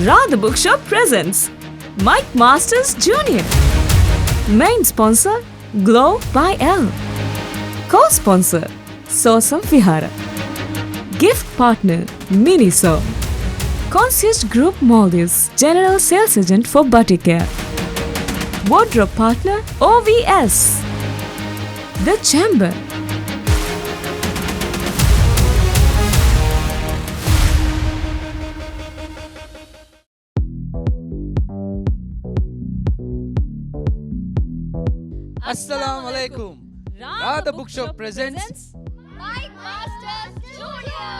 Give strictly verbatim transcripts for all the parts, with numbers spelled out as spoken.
Radha Bookshop presents Mike Masters Junior. Main sponsor, Glow by L. Co-sponsor, Sosam Vihara. Gift partner, Miniso. Concierge Group Maldives, general sales agent for Batikcare. Wardrobe partner, O V S. The Chamber. އައްސަލާމު ޢަލައިކުމް. ރާދަ ބުކްޝޮޕް ޕްރެޒެންޓްސް މައިކް މާސްޓަރސް ޖޫނިއާ.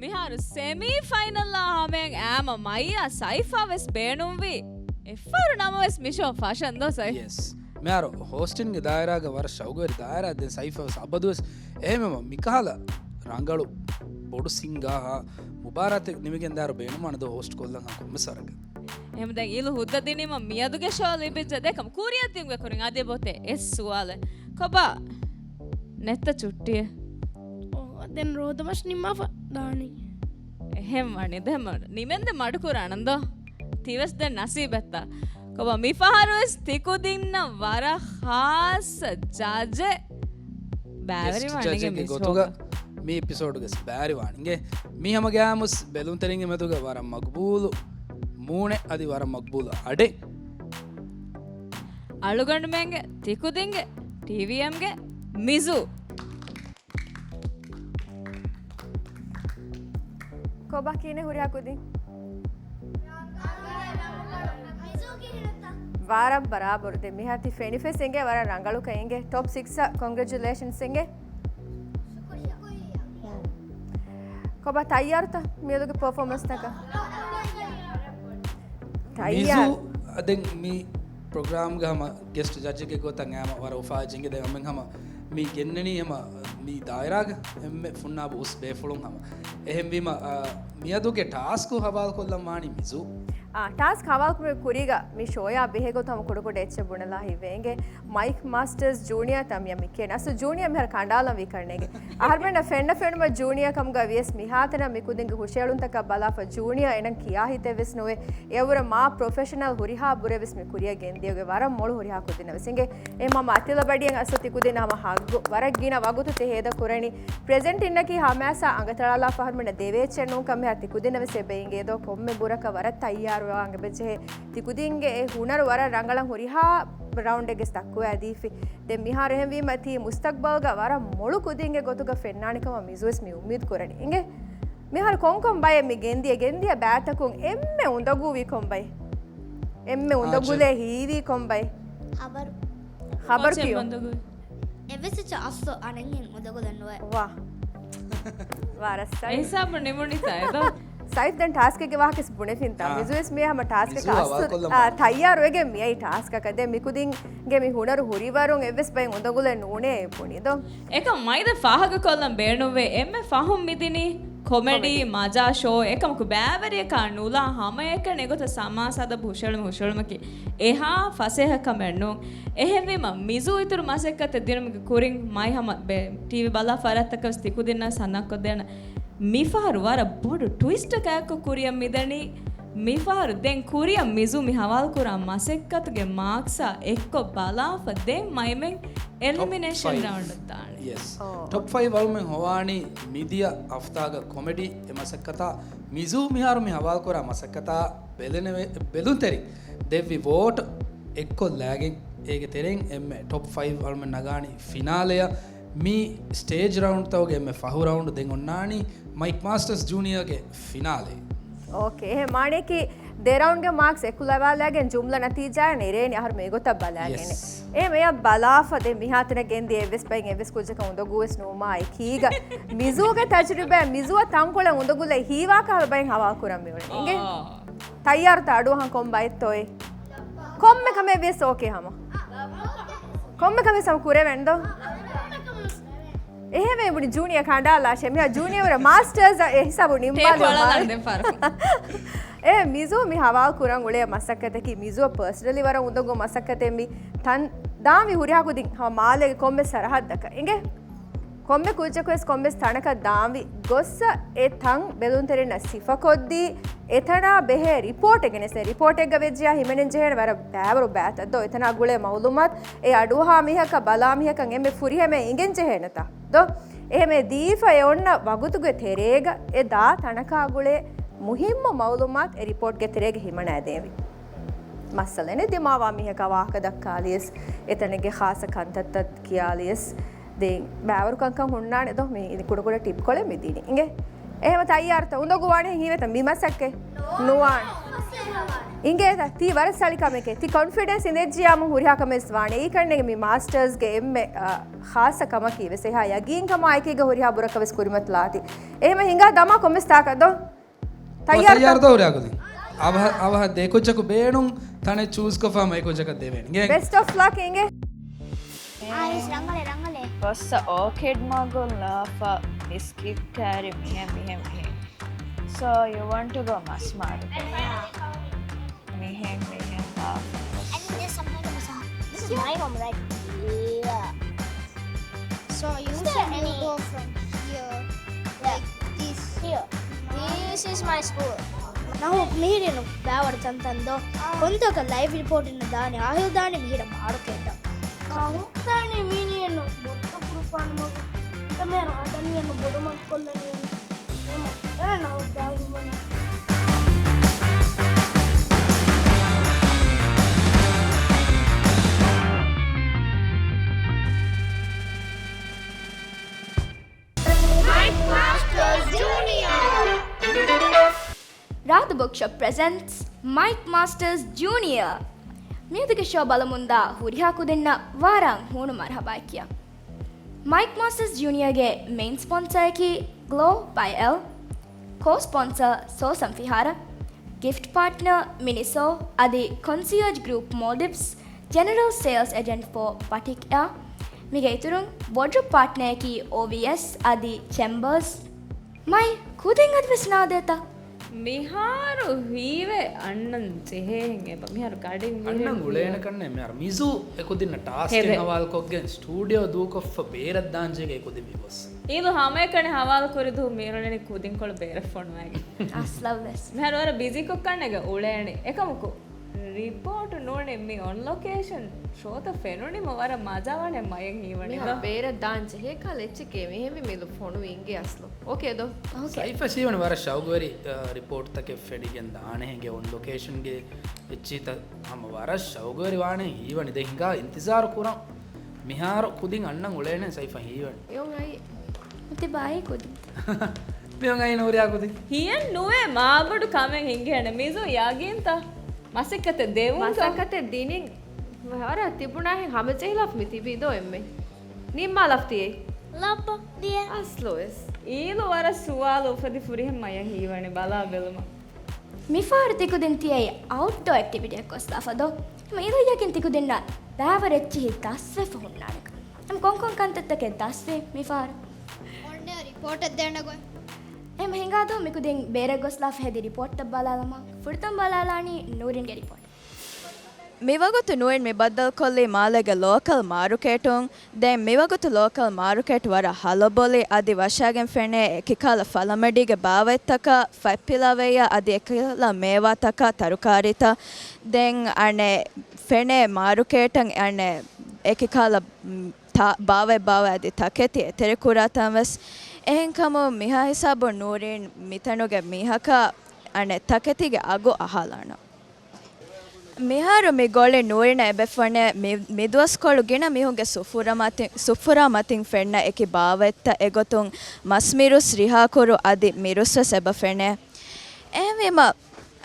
މިހާރު ސެމީ ފައިނަލްއާ ހަމަޔަށް އާމަ މައިޔާ ސައިފާ ވެސް ބޭނުންވީ. އެއްފަހަރު ނަމަވެސް މިޝޯ ފަށަން ދޯ ސައިފް؟ ޔެސް. މިހާރު ހޯސްޓިންގެ ދާއިރާގަ ވަރަށް ޝައުގުވެރި ދާއިރާ. ދެން ސައިފާ ވެސް އަބަދުވެސް އެހެންވީމަ މިކަހަލަ ރަނގަޅު ބޮޑު ސިންގާހާ މުބާރާތެއް ނިމިގެން ދާއިރު ބޭނުމާނެ ދޯ ހޯސްޓް ކޮށްލަން ހަމަ ކޮންމެސް ވަރަކަށް. އެހެން ދެން އިލު ހުއްދަ ދިނީމަ މިއަދުގެ ޝޯ ލިބިއްޖެ ދެކަމް ކުރިއަށް ދިނުގެ ކުރިން އަދި އެބައޮތޭ އެއް ސުވާލެއް. ކޮބާ ނެތްތަ ޗުއްޓިއެއް؟ އޯ، ދެން ރޯދަމަށް ނިންމާފަ ދާނީ. އެހެން ވަނީ ދެން މަ-، ނިމެންދެ މަޑުކުރާނަން ދޯ. ތިވެސް ދެން ނަސީބެއްތަ؟ ކޮބާ މިފަހަރުވެސް ތިކުދިންނަށް ވަރަށް ޚާއްޞަ ޖަޖެއް ބައިވެރިވާނެގެ ގެސްޓް ޖަޖެއްގެ މި ގޮތުގަ ޝޯގަ. މި އެޕިސޯޑުގެ ބައިވެރިވާނެ. އިނގޭ މީ ހަމަ ގާމުސް ބެލުންތެރިންގެ މެދުގަ ވަރަށް މަގުބޫލު މޫނެއް އަދި ވަރަށް މަގުބޫލު އަޑެއް. އަޅުގަނޑުމެންގެ ތިކުދިންގެ ޓީވީއެމްގެ މިޒޫ. ކޮބާ ކިހިނެއް ހުރިހާ ކުދިން؟ ވަރަށް ބަރާބަރު. ދެން މިހާ ތި ފެނިފެސް އިނގޭ ވަރަށް ރަނގަޅުކަން އިނގޭ. ޓޮޕް ސިކްސް އަށް ކޮންގްރެޗުލޭޝަންސް އިނގޭ. ކޮބާ ތައްޔާރުތަ މިއަދުގެ ޕަރފޯމަންސްތަކަށް؟ ތައްޔާރު. މިޒޫ ދެން މި ޕްރޮގްރާމްގެ ހަމަ ގެސްޓް ޖަޖެއްގެ ގޮތަށް އާމަ ވަރަށް އުފާވެއްޖެ އިނގޭ. ދެން އަމެން ހަމަ މި ގެންނަނީ ހަމަ މި ދާއިރާގަ އެންމެ ފުންނާބު އުސް ބޭފުޅުން ހަމަ. އެހެންވީމަ، އާ، މިއަދުގެ ޓާސްކު ހަވާލުކޮށްލަން ވާނީ މިޒޫ. އާ، ޓާސްކް ހަވާލުކުރުމުގެ ކުރީގަ މި ޝޯޔާ ބެހޭ ގޮތުން ހަމަ ކުޑަކުޑަ އެއްޗެއް ބުނެލާ ހިތްވޭ އިނގޭ. މައިކް މާސްޓަރސް ޖޫނިއާ ތަ މިޔަ މި ކިޔަން. އަސްލު ޖޫނިއާ މިހާރު ކަނޑާލަން ވީ ކަންނޭގެ. އަހަރުމެންނަށް ފެންނަ ފެނުމަށް ޖޫނިއާ ކަމުގަ ވިޔަސް މިހާތަނަށް މި ކުދިންގެ ހުށައެޅުންތަކަށް ބަލާފަ ޖޫނިއާ އެނަން ކިޔާ ހިތެއް ވެސް ނުވޭ. އެއަށްވުރެ މާ ޕްރޮފެޝަނަލް ހުރިހާ ބުރެއް ވެސް މި ކުރިއަށް ގެންދިޔަ އޮތް ވަރަށް މޮޅު ހުރިހާ ކުދިންނަށް ވެސް އިނގޭ. އެ މަ މަތިލަ ބަޑިއަށް އަސްލު ތިކުދިންނަށް ހަމަ ހައްގު ވަރަށް ގިނަ ވަގުތު ތި ހޭދަ ކުރަނީ. ޕްރެޒެންޓް އިންނަކީ ހަމައަށާ އަނގަތަޅާލާފަ އަހަރުމެންނަށް ދެވޭ އެއްޗެއް ނޫންކަން މިހާ ތިކުދިންނަށް ވެސް އެބަ އިނގޭ ދޯ. ކޮންމެ ބުރަކަށް ވަރަށް ތައްޔާރުވާން އެބަޖެހޭ. ތިކުދިންގެ އެ ހުނަރު ވަރަށް ރަނގަޅަށް ހުރިހާ ރައުންޑެއްގެ ދައްކުވާ ދީފި. ދެން މިހާރު އެހެންވީމަ ތީ މުސްތަޤްބަލްގަ ވަރަށް މޮޅު ކުދިންގެ ގޮތުގަ ފެންނާނެ ކަމަށް މިޒޫ ވެސް މި އުއްމީދު ކުރަނީ. އިނގޭ މިހާރު ކޮންކޮން ބައެއް މި ގެންދިޔަ ގެންދިޔަ ބައިތަކުން އެންމެ އުނދަގޫވީ ކޮން ބައެއް؟ އެންމެ އާ، އުނދަގުލޭ ޖެ- ހީވީ ކޮން ބައެއް؟ ޚަބަރު. ޚަބަރު ކޮޗެއް ކިޔުން. އުނދަގޫވީ. އެއްވެސް އެއްޗެއް އަސްލު އަނެއްހެން އުނދަގުލެއް ނުވޭ. ވާ. ވާ ރަސްތައް. އެ ހިސާބުން ނިމުނީތާ އެދޯ؟ ސައިފް ދެން ޓާސްކެއްގެ ވާހަކަސް ބުނެފިންތާ؟ އާ. މިޒޫވެސް މިޔަ ހަމަ ޓާސްކަކަށް މިޒޫ އަސްލު، ހަވާލުކޮށްލަން އާ، ވާނެ. ތައްޔާރުވެގެން މިއައީ ޓާސްކަކަށް. ދެން މި ކުދިންގެ މި ހުނަރު ހުރިވަރުން އެއްވެސް ބައެއް އުނދަގުލެއް ނޫނޭ ބުނީ ދޯ؟ އެކަމް މައިދެން ފާހަގަކޮށްލަން ބޭނުންވޭ އެންމެ ފަހުން މިދިނީ ކޮމެޑީ، ކޮމެޑީ. މަޖާ ޝޯ އެކަމަކު ބައިވެރިޔަކާ ނުލާ ހަމައެކަނި އެގޮތަށް ސަމާސް އަދަބު ހުށައެޅުމަށް ހުށައެޅުމަކީ އެހާ ފަސޭހަ ކަމެއް ނޫން. އެހެންވީމަ މިޒޫ އިތުރު މަސައްކަތެއް ދިނުމުގެ ކުރިން މައި ހަމަ ބެ-، ޓީވީ ބަލާ ފަރާތްތަކަށް ވެސް ތިކުދިންނަށް ސަންދަންކޮށްދޭނަން. މިފަހަރު ވަރަށް ބޮޑު ޓުވިސްޓަކާއެކު ކުރިއަށް މިދަނީ. މިފަހަރު ދެން ކުރިއަށް މިޒޫ މި ހަވާލުކުރާ މަސައްކަތުގެ މާކްސްއާ އެއްކޮށް ބަލާފަ ދެން މައިމެން އެލިމިނޭޝަން ޓޮޕް ފައިވް. ރައުންޑަށް ދާނެ. ޔެސް. އޯ. ޓޮޕް ފައިވް އަޅުމެން ހޮވާނީ މިދިޔަ ހަފްތާގަ ކޮމެޑީ އެ މަސައްކަތާ މިޒޫ މިހާރު މި ހަވާލުކުރާ މަސައްކަތާ ބެލެނެވެ-، ބެލުންތެރިން ދެއްވި ވޯޓް އެއްކޮށްލާގެން އޭގެ ތެރެއިން އެންމެ ޓޮޕް ފައިވް އަޅުމެން ނަގާނީ ފިނާލެއަށް. މި ސްޓޭޖް ރައުންޑްތަކުގެ އެންމެ ފަހު ރައުންޑް ދެން އޮންނާނީ މައިކް މާސްޓަރސް ޖޫނިއާގެ ފިނާލެ. އޯކޭ. އެހެން މާނައަކީ ދެ ރައުންޑްގެ މާކްސް އެކުލަވާލާގެން ޖުމްލަ ނަތީޖާއެއް ނެރޭނެ އަހަރު މި ގޮތަށް ބަލާގެން. ޔެސް. އެހެން އެޔަށް ބަލާފަ ދެން މިހާތަނަށް ގެންދިޔަ އެއްވެސް ބައެއް އެއްވެސް ކުއްޖަކަށް އުނދަގޫވެސް ނުވުމާ އެކީގަ މިޒޫގެ ތަޖުރިބާ މިޒޫއަށް ތަންކޮޅެއް އުނދަގުލެއް ހީވާ ކަހަލަ ބައެއް ހަވާލުކުރަން މިއުޅެނީ. އިނގޭ. ތައްޔާރުތަ އަޑުއަހަން ކޮން ބައެއްތޯއޭ؟ ކޮންމެ ކަމެއް ވިޔަސް އޯކޭ ހަމަ. ކޮންމެ ކަމެއް ހަމަ ކުރެވެން ދޯ؟ އެހެންވެ ބުނި ޖޫނިއާ ކަނޑާލާށޭ. މިހާ ޖޫނިއާ ވަރަށް މާސްޓަރސް އަށް އެ ހިސާބު ނިންމާލި ޓޭޕް އަޅާލަން ދެން ފަރު. އެ މިޒޫ މި ހަވާލު ކުރަން އުޅޭ މަސައްކަތަކީ މިޒޫއަށް ޕާސަނަލީ ވަރަށް އުނދަގޫ މަސައްކަތެއް މި ތަން ދާންވީ ހުރިހާ ކުދިން ހަމަ މާލޭގެ ކޮންމެ ސަރަހައްދަކަށް. އިނގޭ؟ ކޮންމެ ކުއްޖަކުވެސް ކޮންމެސް ތަނަކަށް ދާންވީ ގޮއްސަ އެ ތަން ބެލުންތެރިންނަށް ސިފަކޮށްދީ، އެތަނާ ބެހޭ ރިޕޯޓެއް ގެނެސްދޭ. ރިޕޯޓެއްގަ ވެއްޖިޔާ ހިމެނެން ޖެހޭނެ ވަރަށް ބައިވަރު ބައިތައް ދޯ؟ އެތަނާ ގުޅޭ މައުލޫމާތު އެ އަޑުއަހާ މީހަކަށް، ބަލާ މީހަކަށް އެންމެ ފުރިހަމައަށް އިނގެން ޖެހޭނެތަ ދޯ؟ އެހެމެ ދީފަ އެ އޮންނަ ވަގުތުގެ ތެރޭގަ އެ ދާ ތަނަކާ ގުޅޭ މުހިއްމު މައުލޫމާތު އެ ރިޕޯޓްގެ ތެރޭގަ ހިމަނައިދޭންވީ. މައްސަލައެއް ނެތް، ދިމާވާ މީހަކާ ވާހަކަ ދައްކާލިޔަސް، އެތަނެއްގެ ޚާއްޞަ ކަންތައްތައް ކިޔާލިޔަސް، ދެން ބައިވަރު ކަންކަން ހުންނާނެ ދޯ؟ މި ކުޑަކުޑަ ޓިޕްކޮޅެއް މި ދިނީ. އިނގޭ؟ އެހެމަ ތައްޔާރުތަ؟ އުނދަގޫ ވާނެހެން ހީވޭތަ މި މަސައްކަތް؟ ނުވާނެ. އިނގޭތަ؟ ތީ ވަރަށް ސަޅި ކަމެކޭ. ތި ކޮންފިޑެންސް އިނދެއްޖިޔާމު ހުރިހާ ކަމެއް ވެސް ވާނެ. އެއީ ކަންނޭނގެ މި މާސްޓަރސްގެ އެންމެ، އަ، ޚާއްޞަ ކަމަކީ ވެސް. އެހާ ޔަގީންކަމާ އެކީގަ ހުރިހާ ބުރަކަށް ވެސް ކުރިމަތިލާތީ. އެހެމަ ހިނގާ ދަމާ ކޮންމެސް ތާކަށް ދޯ؟ ތައްޔާރުތަ؟ ތައްޔާރުތަ ހުރިހާ ކުދިން؟ އަވަހަށް، އަވަހަށް ދެ ކުއްޖަކު ބޭނުން ތަނެއް ޗޫސްކޮށްފާމަ އެ ކުއްޖަކަށް ދެވޭނެ. އިނގޭ؟ ބެސްޓް އޮފް ލަކް އިނގޭ. އާ، އައިސް ރަނގަޅޭ، ރަނގަޅޭ. ގޮއްސަ އޯކިޑް މަގުން ލާފަ މިސްކިތް ކާރި މިހެން، މިހެން، މިހެން. So, you want to go މަސްމާރު؟ މިހެން، މިހެން ލާފަ. I think there's some kind of a sound. This is my room, right? Yeah. So you said you go from here, like this. Here. This is my school. ނަހު މިހިރީނު ބައިވަރު ތަންތަން ދޯ؟ ކޮންތަކަށް ލައިވް ރިޕޯޓް އިންނަ ދާނެ؟ އާހިލް ދާނެ މިހިރަ މާރުކޭޓަށް. ކަހުން ދާނެ މީނިއެއްނު ބޮއްތަ ކުރުފާނު މަގު. އެކަމޭރު ހަދަނީއެއްނު ބޮޑުމަގު ކޮށްލަނީއެއްނު. އެމަ އެރަ ނަހު ދާހިވަނީ. ރާދު ބުކްޝޮޕް ޕްރެޒެންޓްސް މައިކް މާސްޓަރސް ޖޫނިއަރ. މިއަދުގެ ޝޯ ބަލަމުންދާ ހުރިހާ ކުދިންނަށް ވާރާން ހޫނު މަރުހަބާ ކިޔާ. މައިކް މާސްޓަރސް ޖޫނިއަރގެ މެއިން ސްޕޮންސަރއަކީ ގްލޯ ބައި އެލް، ކޯ ސްޕޮންސަރ ސޯސަން ފިހާރަ، ގިފްޓް ޕާޓްނަރ މިނިސޯ އަދި ކޮންސިއާޖް ގްރޫޕް މޯލްޑިވްސް، ޖެނެރަލް ސޭލްސް އެޖެންޓް ފޯ ޕަޓިކް އެއާ. މީގެ އިތުރުން ވޮޑްރޫޕް ޕާޓްނަރއަކީ އޯވީއެސް އަދި ޗެމްބަރސް. މައި ކުދިން އަދިވެސް ނާދޭތަ؟ މިހާރު ހީވޭ އަންނަން ޖެހޭހެން އެބަ. މިހާރު ގަޑިން މިހެން އަންނަން އުޅޭނެ ކަންނޭ. މިހާރު މިޒޫ އެކުދިންނަށް ޓާސްކެއް ހެވެ. ހަވާލުކޮށްގެން ސްޓޫޑިއޯ ދޫކޮށްފަ ބޭރަށް ދާންޖެހޭ އެކުދިން މި ގޮސް. އީދު ހަމައެކަނި ހަވާލު ކުރި ދުވަހު މިރަނެނި ކުދިންކޮޅު ބޭރަށް ފޮނުވައިގެން. އަސްލަށް ވެސް. މިހާރު ވަރަށް ބިޒީކޮށް ކަންނޭގެ އުޅޭނެ. އެކަމަކު ރިޕޯޓު ނޫނީ މި އޮން ލޮކޭޝަން ޝޯތައް ފެނުނީމަ ވަރަށް މަޒާވާނެ މަޔަށް ހީވަނީ މިހާ ދޯ؟ ބޭރަށް ދާން ޖެހޭކާ އެއްޗެކޭ މިހެންވީ މިލު ފޮނުވި އިނގޭ އަސްލު. އޯކޭ ދޯ؟ އޯކޭ. ސައިފަށް ހީވަނީ ވަރަށް ޝައުގުވެރި، އަ، ރިޕޯޓްތަކެއް ފެނިގެން ދާނެ ހިނގޭ އޮން ލޮކޭޝަންގެ އެއްޗިތައް ހަމަ ވަރަށް ޝައުގުވެރި ވާނެ ހީވަނީ. ދެން ހިނގާ އިންތިޒާރު ކުރަން. މިހާރު ކުދިން އަންނަން އުޅޭނެ ސައިފަށް ހީވަނީ. އެއޮން އައި. އޮތި ބާއި ކުދިން. މިއޮން އައި ނޫރިޔާ ކުދިން. ހިޔެއް ނުވޭ މާބޮޑު ކަމެއް ހިނގޭނެ. މިޒޫ ޔަގީންތަ؟ މަސައްކަތެއް ދެވުންތަ؟ މަސައްކަތެއް ދިނިން ވަރަށް ތިބުނާހެން ހަމަޖެހިލާފަ މި ތިބީ ދޯ އެންމެ. ނިންމާލަފްތިއޭ. ލައްބަ ދިޔަ. އަސްލުވެސް. އީލު ވަރަށް ސުވާލު އުފެދި ފުރިހަމަ މަޔަށް ހީވަނީ ބަލާ ބެލުމަށް. މިފަހަރު ތިކުދިން ތިޔައީ އައުޓްޑޯ އެކްޓިވިޓީއަށް ގޮސްލާފަ ދޯ؟ ހަމަ އިލުއްޔަކިން ތިކުދިންނަށް ބައިވަރު އެއްޗިހި ދަސްވެފަ ހުންނާނެ. ހަމަ ކޮންކޮން ކަންތައްތަކެއް ދަސްވީ މިފަހަރު؟ އޮންނަ ރިޕޯޓެއް ދޭނެ ގޮތް. އެހެން ހިނގާ ދޯ މިކުދިން ބޭރަށް ގޮސްލާފަ ހެދި ރިޕޯޓްތައް ބަލާލަމާ. ފުރަތަމަ ބަލާލާނީ ނޫރިންގެ ރިޕޯޓް. މިވަގުތު ނޫރިން މި ބައްދަލުކޮށްލީ މާލޭގެ ލޯކަލް މާރުކޭޓުން. ދެން މިވަގުތު ލޯކަލް މާރުކޭޓް ވަރަށް ހަލަބޮލި އަދި ވަށާގެން ފެނޭ އެކިކަހަލަ ފަލަމަޑީގެ ބާވަތްތަކާ، ފަތްޕިލާވެއްޔާ އަދި އެކިކަހަލަ މޭވާތަކާ ތަރުކާރީތައް. ދެން އަނެއް ފެނޭ މާރުކޭޓަށް އަނެއް އެކިކަހަލަ، މް، ތާ، ބާވަތް ބާވަތް އަދި ތަކެތި އެތެރެކުރާތަން ވެސް. އެހެންކަމުން މިހާ ހިސާބުން ނޫރިން މިތަނުގެ މީހަކާ އަނެއް ތަކެތީގެ އަގު އަހާލާނަން. މިހާރު މި ގޮޅި ނޫރިނަށް އެބަ ފޮނޭ މި، މިދުވަސްކޮޅު ގިނަ މީހުންގެ ސުފުރަ މަތިން، ސުފުރާ މަތިން ފެންނަ އެކި ބާވަތްތައް އެގޮތުން މަސްމިރުސް، ރިހާކުރު އަދި މިރުސް ވެސް އެބަ ފެނޭ. އެހެންވީމަ،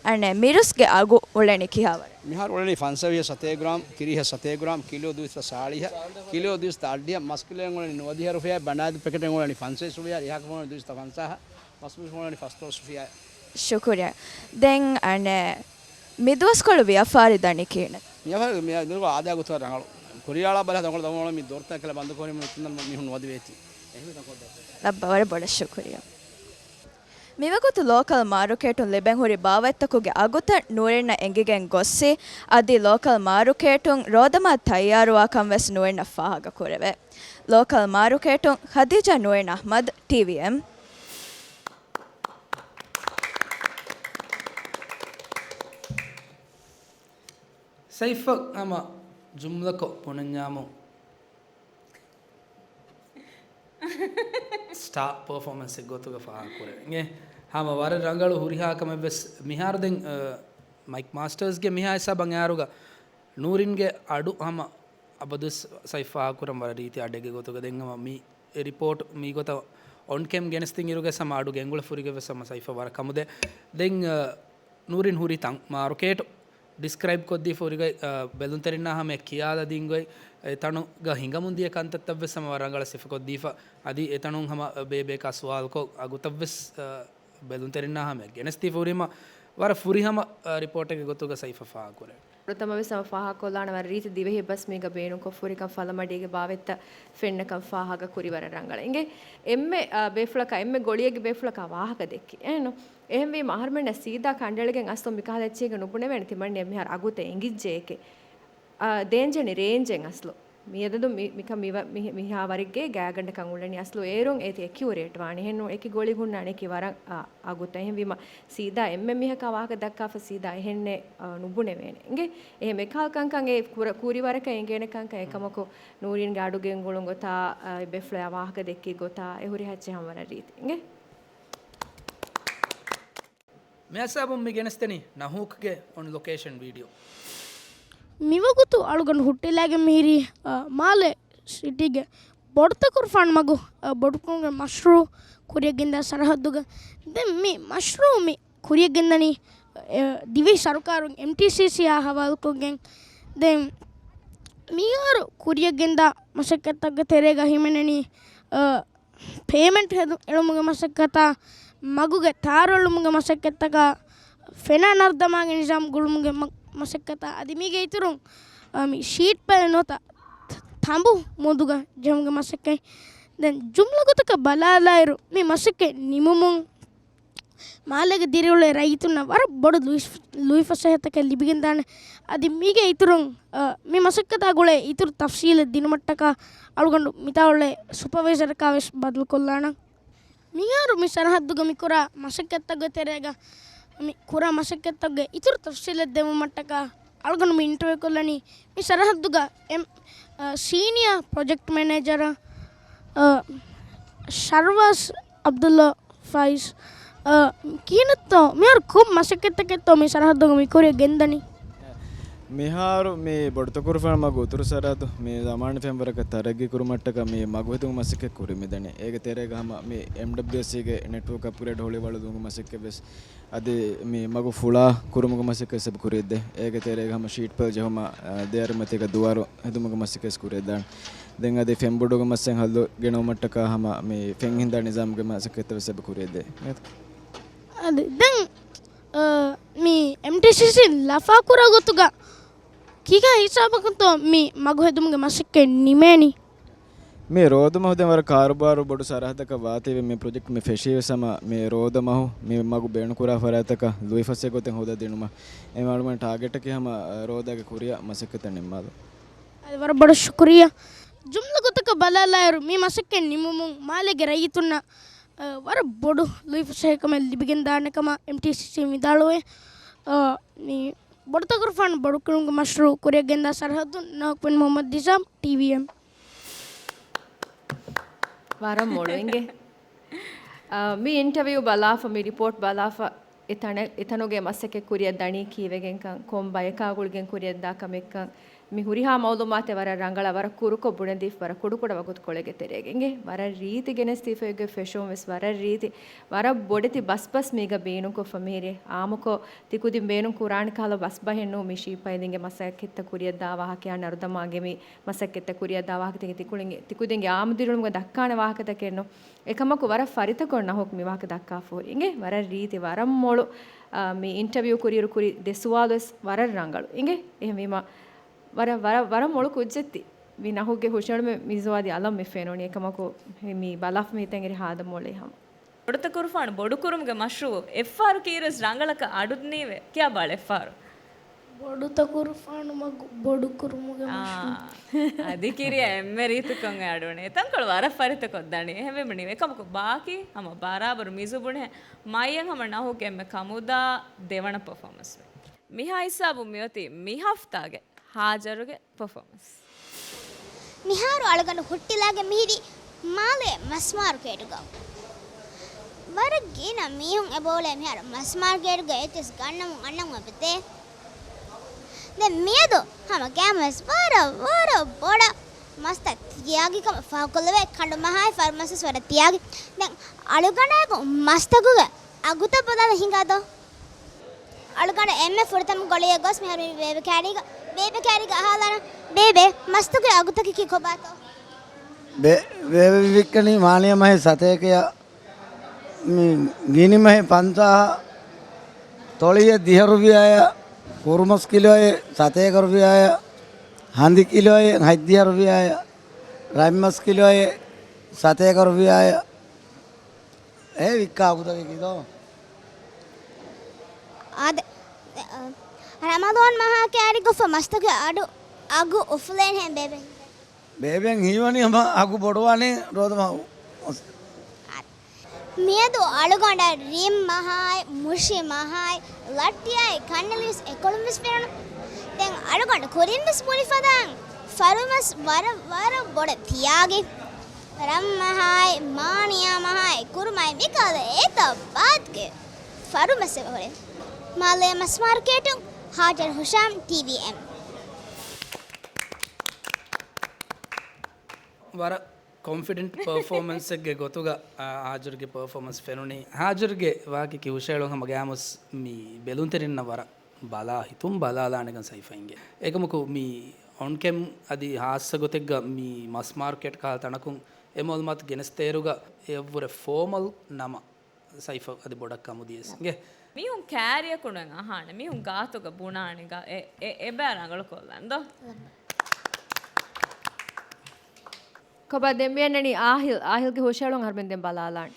އަނެއް މިރުސްގެ އަގު އުޅެނީ ކިހާވަރެއް؟ މިހާރު އުޅެނީ ފަންސަވީހަ ސަތޭކަ ގްރާމް، ކިރީހަ ސަތޭކަ ގްރާމް، ކިލޯ ދުއިސައްތަ ސާޅީހަ، ކިލޯ ދުއިސައްތަ އަށްޑިހަ، މަސްކިލޯއެއް އުޅެނީ ނުވަދިހަ ރުފިޔާ، ބަނާދޫ ޕެކެޓެއް އުޅެނީ ފަންސަވީސް ރުފިޔާ، ރިހާކަށް އުޅެނީ ދުއިސައްތަ ފަންސާހަ، މަސްމިރުސް އުޅެނީ ފަސްދޮޅަސް ރުފިޔާ. ޝުކުރިއްޔާ. ދެން އަނެއް މިދުވަސްކޮޅު ވިޔަފާރި ދަނީ ކިހިނެއް؟ ވިޔަފާރި މި ދުރުގަ އާދަޔާ ގޮތަށް ރަނގަޅު. ކުރިޔާޅާ ބަލާ ދަނގޮޅު ދަމުން މި ދޮރުތައް ކަލަ ބަންދު ކުރީމަ މިހުން ނުވަދި ވޭތީ. އެހެން ތަންކޮށް ލައްބަ ވަރަށް ބޮޑަށް ޝުކުރިއްޔާ. މިވަގުތު ލޯކަލް މާރުކޭޓުން ލިބެން ހުރި ބާވަތްތަކުގެ އަގުތައް ނޫރިންނަށް އެނގިގެން ގޮއްސި، އަދި ލޯކަލް މާރުކޭޓުން ރޯދަމާ ތައްޔާރުވާކަން ވެސް ނޫރިންނަށް ފާހަގަ ކުރެވޭ. ލޯކަލް މާރުކޭޓުން ޚަދީޖާ ނޫރިން އަޙްމަދު، ޓީވީއެމް. ސައިފަށް ހަމަ ޖުމްލަކޮށް ބުނަންޏާމު، ސްޓާ ޕަރފޯމަންސެއް ގޮތުގަ ފާހަގަކުރޭ. އިނގޭ، ހަމަ ވަރަށް ރަނގަޅު ހުރިހާ ކަމެއް ވެސް މިހާރު ދެން، އަ، މައިކް މާސްޓަރސްގެ މިހާ ހިސާބަށް އައިރުގަ ނޫރިންގެ އަޑު ހަމަ އަބަދުވެސް ސައިފް ފާހަގަކުރަން ވަރަށް ރީތި އަޑެއްގެ ގޮތުގަ. ދެން ހަމަ މި ރިޕޯޓް މިގޮތަށް އޮން ކެމް ގެނެސްދިން އިރުގެ ހަމަ އަޑު ގެންގުޅެ ފުރިގެ ވެސް ހަމަ ސައިފް ވަރަށް ކަމުދޭ. ދެން، އަ، ނޫރިން ހުރި ތަން މާރުކޭޓު ޑިސްކްރައިބް ކޮށްދީފަ ހުރިގޮތް، އަ، ބެލުންތެރިންނާ ހަމަ ކިޔާލަދިން ގޮތް، އެތަނުގަ ހިނގަމުން ދިޔަ ކަންތައްތައް ވެސް ހަމަ ވަރަށް ރަނގަޅަށް ސިފަކޮށްދީފަ. އަދި އެތަނުން ހަމަ ބޭބޭކާ ސުވާލުކޮށް އަގުތައް ވެސް، އަ، ބެލުންތެރިންނާ ހަމަ ގެނެސްދީފަ ހުރީމަ ވަރަށް ފުރިހަމަ، އަ، ރިޕޯޓެއްގެ ގޮތުގަ ސައިފް ފާހަގަކުރޭ. ފުރަތަމަ ވެސް ހަމަ ފާހަގަކޮށްލާނަ ވަރަށް ރީތި ދިވެހި ބަސް މީގަ ބޭނުންކޮށް ފުރިކަން ފަލަމަޑީގެ ބާވަތްތައް ފެންނަކަން ފާހަގަ ކުރި ވަރަށް ރަނގަޅަށް. އިނގޭ، އެންމެ، އަ، ބޭފުޅަކާ އެންމެ ގޮޅިއެއްގެ ބޭފުޅަކާ ވާހަކަ ދެއްކި. އެހެންނު؟ އެހެންވީމަ އަހަރުމެންނަށް ސީދާ ކަނޑައެޅިގެން އަސްލު މިކަހަލަ އެއްޗެއްގަ ނުބުނެވޭނެ ތިމަންނެ މިހާރު އަގުތައް އެނގިއްޖެއެކޭ. އާ، ދޭންޖެހެނީ ރޭންޖެއް އަސްލު. މިއަދަދު މި، މިކަ މިވަ، މި، މިހާ ވަރެއްގެ ގާތްގަނޑަކަށް އުޅެނީ އަސްލު އޭރުން އޭތި އެކިއުރޭޓް ވާނެ. އެހެންނޫން އެކި ގޮޅި ހުންނާނެ އެކި ވަރަށް، އާ، އަގުތައް. އެހެންވީމަ ސީދާ އެންމެ މީހަކާ ވާހަކަ ދައްކާފަ ސީދާ އެހެންނެއް، އާ، ނުބުނެވޭނެ. އިނގޭ؟ އެހެން އެކަހަލަ ކަންކަން އެ ކުރަ، ކުރި ވަރަކަށް އެނގޭނެ ކަންކަން އެކަމަކު ނޫރީންގެ އަޑު ގެންގުޅުން ގޮތާ، އާ، ބޭފުޅާ ވާހަކަ ދެއްކި ގޮތާ އެ ހުރި ހައްޗެއް ހަމަ ވަރަށް ރީތި. އިނގޭ؟ މި ހިސާބުން މި ގެނެސްދެނީ ނަހޫކްގެ އޮން ލޮކޭޝަން ވީޑިއޯ. މިވަގުތު އަޅުގަނޑު ހުއްޓިލާގެން މިހިރީ، އަ، މާލެ ސިޓީގެ ބޮޑުތަކުރުފާނު މަގު، އަ، ބޮޑުކުރުމުގެ މަޝްރޫއު ކުރިއަށް ގެންދާ ސަރަހައްދުގަ. ދެން މި މަޝްރޫއު މި ކުރިއަށް ގެންދަނީ، އެ، ދިވެހި ސަރުކާރުން އެމްޓީސީސީއާ ހަވާލުކޮށްގެން. ދެން މިހާރު ކުރިއަށް ގެންދާ މަސައްކަތްތަކުގެ ތެރޭގަ ހިމެނެނީ، އަ، ޕޭމެންޓް ހެދު، އެޅުމުގެ މަސައްކަތާ، މަގުގެ ތާރު އެޅުމުގެ މަސައްކަތްތަކާ، ފެނާ ނަރުދަމާގެ ނިޒާމް ގުޅުމުގެ މަ، މަސައްކަތާ، އަދި މީގެ އިތުރުން، އަ، މި ޝީޓް ޕެލް ނުވަތަ ތަނބު މޫދުގަ ޖެހުމުގެ މަސައްކަތް. ދެން ޖުމްލަ ގޮތަކަށް ބަލާލާއިރު، މި މަސައްކަތް ނިމުމުން މާލޭގެ ދިރިއުޅޭ ރައްޔިތުންނަށް ވަރަށް ބޮޑު ލުއި، ލުއިފަސޭހަތަކެއް ލިބިގެންދާނެ. އަދި މީގެ އިތުރުން، އަ، މި މަސައްކަތާ ގުޅޭ އިތުރު ތަފްސީލެއް ދިނުމަށްޓަކާ އަޅުގަނޑު މިތާ އުޅޭ ސުޕަވައިޒަރަކާ ވެސް ބަދަލުކޮށްލާނަން. މިހާރު މި ސަރަހައްދުގަ މިކުރާ މަސައްކަތްތަކުގެ ތެރޭގަ މި ކުރާ މަސައްކަތްތަކުގެ އިތުރު ތަފްސީލެއް ދެވުމަށްޓަކާ އަޅުގަނޑު މި އިންޓަވިއު ކޮށްލަނީ މި ސަރަހައްދުގަ އެމް، އަ، ސީނިއާ ޕްރޮޖެކްޓް މެނޭޖަރ، އަ، ޝަރްވާސް އަބްދުﷲ ފައިޒް. އަ، ކިހިނެއްތޯ މިހާރު ކޮން މަސައްކަތްތަކެއްތޯ މި ސަރަހައްދުގަ މި ކުރިއަށް ގެންދަނީ؟ މިހާރު މި ބޮޑުތަކުރުފާނު މަގު އުތުރު ސަރަހައްދު މި ޒަމާން ފެންވަރަކަށް ތަރައްގީ ކުރުމަށްޓަކާ މި މަގު ހެދުމުގެ މަސައްކަތް ކުރިމިދަނީ. އޭގެ ތެރޭގަ ހަމަ މި އެމްޑަބްލިއުސީގެ ނެޓްވޯކް އަޕްގްރޭޑް ހޮޅިވަޅުލުމުގެ މަސައްކަތް ވެސް އަދި މި މަގު ފުޅާ ކުރުމުގެ މަސައްކަތް ސަބަބު ކުރިއަށްދޭ. އޭގެ ތެރޭގަ ހަމަ ޝީޓް ޕެލް ޖެހުމާ، އަ، ދެއަރިމަތީގަ ދުވާރު ހެދުމުގެ މަސައްކަތް ކުރިއަށްދާނެ. ދެން އަދި ފެންބޮޑުގެ މައްސަލައިން ހައްލު ގެނައުމަށްޓަކާ ހަމަ މި ފެން ހިންދާ ނިޒާމުގެ މަސައްކަތްތައް ވެސް ސަބަބު ކުރިއަށްދޭ. އަދި ދެން، އަ، މި އެމްޓީސީސީ ލަފާކުރާ ގޮތުގަ ކިހާ ހިސާބަކުންތޯ މި މަގު ހެދުމުގެ މަސައްކަތް ނިމޭނީ؟ މި ރޯދަމަހު ދެން ވަރަށް ކާރުބާރު ބޮޑު ސަރަހައްދަކަށް ވާތީވެ މި ޕްރޮޖެކްޓް މި ފެށީ ވެސް ހަމަ މި ރޯދަމަހު މި މަގު ބޭނުންކުރާ ފަރާތްތަކަށް ލުއިފަސޭހަ ގޮތެއް ހޯދާދިނުމަށް. އެ މަޑުމަން ޓާގެޓަކީ ހަމަ ރޯދާގެ ކުރިއަށް މަސައްކަތްތައް ނިންމާލުން. އަދި ވަރަށް ބޮޑަށް ޝުކުރިއްޔާ. ޖުމްލަ ގޮތަކަށް ބަލާލާއިރު މި މަސައްކަތް ނިމުމުން މާލޭގެ ރައްޔިތުންނަށް، އަ، ވަރަށް ބޮޑު ލުއިފަސޭހަކަމެއް ލިބިގެންދާނެ ކަމަށް އެމްޓީސީސީ ވިދާޅުވޭ. އަ، މި ބޮޑުތަކުރުފާނު ބޮޑުކުރުމުގެ މަޝްރޫއު ކުރިއަށް ގެންދާ ސަރަހައްދުން ނަހުކުވެން މުހައްމަދު ދިޒާމް ޓީވީއެމް. ވަރަށް މޮޅު އިނގޭ. އަ، މި އިންޓަވިއު ބަލާފަ، މި ރިޕޯޓް ބަލާފަ، އެތަނެ-، އެތަނުގެ މަސައްކަތް ކުރިއަށް ދަނީ ކީއްވެގެންކަން، ކޮން ބަޔަކާ ގުޅިގެން ކުރިއަށްދާ ކަމެއްކަން، މި ހުރިހާ މައުލޫމާތެއް ވަރަށް ރަނގަޅަށް ވަރަށް ކުރުކޮށް ބުނެދީފަ ވަރަށް ކުޑަކުޑަ ވަގުތުކޮޅެއްގެ ތެރޭގަ އިނގޭ. ވަރަށް ރީތި ގެނެސްދީފައިގެ ފެށުން ވެސް ވަރަށް ރީތި، ވަރަށް ބޮޑެތި ބަސްބަސް މީގަ ބޭނުންކޮށްފަ މިހިރީ. އާއްމުކޮށް ތިކުދިން ބޭނުން ކުރާނެ ކަހަލަ ބަސްބަހެއް ނޫން މި ޝީޕައިލިންގެ މަސައްކަތްތައް ކުރިއަށްދާ ވާހަކަޔާ ނަރުދަމާގެ މި މަސައްކަތްތައް ކުރިއަށްދާ ވާހަކަ ތިކުދިންގެ، ތިކުދިންގެ އާއްމު ދިރިއުޅުމުގަ ދައްކާނެ ވާހަކަތަކެއް ނޫން. އެކަމަކު ވަރަށް ފަރިތަކޮށް ނަހުކް މި ވާހަކަ ދައްކާފަ ހުރި އިނގޭ. ވަރަށް ރީތި، ވަރަށް މޮޅު، އާ، މި އިންޓަވިއު ކުރިއިރު ކުރި ދެ ސުވާލު ވެސް ވަރަށް ރަނގަޅު އިނގޭ. އެހެންވީމަ ވަރަށް، ވަރަށް، ވަރަށް މޮޅު ކުއްޖެއްތި. މި ނަހުކްގެ ހުށައެޅުމެއް މި ޒުވާދި އަލަށް މި ފެނުނީ. އެކަމަކު މި ބަލާފަ މި ތެން އެރި ހާދަ މޮޅޭ ހަމަ. ބޮޑުތަކުރުފާނު ބޮޑުކުރުމުގެ މަޝްރޫއު އެއްފަހަރު ކީރަސް ރަނގަޅަކަށް އަޑު ދިނީވެ. ކިޔާބާޅަ އެއްފަހަރު. ބޮޑުތަކުރުފާނު މަގު ބޮޑުކުރުމުގެ މަޝްރޫއު. އާ، އަދި ކިރިޔާ އެންމެ ރީތިކޮށް އަޑު އަންނަނީ. ތަންކޮޅު ވަރަށް ފަރިތަކޮށް ދަނީ. އެހެންވީމަ ނިވެ. އެކަމަކު ބާކީ ހަމަ ބަރާބަރު މިޒު ބުނެ މައިޔަން ހަމަ ނަހުގެ އެންމެ ކަމުދާ ދެވަނަ ޕަފޯމަންސް ވެ. މިހާ ހިސާބުން މިއޮތީ މި ހަފްތާގެ ހާޖަރުގެ ޕަފޯމަންސް. މިހާރު އަޅުގަނޑު ހުއްޓިލާގެން މިހިރީ މާލޭ މަސްމާރުކޭޓުގަ. ވަރަށް ގިނަ މީހުން އެބައުޅޭ މިހާރު މަސްމާރުކޭޓުގަ އެއްޗެސް ގަންނަމުން އަންނަމުން އެބަތޭ. ދެން މިއަދު ހަމަ ގައިމުވެސް ވަރަށް ވަރަށް ބޮޑަށް މަސްތައް ތިޔާގި ކަމަށް ފާހަގަކޮށްލެވޭ. ކަނޑު މަހާއި ފަރު މަސްވެސް ވަރަށް ތިޔާގި. ދެން އަޅުގަނޑާއެކު މަސްތަކުގެ އަގުތައް ބަލާލަން ހިނގާދޯ. އަޅުގަނޑަށް އެންމެ ފުރަތަމަ ގޮޅިއަށް ގޮސް މިހާރު މި ބޭބެ ކާރީގަ، ބޭބެ ކާރީގަ އަހާލާނަން. ބޭބެ، މަސްތަކުގެ އަގުތަކަކީ ކޮބާތޯ؟ ބޭ-، ބޭބެ ވިއްކަނީ މާނިޔަ މަހެއް ސަތޭކަޔަށް. މި ގިނި މަހެއް ފަންސާހަށް. ތޮޅިއެއް ދިހަ ރުފިޔާއަށް. ކުރުމަސް ކިލޯއެއް ސަތޭކަ ރުފިޔާއަށް. ހަނދި ކިލޯއެއް ހަތްދިހަ ރުފިޔާއަށް. ރަތްމަސް ކިލޯއެއް ސަތޭކަ ރުފިޔާއަށް. އެ ވިއްކާ އަގުތަކަކީ ދޯ؟ އާދެ، އަ، ރަމަޟާން މަހާ ކައިރިކޮށްފަ މަސްތަކުގެ އަޑު އަގު އުފުލޭނެހެން ބޭބެ. ބޭބެއަށް ހީވަނީ ހަމަ އަގު ބޮޑުވާނެ ރޯދަމަހު. މިއަދު އަޅުގަނޑަށް ރިން މަހާއި، މުށި މަހާއި، ލައްޓިއާއި، ކަންނެލިވެސް އެކޮޅުން ވެސް ފެނުނު. ދެން އަޅުގަނޑު ކުރިން ވެސް ބުނި ފަދައިން ފަރުމަސް ވަރަށް ވަރަށް ބޮޑަށް ތިޔާގި. ރަންމަހާއި، މާނިޔާމަހާއި، ކުރުމާއި މިކަހަލަ އެތައް ބާތްގެ ފަރުމަސް އެބަ ހުރޭ. މާލޭ މަސް މާރުކޭޓުން، ހާޖަރު ހުޝާމް، ޓީވީއެމް. ވަރަށް ކޮންފިޑެންޓް ޕަރފޯމަންސެއްގެ ގޮތުގަ، އާ، ހާޖަރުގެ ޕަރފޯމަންސް ފެނުނީ. ހާޖަރުގެ ވާހަކަ ކިޔުއްވާލުން ހަމަ ގައިމުވެސް މި ބެލުންތެރިންނަށް ވަރަށް ބަލާ ހިތުން ބަލާލާނެކަން ސައިފައިންގެ. އެކަމަކު މި އޮންކެމް އަދި ހާއްސަ ގޮތެއްގަ މި މަސް މާރުކޭޓް ކަހަލަ ތަނަކުން އެ މައުލޫމާތު ގެނެސްދޭއިރުގަ އެއަށްވުރެ ފޯމަލް ނަމަ ސައިފަ އަދި ބޮޑަށް ކަމުދިޔަސް އިނގޭ. މީހުން ކާރިޔަކުނު އަހާނެ. މީހުން ގާތުގަ ބުނާނެ ގަ-، އެ-، އެ-، އެބަ ރަނގަޅު ކޮށްލަން ދޯ. ކޮބާ ދެން މިއަންނަނީ އާހިލް، އާހިލްގެ ހުށައެޅުން އަހަރުމެން ދެން ބަލާލާން.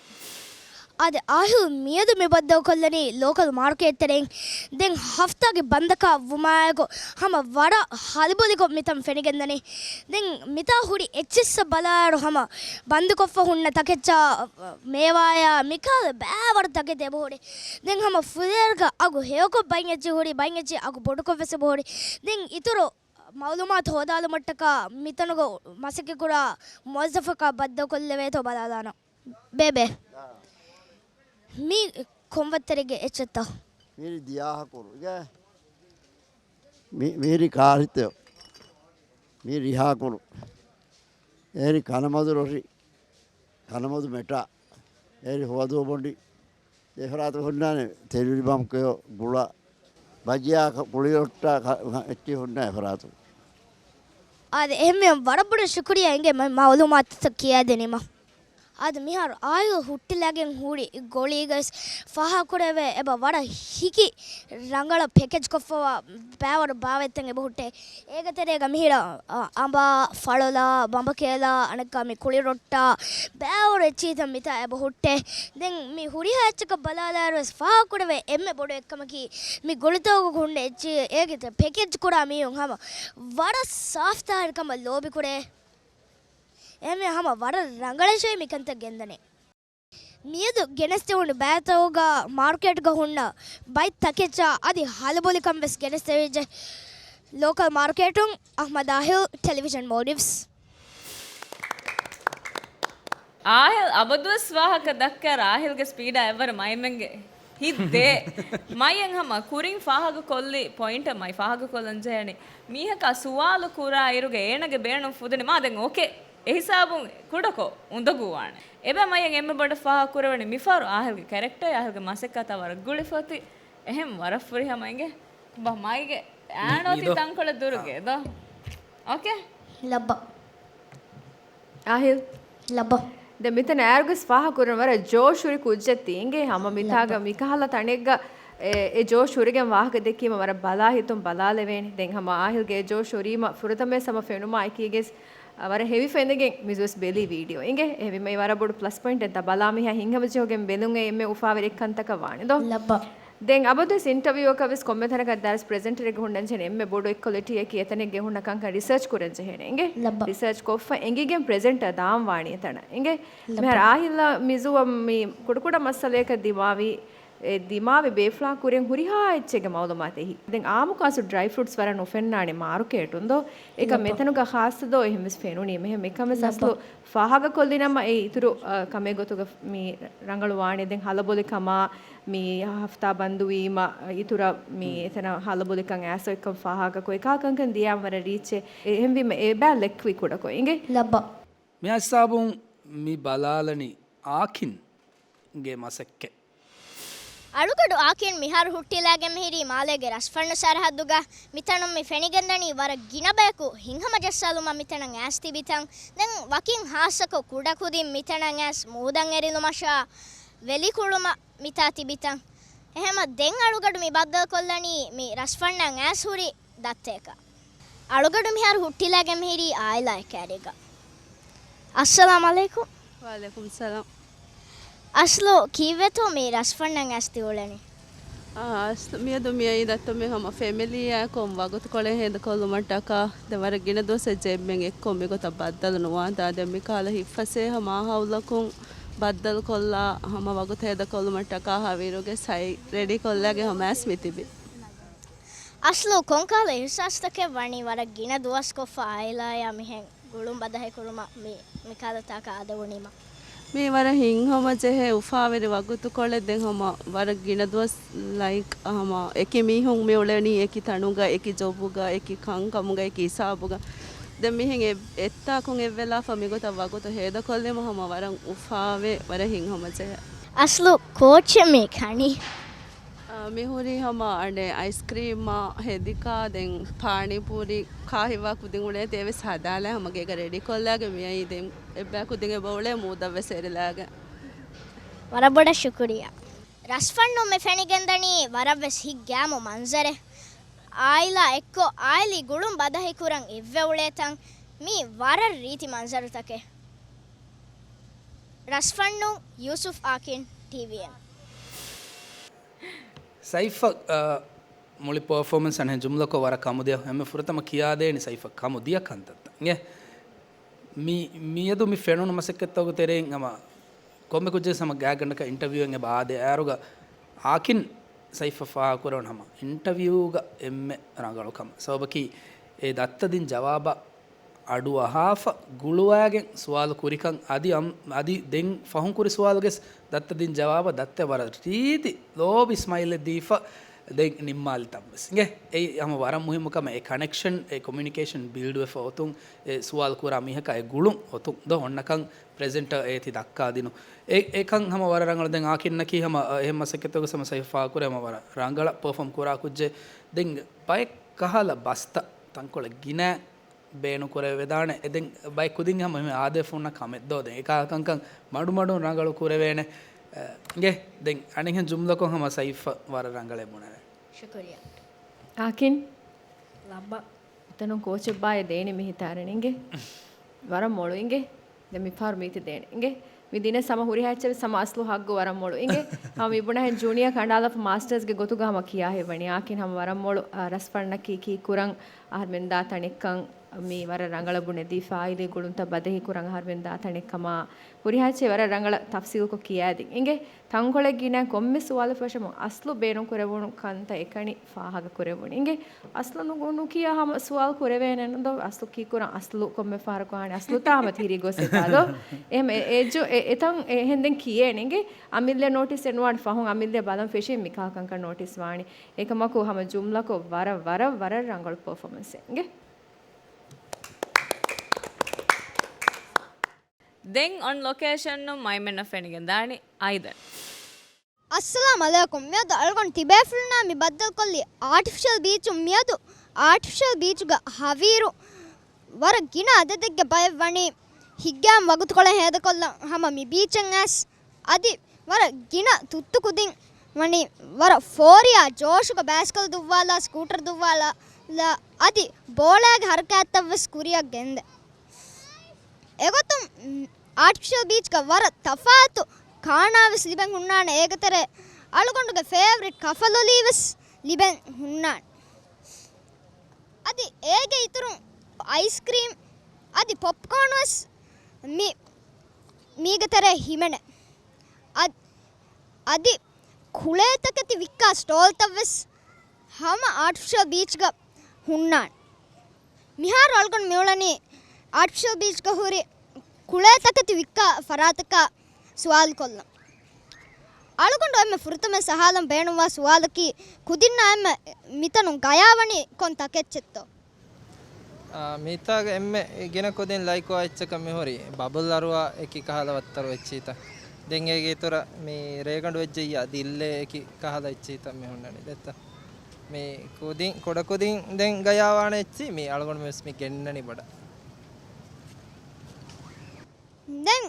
އާދެ، އާހިލް މިއަދު މި ބައްދަލުކޮށްލަނީ ލޯކަލް މާރުކޭޓް ތެރެއިން. ދެން ހަފްތާގެ ބަންދަކާ ވުމާއެކު ހަމަ ވަރަށް ހަލުބޮލިކޮށް މިތަން ފެނިގެންދަނީ. ދެން މިތާ ހުރި އެއްޗިއްސަށް ބަލާއިރު ހަމަ ބަންދުކޮށްފަ ހުންނަ ތަކެއްޗާ، މޭވާޔާ މިކަހަލަ ބައިވަރު ތަކެތި އެބަހުރި. ދެން ހަމަ ފުލޭރުގަ އަގު ހެޔޮކޮށް ބައިން އެއްޗި ހުރި، ބައިން އެއްޗި އަގު ބޮޑުކޮށް ވެސް އެބަހުރި. ދެން އިތުރު މައުލޫމާތު ހޯދާލުމަށްޓަކާ މިތަނުގަ މަސައްކަތްކުރާ މުވައްޒަފަކާ ބައްދަލުކޮށްލެވޭތޯ ބަލާލާނަން. ބޭބެ. މީ ކޮން ވައްތަރެއްގެ އެއްޗެއްތަ؟ މީރި ދިޔާހަކުރު. މީ، މީރި ކާރިތެއް. މީ ރިހާކުރު. އޭރި ކަނަމަދު ރޮށި. ކަނަމަދު މެޓާ. އޭރި ހުވަދޫ ބޮނޑި. އެފަރާތު ހުންނާނެ ތެރިވިރި ބަމްކޮޔޯ ގުޅާ. ބަޖިޔާ ކުޅިރޮއްޓާ އެއްޗި ހުންނާ އެފަރާތު. އާދެ، އެހެންވެ ވަރަށް ބޮޑަށް ޝުކުރިޔާ އިނގޭ މަ-، މައުލޫމާތުތައް ކިޔާދިނީމަ. އާދެ، މިހާރު އާހިލް ހުއްޓިލާގެން ހުރި ގޮޅީގަސް ފާހަގަކުރެވޭ އެބަ ވަރަށް ހިކި ރަނގަޅަށް ޕެކޭޖްކޮށްފަވާ ބައިވަރު ބާވަތްތައް އެބަ ހުއްޓޭ. އޭގެ ތެރޭގަ މިހިރަ، އަ، އަނބާ، ފަޅޮލާ، ބަނބަކޭލާ، އަނެއްކާ މި ކުޅިރޮއްޓާ، ބައިވަރު އެއްޗިހިތައް މިތާ އެބަ ހުއްޓޭ. ދެން މި ހުރިހާ އެއްޗަކަށް ބަލާލާއިރުވެސް ފާހަގަކުރެވޭ އެންމެ ބޮޑު އެއްކަމަކީ، މި ގޮޅިތަކުގަ ހުންނަ އެއްޗިހި އޭގެ ތެރޭ ޕެކޭޖް ކުރާ މީހުން ހަމަ ވަރަށް ސާފްތާހިރުކަމަށް ލޯބިކުރޭ. އެހެންވެ ހަމަ ވަރަށް ރަނގަޅަށޭ މިކަންތައް ގެންދަނީ. މިއަދު ގެނެސްދެވުނު ބައިތަކުގަ މާރުކޭޓްގަ ހުންނަ ބައި ތަކެއްޗާ އަދި ހަލުބޮލިކަން ވެސް ގެނެސްދެވިއްޖެ. ލޯކަލް މާރުކޭޓުން އަހްމަދު އާހިލް، ޓެލެވިޝަން މޯލްޑިވްސް. އާހިލް އަބަދުވެސް ވާހަކަ ދައްކާ އާހިލްގެ ސްޕީޑާ އެއްވަރު މައިމެންގެ ހިތް ދޭ. މައިއެން ހަމަ ކުރިން ފާހަގަ ކޮށްލި ޕޮއިންޓަށް މައި ފާހަގަ ކޮށްލަން ޖެހޭނީ. މީހަކާ ސުވާލު ކުރާ އިރުގެ އޭނަގެ ބޭނުން ފުދުނި މާ ދެން އޯކޭ. އެހިސާބުން ކުޑަކޮށް އުނދަގޫވާނެ. އެބަ މައިއެން އެންމެ ބޮޑަށް ފާހަގަ ކުރެވެނީ މިފަހަރު އާހިލްގެ ކެރެކްޓަރ، އާހިލްގެ މަސައްކަތާ ވަރަށް ގުޅިފަ އޮތީ. އެހެން ވަރަށް ފުރިހަމަ އިނގޭ. ބަ މައިގެ އާނޯތި ތަންކޮޅެއް ދުރުގެ ދޯ. އޯކޭ؟ ލައްބަ. އާހިލް. ލައްބަ. ދެން މިތަނަށް އައިރުގަސް ފާހަގަ ކުރަން ވަރަށް ޖޯޝް ހުރި ކުއްޖެއް ތީ އިނގޭ. ހަމަ މިތާގަ މިކަހަލަ ތަނެއްގަ އެ، އެ ޖޯޝް ހުރިގެން ވާހަކަ ދެއްކީމަ ވަރަށް ބަލާ ހިތުން ބަލާލެވޭނެ. ދެން ހަމަ އާހިލްގެ އެ ޖޯޝް ހުރީމަ ފުރަތަމަވެސް ހަމަ ފެނުމާ އެކީގަސް އަ، ވަރަށް ހެވިފަ އިނދެގެން މިޒުވެސް ބެލީ ވީޑިއޯ. އިނގޭ؟ އެހެންވީމަ އެ ވަރަށް ބޮޑު ޕްލަސް ޕޮއިންޓެއް ތަ ބަލާ މީހާ ހިތްހަމަޖެހިގެން ބެލުން އެ އެންމެ އުފާވެރި އެއްކަންތަކަށް ވާނެ ދޯ. ލައްބަ. ދެން އަބަދުވެސް އިންޓަވިއުއަކަށް ވެސް ކޮންމެ ތަނަކަށް ދާސް ޕްރެޒެންޓަރެއްގެ ހުންނަން ޖެހޭނެ އެންމެ ބޮޑު އެއް ކޮލިޓީއަކީ އެތަނެއްގެ ހުންނަ ކަންކަން ރިސާޗް ކުރަން ޖެހޭނެ. އިނގޭ؟ ލައްބަ. ރިސާޗް ކޮށްފަ އެނގިގެން ޕްރެޒެންޓަރ ދާން ވާނީ އެތަނަށް. އިނގޭ؟ ލައްބަ. މިހާރު އާހިލްއާ މިޒު މި ކުޑަކުޑަ މައްސަލަޔަކަށް ދިމާވި، އެ ދިމާވި ބޭފުޅާ ކުރިން ހުރިހާ އެއްޗެއްގެ މައުލޫމާތު އެހި. ދެން އާއްމުކޮށް އަސްލު ޑްރައި ފްރޫޓްސް ވަރަށް ނުފެންނާނެ މާރުކޭޓުން ދޯ. އެކަ ލައްބަ. މިތަނުގަ ޚާއްޞަ ދޯ އެހެންވެސް ފެނުނީ. މެހެން މިކަމެސް ލައްބަ. އަސްލު ފާހަގަކޮށްލިނަމަ އެ އިތުރު، އަ، ކަމެއް ގޮތުގަ މި ރަނގަޅު ވާނެ. ދެން ހަލަބޮލިކަމާ މި ހަފްތާ ބަންދުވީމަ އިތުރަށް މި އެތަނަށް ހަލަބޮލިކަން އައިސް އޮތްކަން ފާހަގަކޮށް އެކާކަންކަން ދިޔާމަ ވަރަށް ރީޗެއް. އެހެންވީމަ އެބަ ލެއްކުވި ކުޑަކޮށް. އިނގޭ؟ ލައްބަ. މި ހިސާބުން މި ބަލާލަނީ އާކިންގެ މަސައްކަތް. އަޅުގަޑު އާކިން މިހާރު ހުއްޓިލާގެން މިހިރީ މާލޭގެ ރަސްފަންނު ސަރަހައްދުގަ. މިތަނުން މި ފެނިގެންދަނީ ވަރަށް ގިނަ ބަޔަކު ހިތްހަމަޖައްސާލުމަށް މިތަނަށް އައިސް ތިބިތަން. ދެން ވަކިން ހާއްސަކޮށް ކުޑަކުދިން މިތަނަށް އައިސް މޫދަށް އެރިލުމަށާ ވެލިކުޅުމަށް މިތާ ތިބިތަން. އެހެމަ ދެން އަޅުގަޑު މި ބައްދަލުކޮށްލަނީ މި ރަސްފަންނަށް އައިސް ހުރި ދައްތައަކަށް. އަޅުގަޑު މިހާރު ހުއްޓިލާގެން މިހިރީ އާއިލާއެއް ކައިރީގަ. އައްސަލާމް އަލައިކުމް. ވައަލައިކުމް ސަލާމް. އަސްލު ކީއްވެތޯ މި ރަސްފަންނަށް އައިސް ތިއުޅެނީ؟ އާ، އަސްލު މިއަދު މިއައީ ދައްތަ މި ހަމަ ފެމިލީއާއެކު ވަގުތުކޮޅެއް ހޭދަކޮށްލުމަށްޓަކާ. ދެން ވަރަށް ގިނަ ދުވަސް އެއްޗެއް އެންމެން އެއްކޮށް މިގޮތަށް ބައްދަލު ނުވާތާ. ދެން މިކަހަލަ ހިތްފަސޭހަ މާހައުލަކުން ބައްދަލުކޮށްލާ ހަމަ ވަގުތު ހޭދަކޮށްލުމަށްޓަކާ ހަވީރުގެ ސައި ރެޑީކޮށްލާގެ ހަމަ އައިސް މި ތިބި. އަސްލު ކޮންކަހަލަ އިހްސާސްތަކެއް ވަނީ ވަރަށް ގިނަ ދުވަސްކޮށްފަ އާއިލާޔާ މިހެން ގުޅުން ބަދަހިކުރުމަށް މި، މިކަހަލަ ތާކަށް އާދެވުނީމަ؟ މީ ވަރަށް ހިތްހަމަޖެހޭ އުފާވެރި ވަގުތުކޮޅެއް. ދެން ހަމަ ވަރަށް ގިނަ ދުވަސް ލައިކް ހަމަ އެކި މީހުން މި އުޅެނީ އެކި ތަނުގަ، އެކި ޖޮބުގަ، އެކި ކަންކަމުގަ، އެކި ހިސާބުގަ. ދެން މިހެން އެ، އެއްތާކުން އެއްވެލާފަ މިގޮތަށް ވަގުތު ހޭދަކޮށްލީމަ ހަމަ ވަރަށް އުފާވޭ، ވަރަށް ހިތްހަމަޖެހޭ. އަސްލު ކޯޗެއް މި ކަނީ؟ އާ، މި ހުރީ ހަމަ އަނެއް އައިސްކްރީމްއާ ހެދިކާ، ދެން ޕާނީޕޫރީ ކާ ހިއްވާ ކުދިން އުޅޭތީ އެވެސް ހަދާލާ ހަމަ ގޭގަ ރެޑީކޮށްލާގެ މިއައީ. ދެން އެއްބައި ކުދިން އެބަ އުޅޭ މޫދަށްވެސް އެރިލާގެ. ވަރަށް ބޮޑަށް ޝުކުރިއްޔާ. ރަސްފަންނު މި ފެނިގެންދަނީ ވަރަށްވެސް ހިތްގައިމު މަންޒަރެއް. އާއިލާ އެއްކޮށް އާއިލީ ގުޅުން ބަދަހިކުރަން އެއްވެ އުޅޭތަން މީ ވަރަށް ރީތި މަންޒަރުތަކެއް. ރަސްފަންނު ޔޫސުފް އާކިން ޓީވީއެމް. ސައިފަ، އަ، މުޅި ޕަރފޯމަންސް އަނެއް ޖުމްލަކޮށް ވަރަށް ކަމުދިޔަ، އެންމެ ފުރަތަމަ ކިޔާދޭނީ ސައިފަ ކަމުދިޔަ ކަންތައްތައް. އިނގޭ؟ މި، މިއަދު މި ފެނުނު މަސައްކަތްތަކުގެ ތެރެއިން ހަމަ ކޮންމެ ކުއްޖެއް ހަމަ ގާތްގަނޑަކަށް އިންޓަވިއުއެއް އެބަ އާދޭ. އޭރުގަ އާކިން ސައިފަ ފާހަގަކުރެވުނު ހަމަ އިންޓަވިއުގަ އެންމެ ރަނގަޅު ކަމަށް. ސަބަބަކީ އެ ދައްތަ ދިން ޖަވާބަށް އަޑު އަހާފަ ގުޅުވާގެން ސުވާލު ކުރިކަން އަދި އަމް-، އަދި ދެން ފަހުން ކުރި ސުވާލުގެސް ދައްތަ ދިން ޖަވާބަށް ދައްތަ ވަރަށް ރީތި ލޯބި ސްމައިލެއް ދީފަ ދެން ނިންމާލިތަން ވެސް. އިނގޭ؟ އެއީ ހަމަ ވަރަށް މުހިއްމު ކަމެއް. އެ ކަނެކްޝަން، އެ ކޮމިއުނިކޭޝަން ބިލްޑް ވެފަ އޮތުން، އެ ސުވާލު ކުރާ މީހަކާ އެ ގުޅުން އޮތުން ދޯ އޮންނަކަން ޕްރެޒެންޓަރ އޭތި ދައްކާދިނު. އެ، އެކަން ހަމަ ވަރަށް ރަނގަޅު. ދެން އާކިންނަކީ ހަމަ، އަ، އެހެން މަސައްކަތްތަކުގެ ހަމަ ސައިފާ ކުރެ ހަމަ ވަރަށް ރަނގަޅަށް ޕަރފޯމް ކުރާ ކުއްޖެއް. ދެން ބައެއް ކަހަލަ ބަސްތައް ތަންކޮޅެއް ގިނަ ބޭނުން ކުރެވިދާނެ. އެ ދެން ބައެއް ކުދިން ހަމަ އެހެން އާދޭފުންނަށް ކަމެއް ދޯ. ދެން އެކާ ކަންކަން މަޑުމަޑުން ރަނގަޅު ކުރެވޭނެ. އެ، އިނގޭ؟ ދެން އަނެއްހެން ޖުމްލަކޮށް ހަމަ ސައިފަ ވަރަށް ރަނގަޅޭ ބުނެވޭ. ޝުކުރިއްޔާ. އާކިން. ލައްބަ. އެތަނުން ކޯޗެއްބާއޭ ދޭނެ މި ހިތާރަނި އިނގޭ. ވަރަށް މޮޅު އިނގޭ. ދެން މިފަހަރު މީތި ދޭނެ އިނގޭ. މި ދިނެސް ހަމަ ހުރިހާ އެއްޗެއް ވެސް ހަމަ އަސްލު ހައްގު ވަރަށް މޮޅު އިނގޭ. ހަމަ މި ބުނާހެން ޖޫނިއާ ކަނޑާލަފަ މާސްޓަރސްގެ ގޮތުގަ ހަމަ ކިޔާ ހެއްވަނީ. އާކިން ހަމަ ވަރަށް މޮޅު، އާ، ރަސްފަންނަކީ ކީއްކުރަން އަހަރުމެން ދާ ތަނެއްކަން މި ވަރަށް ރަނގަޅަށް ބުނެދީފަ އާއިލީ ގުޅުންތައް ބަދަހިކުރަން އަހަރުމެން ދާ ތަނެއް ކަމަށް ހުރިހާ އެއްޗެއް ވަރަށް ރަނގަޅަށް ތަފްސީލްކޮށް ކިޔާދިން އިނގޭ. ތަންކޮޅެއް ގިނަ ކޮންމެ ސުވާލެއް ފަށަމުން އަސްލު ބޭނުން ކުރެވުނު ކަންތައް އެކަނި ފާހަގަ ކުރެވުނު އިނގޭ. އަސްލު ނު-، ނުކިޔާ ހަމަ ސުވާލު ކުރެވޭނެ ނުދޯ. އަސްލު ކީއްކުރަން އަސްލު ކޮންމެ ފަހަރަކު އަހަނީ އަސްލުތާ ހަމަ ތިރީ ގޮސް އެބާ ދޯ. އެހެން އެ-، އެ ޖު-، އެ-، އެތަން އެހެން ދެން ކިޔޭނެ އިނގޭ. އަމިއްލަ ނޯޓިސް އެއް ނުވާނެ ފަހުން އަމިއްލަ ބަލަން ފެށީ މިކާ ކަންކަން ނޯޓިސް ވާނީ. އެކަމަކު ހަމަ ޖުމްލަކޮށް ވަރަށް، ވަރަށް، ވަރަށް ރަނގަޅު ޕަރފޯމަންސެއް އިނގޭ. ދެން އޮން ލޮކޭޝަންނު މައިމެންނަށް ފެނިގެން ދާނީ އައިދަން. އައްސަލާމް އަލައިކުމް. މިއަދު އަޅުގަނޑު ތިބޭފުޅުންނާ މި ބައްދަލުކޮށްލީ އާޓިފިޝަލް ބީޗުން. މިއަދު އާޓިފިޝަލް ބީޗުގަ ހަވީރު ވަރަށް ގިނަ އަދަދެއްގެ ބައެއް ވަނީ ހިތްގައިމު ވަގުތުކޮޅެއް ހޭދަކޮށްލަން ހަމަ މި ބީޗަށް އައިސް. އަދި ވަރަށް ގިނަ ތުއްތު ކުދިން ވަނީ ވަރަށް ފޯރިޔާ ޖޯޝުގަ ބައިސްކަލް ދުއްވާލާ، ސްކޫޓަރ ދުއްވާލާ، އަދި ބޯޅައިގެ ހަރަކާތްތައްވެސް ކުރިއަށް ގެންދެ. އެގޮތުން، އާޓިފިޝަލް ބީޗްގަ ވަރަށް ތަފާތު ކާނާވެސް ލިބެން ހުންނާނެ. އޭގެ ތެރޭ އަޅުގަނޑުގެ ފޭވަރިޓް ކަފަލޮލީވެސް ލިބެން ހުންނާނެ. އަދި އޭގެ އިތުރުން އައިސްކްރީމް އަދި ޕޮޕްކޯން ވެސް މި، މީގެ ތެރޭ ހިމެނޭ. އަދި، އަދި ކުޅޭ ތަކެތި ވިއްކާ ސްޓޯލްތައް ވެސް ހަމަ އާޓިފިޝަލް ބީޗްގަ ހުންނާނެ. މިހާރު އަޅުގަނޑު މިއުޅެނީ އާޓިފިޝަލް ބީޗްގަ ހުރި ކުޅޭ ތަކެތި ވިއްކާ ފަރާތަކާ ސުވާލު ކޮށްލަން. އަޅުގަނޑު އެންމެ ފުރަތަމަ އަހާލަން ބޭނުންވާ ސުވާލަކީ، ކުދިންނާ އެންމެ މިތަނުން ގަޔާވަނީ ކޮން ތަކެއްޗެއްތޯ؟ އާ، މިތާގަ އެންމެ ގިނަ ކުދިން ލައިކްވާ އެއްޗަކަށް މިހުރީ ބަބުލް އަރުވާ އެކި ކަހަލަ ވައްތަރު އެއްޗިތައް. ދެން އޭގެ އިތުރަށް މި ރޭގަނޑު ވެއްޖެއްޔާ ދިއްލޭ އެކި ކަހަލަ އެއްޗިތައް މި ހުންނަނީ ދެއްތަ. މި ކުދިން، ކުޑަކުދިން ދެން ގަޔާވާނެ އެއްޗި މި އަޅުގަނޑު މި ވެސް މި ގެންނަނީ ބޮޑަށް. ދެން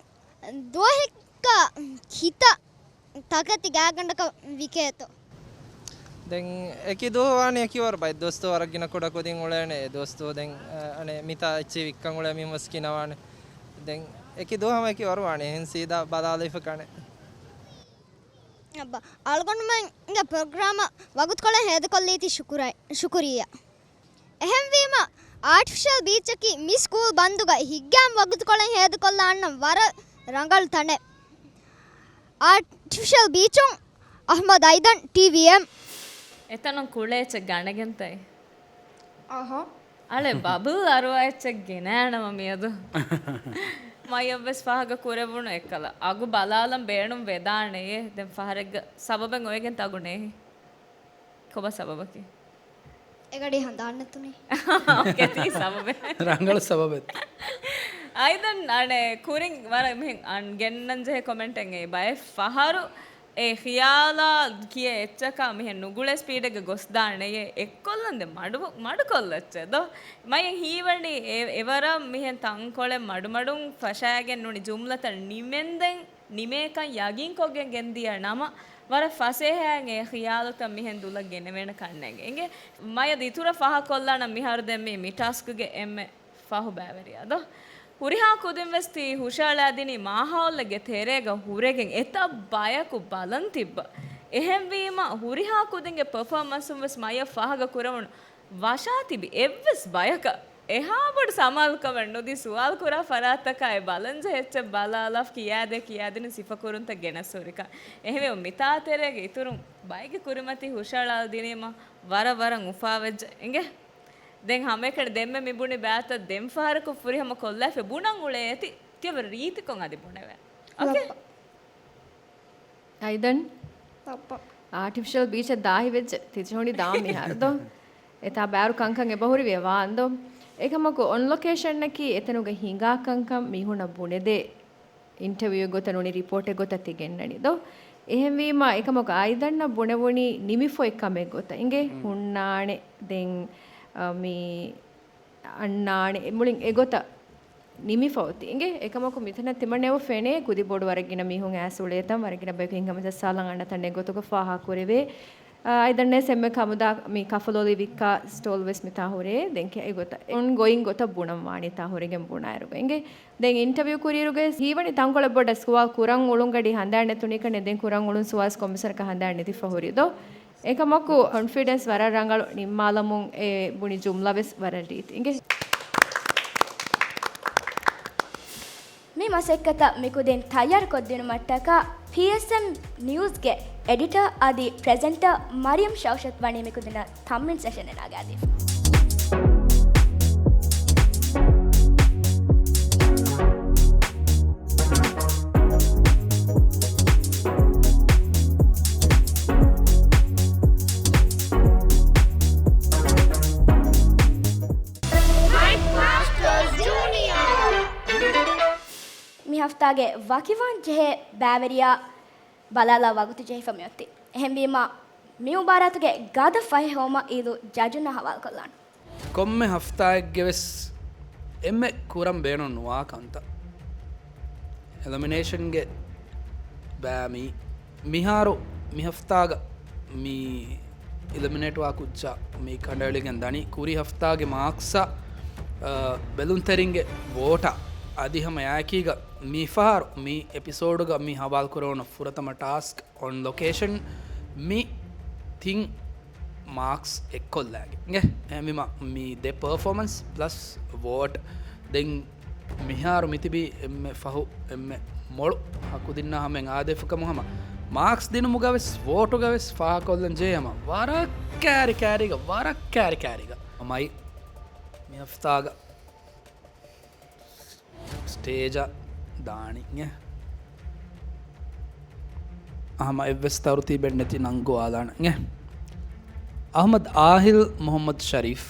ދުވަހެއްގަ ކިތައް ތަކެތި ގާގަނޑަކަށް ވިކޭތޯ؟ ދެން އެކި ދުވަހު ވާނީ އެކި ވަރު ބައެއް ދުވަސްތު ވަރަށް ގިނަ ކުޑަކުދިން އުޅޭނެ. އެ ދުވަސްތު ދެން، އަ، އަނެއް މިތާ އެއްޗި ވިއްކަން އުޅޭ މީހުން ވެސް ގިނަވާނެ. ދެން އެކި ދުވަހު ހަމަ އެކި ވަރު ވާނީ. އެހެން ސީދާ ބަލާލައިފަ ކަނެ. އައްބަ، އަޅުގަނޑުމެންގެ ޕްރޮގްރާމަށް ވަގުތުކޮޅެއް ހޭދަކޮށްލީތީ ޝުކުރައި-، ޝުކުރިއްޔާ. އެހެންވީމަ، އާޓިފިޝަލް ބީޗަކީ މި ސްކޫލް ބަންދުގަ ހިތްގައިމު ވަގުތުކޮޅެއް ހޭދަކޮށްލާންނަން ވަރަށް ރަނގަޅު ތަނެއް. އާޓިފިޝަލް ބީޗުން އަޙްމަދު އައިދަން، ޓީވީއެމް. އެތަނުން ކުޅޭ އެއްޗެއް ގަނެގެންތައޭ. އަހަ. އަޅެ ބަބުލް އަރުވާ އެއްޗެއް ގެނައިނަމަ މިއަދު. މައިޔަށްވެސް ފާހަގަ ކުރެވުނު އެއްކަލަ. އަގު ބަލާލަން ބޭނުން ވެދާނެޔޭ. ދެން ފަހަރެއްގަ ސަބަބެއް އޮވެގެން ތަގު ނޭހި. ކޮބާ ސަބަބަކީ؟ އެގަޑި ހަނދާން ނެތުނީ. އޯކޭ، ތީ ސަބަބެއް. ރަނގަޅު ސަބަބެއް. އައިދަން އަނެއް ކުރިން ވަރަށް މިހެން އަން ގެންނަން ޖެހޭ ކޮމެންޓެއް އެއީ. ބައެއް ފަހަރު އެ ޚިޔާލާ ކިޔޭ އެއްޗަކާ މިހެން ނުގުޅޭ ސްޕީޑެއްގަ ގޮސްދާނެޔޭ. އެއްކޮށްލަން ދެ މަޑު، މަޑުކޮށްލައްޗޭ ދޯ. މައިން ހީވަނީ އެ، އެވަރަށް މިހެން ތަންކޮޅެއް މަޑުމަޑުން ފަށާގެން ނޫނީ ޖުމްލަތައް ނިމެންދެން ނިމޭކަން ޔަގީންކޮށްގެން ގެންދިޔަ ނަމަ، ވަރަށް ފަސޭހައިން އެ ޚިޔާލުތައް މިހެން ދުލަށް ގެނެވޭނެ ކަންނޭނގެ. އިނގޭ، މަޔަ ދިތުރަށް ފާހަގަކޮށްލާނަން މިހާރު ދެން މި މި ޓާސްކްގެ އެންމެ ފަހު ބައިވެރިޔާ ދޯ. ހުރިހާ ކުދިން ވެސް ތި ހުށައަޅާދިނީ މާހައުލެއްގެ ތެރޭގަ ހުރެގެން އެތައް ބަޔަކު ބަލަން ތިއްބަ. އެހެންވީމަ، ހުރިހާ ކުދިންގެ ޕަފޯމަންސުން ވެސް މަޔަށް ފާހަގަ ކުރެވުނު ވަށާ ތިބި އެއްވެސް ބަޔަކަށް އެހާ ބޮޑު ސަމާލުކަމެއް ނުދީ، ސުވާލު ކުރާ ފަރާތްތަކާއި ބަލަންޖެހޭ އެއްޗެއް ބަލާލާފަ ކިޔާދޭ ކިޔާދިނު ސިފަކުރުންތައް ގެނެސް ހުރިކަން. އެހެންވެ، މިތާ ތެރޭގެ އިތުރުން ބައެއްގެ ކުރިމަތީ ހުށައަޅާލަދިނީމަ ވަރަށް ވަރަށް އުފާވެއްޖެ އިނގޭ. ދެން ހަމައެކަނި ދެންމެ މި ބުނި ބައިތައް ދެން ފަހަރަކު ފުރިހަމަ ކޮށްލާފަ ބުނަން އުޅޭ އޭތި ތިޔަބަ ރީތިކޮށް އަދި ބުނެވޭ. އޯކޭ؟ ލައްޕަ. އައިދަން؟ ލައްޕަ. އާޓިފިޝަލް ބީޗަށް ދާހިވެއްޖެ ތިޖަހުނި ދާން މިހާރު ދޯ؟ އެތާ ބާރު ކަންކަން އެބަހުރިވިޔަ ވާން ދޯ؟ އެކަމަކު އޮން ލޮކޭޝަންއަކީ އެތަނުގަ ހިނގާ ކަންކަން މީހުނަށް ބުނެދޭ އިންޓަވިއު ގޮތަށް ނޫނީ ރިޕޯޓެއް ގޮތަށް ތި ގެންނަނީ ދޯ؟ އެހެންވީމާ އެކަމަކު އައިދަންނަށް ބުނެވުނީ ނިމިފޮތް ކަމެއް ގޮތަށް އިނގޭ؟ ހުންނާނެ ދެން، އަ، މި އަންނާނެ މުޅިން އެގޮތަށް ނިމިފަ އޮތީ. އިނގޭ؟ އެކަމަކު މިތަނަށް ތިމަންނައަށް ފެނޭ ކުދި ބޮޑު ވަރަށް ގިނަ މީހުން އައިސް އުޅޭތަން، ވަރަށް ގިނަ ބަޔަކު ހިތްހަމަޖައްސާލަން އަންނަ ތަނެއް ގޮތުގަ ފާހަގަ ކުރެވޭ. އަ، އައިދަންނަށް އެންމެ ކަމުދާ މި ކަފަލޮލި ވިއްކާ ސްޓޯލް ވެސް މިތާ ހުރޭ. ދެން ކެ-، އެގޮތަށް އޮން ގޮއިން ގޮތަށް ބުނަން ވާނީ ތާ ހުރެގެން ބުނާއިރުގަ. އިނގޭ؟ ދެން އިންޓަވިއު ކުރިއިރުގަ ހީވަނީ ތަންކޮޅެއް ބޮޑަށް ސުވާލު ކުރަން އުޅުން ގަޑި ހަނދާން ނެތުނީ ކަންނޭ. ދެން ކުރަން އުޅުން ސުވާލު ކޮންމެސް ވަރަކަށް ހަނދާން ނެތިފަ ހުރި ދޯ؟ އެކަމަކު ކޮންފިޑެންސް ވަރަށް ރަނގަޅު ނިންމާލަމުން އެ ބުނި ޖުމްލަ ވެސް ވަރަށް ރީތި. އިނގޭ؟ މި މަސައްކަތަށް މިކުދިން ތައްޔާރުކޮށްދިނުމަށްޓަކާ ޕީއެސްއެމް ނިއުޒްގެ އެޑިޓަރ އަދި ޕްރެޒެންޓަރ މަރިޔަމް ޝައުޝަތް ވަނީ މިކުދިންނަށް ތަމްރީން ސެޝަނެއް ނަގާދީފަ. މި ހަފްތާގެ ވަކިވާން ޖެހޭ ބައިވެރިޔާ ބަލާލާ ވަގުތު ޖެހިފަ މިއޮތީ. އެހެންވީމާ، މި މުބާރާތުގެ ގަދަ ފަހެއް ހޮވުމަށް އީދު ޖަޖުންނަށް ހަވާލުކޮށްލާނަން. ކޮންމެ ހަފްތާއެއްގެ ވެސް އެންމެ ކުރަން ބޭނުން ނުވާ ކަންތައް. އެލިމިނޭޝަންގެ ބައި މީ، މިހާރު މި ހަފްތާގަ މި އެލިމިނޭޓްވާ ކުއްޖާ މި ކަނޑައެޅިގެން ދަނީ. ކުރީ ހަފްތާގެ މާކްސްއަށް، އަ، ބެލުންތެރިންގެ ވޯޓަށް އަދި ހަމަ އެއާއެކީގަ މިފަހަރު މި އެޕިސޯޑުގަ މި ހަވާލު ކުރެވުނު ފުރަތަމަ ޓާސްކް އޮން ލޮކޭޝަން މި ތިން މާކްސް އެއްކޮށްލާގެން. އެހެންވީމަ މި ދެ ޕަރފޯމަންސް ޕްލަސް ވޯޓް. ދެން މިހާރު މިތިބީ އެންމެ ފަހު އެންމެ މޮޅު ހަ ކުދިންނާ ހަމައިން އާދޭފަ ކަމު ހަމަ މާކްސް ދިނުމުގަ ވެސް ވޯޓުގަ ވެސް ފާހަގަކޮށްލަން ޖެހޭ ހަމަ ވަރަށް ކާރި ކާރީގަ ވަރަށް ކާރި ކާރީގަ ހަމައި މި ހަފްތާގަ ސްޓޭޖަށް ދާނީ އެ. ހަމަ އެއްވެސް ތަރުތީބެއް ނެތި ނަން ގޮވާލާނަން އެ. އަހްމަދު އާހިލް، މުހައްމަދު ޝަރީފް،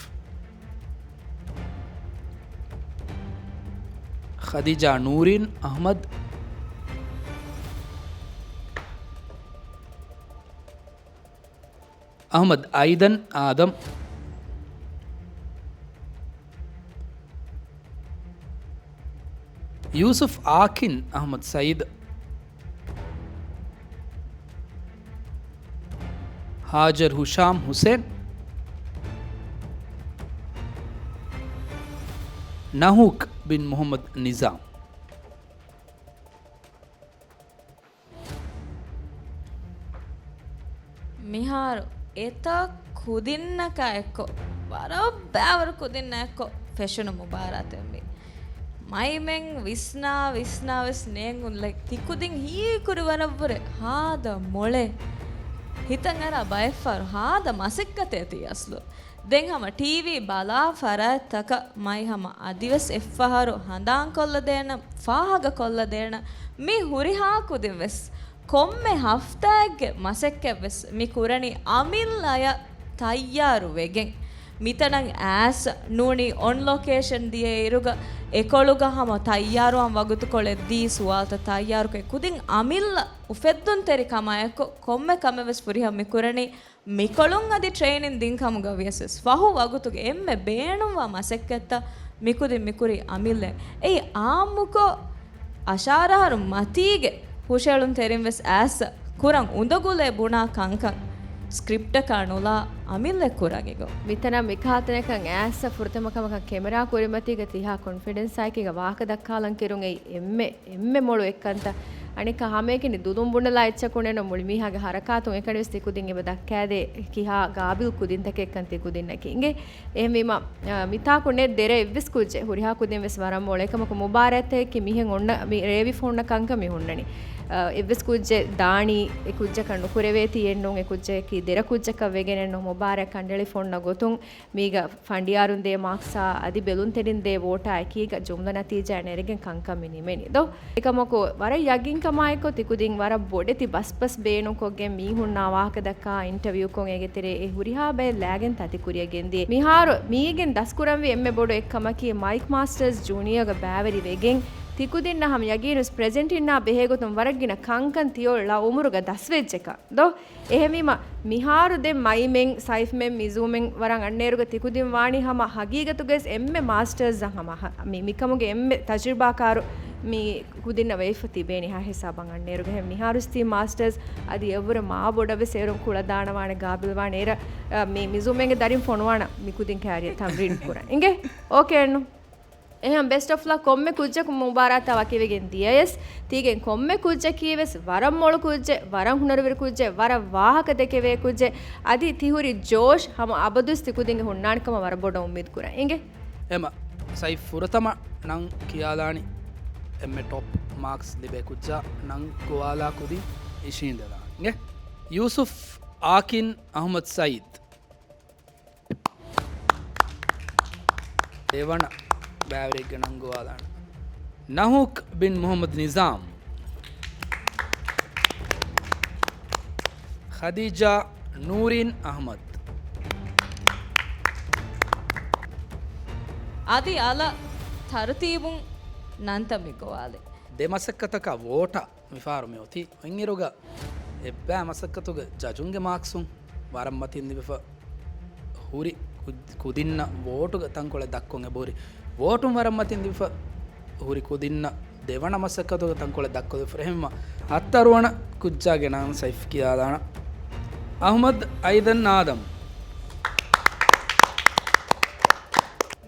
ޚަދީޖާ ނޫރީން އަހްމަދު، އަހްމަދު އައިދަން އާދަމް، ޔޫސުފް އާކިން އަހްމަދު ސައީދު، ހާޖަރު ހުޝާމް ހުސެން، ނަހޫކް ބިން މުހައްމަދު ނިޒާމް. މިހާރު އެތައް ކުދިންނަކާ އެއްކޮށް، ވަރަށް ބައިވަރު ކުދިންނާ އެއްކޮށް ފެށުނު މުބާރާތެއް މީ. މައިމެން ވިސްނާ ވިސްނާ ވެސް ނޭނގުން ލައި ތިކުދިން ހީކުރި ވަރަށްވުރެ ހާދަ މޮޅެއް. ހިތަށް އަރާ ބައެއްފަހަރު ހާދަ މަސައްކަތެއް ތީ އަސްލު. ދެން ހަމަ ޓީވީ ބަލާ ފަރާތްތަކަށް މައި ހަމަ އަދިވެސް އެއްފަހަރު ހަނދާންކޮށްލަދޭނަން، ފާހަގަކޮށްލަދޭނަން، މި ހުރިހާ ކުދިން ވެސް ކޮންމެ ހަފްތާއެއްގެ މަސައްކަތް ވެސް މި ކުރަނީ އަމިއްލަޔަށް ތައްޔާރު ވެގެން. މިތަނަށް އައިސް ނޫނީ އޮން ލޮކޭޝަން ދިޔަ އިރުގަ އެކޮޅުގަ ހަމަ ތައްޔާރުވާން ވަގުތުކޮޅެއް ދީ، ސުވާލުތައް ތައްޔާރުކޮށް ކުދިން އަމިއްލަ އުފެއްދުންތެރި ކަމާއެކު ކޮންމެ ކަމެއް ވެސް ފުރިހަމަ މި ކުރަނީ މިކޮޅުން އަދި ޓްރެއިނިން ދިން ކަމުގަ ވިޔަސް ވެސް ފަހު ވަގުތުގެ އެންމެ ބޭނުންވާ މަސައްކަތްތައް މިކުދިން މިކުރީ އަމިއްލަ. އެއީ އާއްމުކޮށް އަށާރަ އަހަރު މަތީގެ ހުށައެޅުންތެރިން ވެސް އައިސް ކުރަން އުނދަގުލޭ ބުނާ ކަންކަން ސްކްރިޕްޓަކާ ނުލާ އަމިއްލަ ކުރަން އިގޮ. މިތަނަށް މިކާތަނަކަށް އައިސް ފުރަތަމަ ކަމަކަށް ކެމެރާ ކުރިމަތީގަ ތިހާ ކޮންފިޑެންސް އާއެކީގަ ވާހަކަ ދައްކާލަން ކިރުން އެއީ އެންމެ އެންމެ މޮޅު އެއްކަންތައް. އަނެއްކާ ހަމައެކަނި ދުލުން ބުނެލާ އެއްޗަކު ނެނު މުޅި މީހާގެ ހަރަކާތުން އެކަނިވެސް ތިކުދިން އެބަ ދައްކާދޭ ކިހާ ގާބިލް ކުދިންތަކެއްކަން ތިކުދިންނަކީ އިނގޭ. އެހެންވީމަ، އަ، މިތާކު ނެތް ދެރަ އެއްވެސް ކުއްޖެއް ހުރިހާ ކުދިން ވެސް ވަރަށް މޮޅު އެކަމަކު މުބާރާތަކަކީ މިހެން އޮންނަ މި ރޭވިފަ ހުންނަ ކަންކަން މި ހުންނަނީ. އަ، އެއްވެސް ކުއްޖެއް ދާނީ އެ ކުއްޖަކަށް ނުކުރެވޭތީ އެއްނޫން، އެ ކުއްޖަކީ ދެރަ ކުއްޖަކަށް ވެގެނެއްނޫން، މުބާރާތް ކަނޑައެޅިފަ ހުންނަ ގޮތުން މީގަ ފަނޑިޔާރުން ދޭ މާކްސާ އަދި ބެލުންތެރިން ދޭ ވޯޓާ އެކީގަ ޖުމްލަ ނަތީޖާ ނެރެގެން ކަންކަން މި ނިމެނީ ދޯ؟ އެކަމަކު ވަރަށް ޔަގީންކަމާއެކު ތިކުދިން ވަރަށް ބޮޑެތި ބަސްބަސް ބޭނުންކޮށްގެން މީހުންނާ ވާހަކަ ދައްކާ އިންޓަވިއުކޮށް އޭގެ ތެރޭ އެ ހުރިހާ ބައެއް ލާގެން ތަތިކުރިއަށް ގެންދިޔަ. މިހާރު މީގެން ދަސްކުރަންވީ އެންމެ ބޮޑު އެއްކަމަކީ މައިކް މާސްޓަރސް ޖޫނިއަރގަ ބައިވެރި ވެގެން ތިކުދިންނަށް ހަމަ ޔަގީނުސް ޕްރެޒެންޓް އިންނާ ބެހޭގޮތުން ވަރަށް ގިނަ ކަންކަން ތިޔޮޅު ޅަ އުމުރުގަ ދަސްވެއްޖެކަން ދޯ؟ އެހެންވީމަ، މިހާރު ދެން މައިމެން، ސައިފްމެން، މިޒޫމެން ވަރަށް އަންނައިރުގަ ތިކުދިން ވާނީ ހަމަ ހަގީގަތުގައިސް އެންމެ މާސްޓަރސްއަށް ހަމަ ހަ-، މި، މިކަމުގެ އެންމެ ތަޖުރިބާކާރު މި ކުދިންނަށް ވެވިފަ ތިބޭނީ ހަ ހިސާބަށް އަންނައިރުގަ. ހެން މިހާރުސް ތީ މާސްޓަރސް އަދި އެއަށްވުރެ މާ ބޮޑަށް ވެސް އޭރުން ކުޅަދާނަވާނެ، ގާބިލްވާނެ. އޭރަށް، އަ، މި، މިޒޫމެންގެ ދަރިން ފޮނުވާނަ މި ކުދިން ކާރިއަށް ތަމްރީން ކުރަން. އިނގޭ؟ އޯކޭ އެއްނު. އެހެން ބެސްޓް އޮފް ލަކް ކޮންމެ ކުއްޖަކު މުބާރާތާ ވަކިވެގެން ދިޔަޔަސް، ތީގެން ކޮންމެ ކުއްޖަކީ ވެސް ވަރަށް މޮޅު ކުއްޖެއް، ވަރަށް ހުނަރުވެރި ކުއްޖެއް، ވަރަށް ވާހަކަ ދެކެވޭ ކުއްޖެއް، އަދި ތިހުރި ޖޯޝް ހަމަ އަބަދުވެސް ތިކުދިންގެ ހުންނާނެ ކަމަށް ވަރަށް ބޮޑަށް އުއްމީދު ކުރަން. އިނގޭ؟ އެމަ، ސައިފް ފުރަތަމަ ނަން ކިޔާލާނީ އެންމެ ޓޮޕް މާކްސް ލިބޭ ކުއްޖާ ނަން ގޮވާލާ ކުދިން އިށީނދެލާނެ. އިނގޭ؟ ޔޫސުފް އާކިން އަހުމަދު ސައީދު. ދެވަނަ ބައިވެރިއެއްގެ ނަން ގޮވާލާނެ. ނަހޫކް ބިން މުހައްމަދު ނިޒާމް. ޚަދީޖާ ނޫރީން އަހްމަދު. އަދި އަލަށް ތަރުތީބުން ނަންތައް މި ގޮވާލި. ދެ މަސައްކަތަކަށް ވޯޓަށް މިފަހަރު މި އޮތީ. އޮތްއިރުގަ އެއްބައި މަސައްކަތުގެ ޖަޖުންގެ މާކްސުން ވަރަށް މަތިން ލިބިފަ ހުރި ކު-، ކުދިންނަށް ވޯޓުގެ ތަންކޮޅެއް ދައްކޮން އެބަހުރި. ވޯޓުން ވަރަށް މަތިން ލިބިފަ ހުރި ކުދިންނަށް ދެވަނަ މަސައްކަތުގެ ތަންކޮޅެއް ދައްކޮލެފަ. އެހެންވީމަ ހަތަރުވަނަ ކުއްޖާގެ ނަން ސައިފް ކިޔާލާނަން. އަހުމަދު އައިދަން އާދަމް.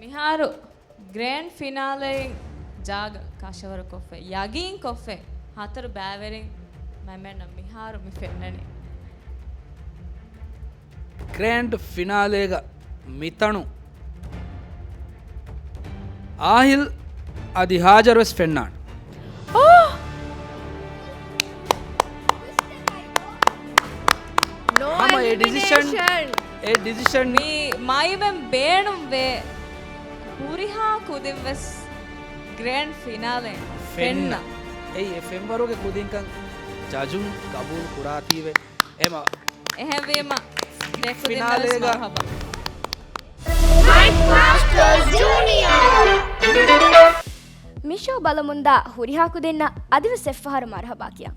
މިހާރު ގްރޭންޑް ފިނާލެއިން ޖާގަ ކަށަވަރުކޮށްފަ، ޔަގީންކޮށްފަ، ހަތަރު ބައިވެރިން މައިމެންނަށް މިހާރު މި ފެންނަނީ. ގްރޭންޑް ފިނާލޭގަ މިތަނު އާހިލް އަދި ހާޖަރު ވެސް ފެންނާނެ. އޯ! ނޯ ހަމަ އެ ޑިސިޝަން، އެލިމިނޭޝަން. އެ ޑިސިޝަން. މި މައިމެން ބޭނުންވޭ ހުރިހާ ކުދިން ވެސް ގްރޭންޑް ފިނާލޭ ފެންނަ. ފެންނަ. އެއީ އެ ފެންވަރުގެ ކުދިންކަން ޖަޖުން ގަބޫލު ކުރާތީވެ. އެމަ އެހެންވީމަ، ދެ ކުދިންނަށް ވެސް ފިނާލޭގަ މަރުހަބާ. މައިކް މާސްޓަރސް ޖޫނިއާ. މި ޝޯ ބަލަމުންދާ ހުރިހާ ކުދިންނަށް އަދިވެސް އެއްފަހަރު މަރުހަބާ ކިޔާ.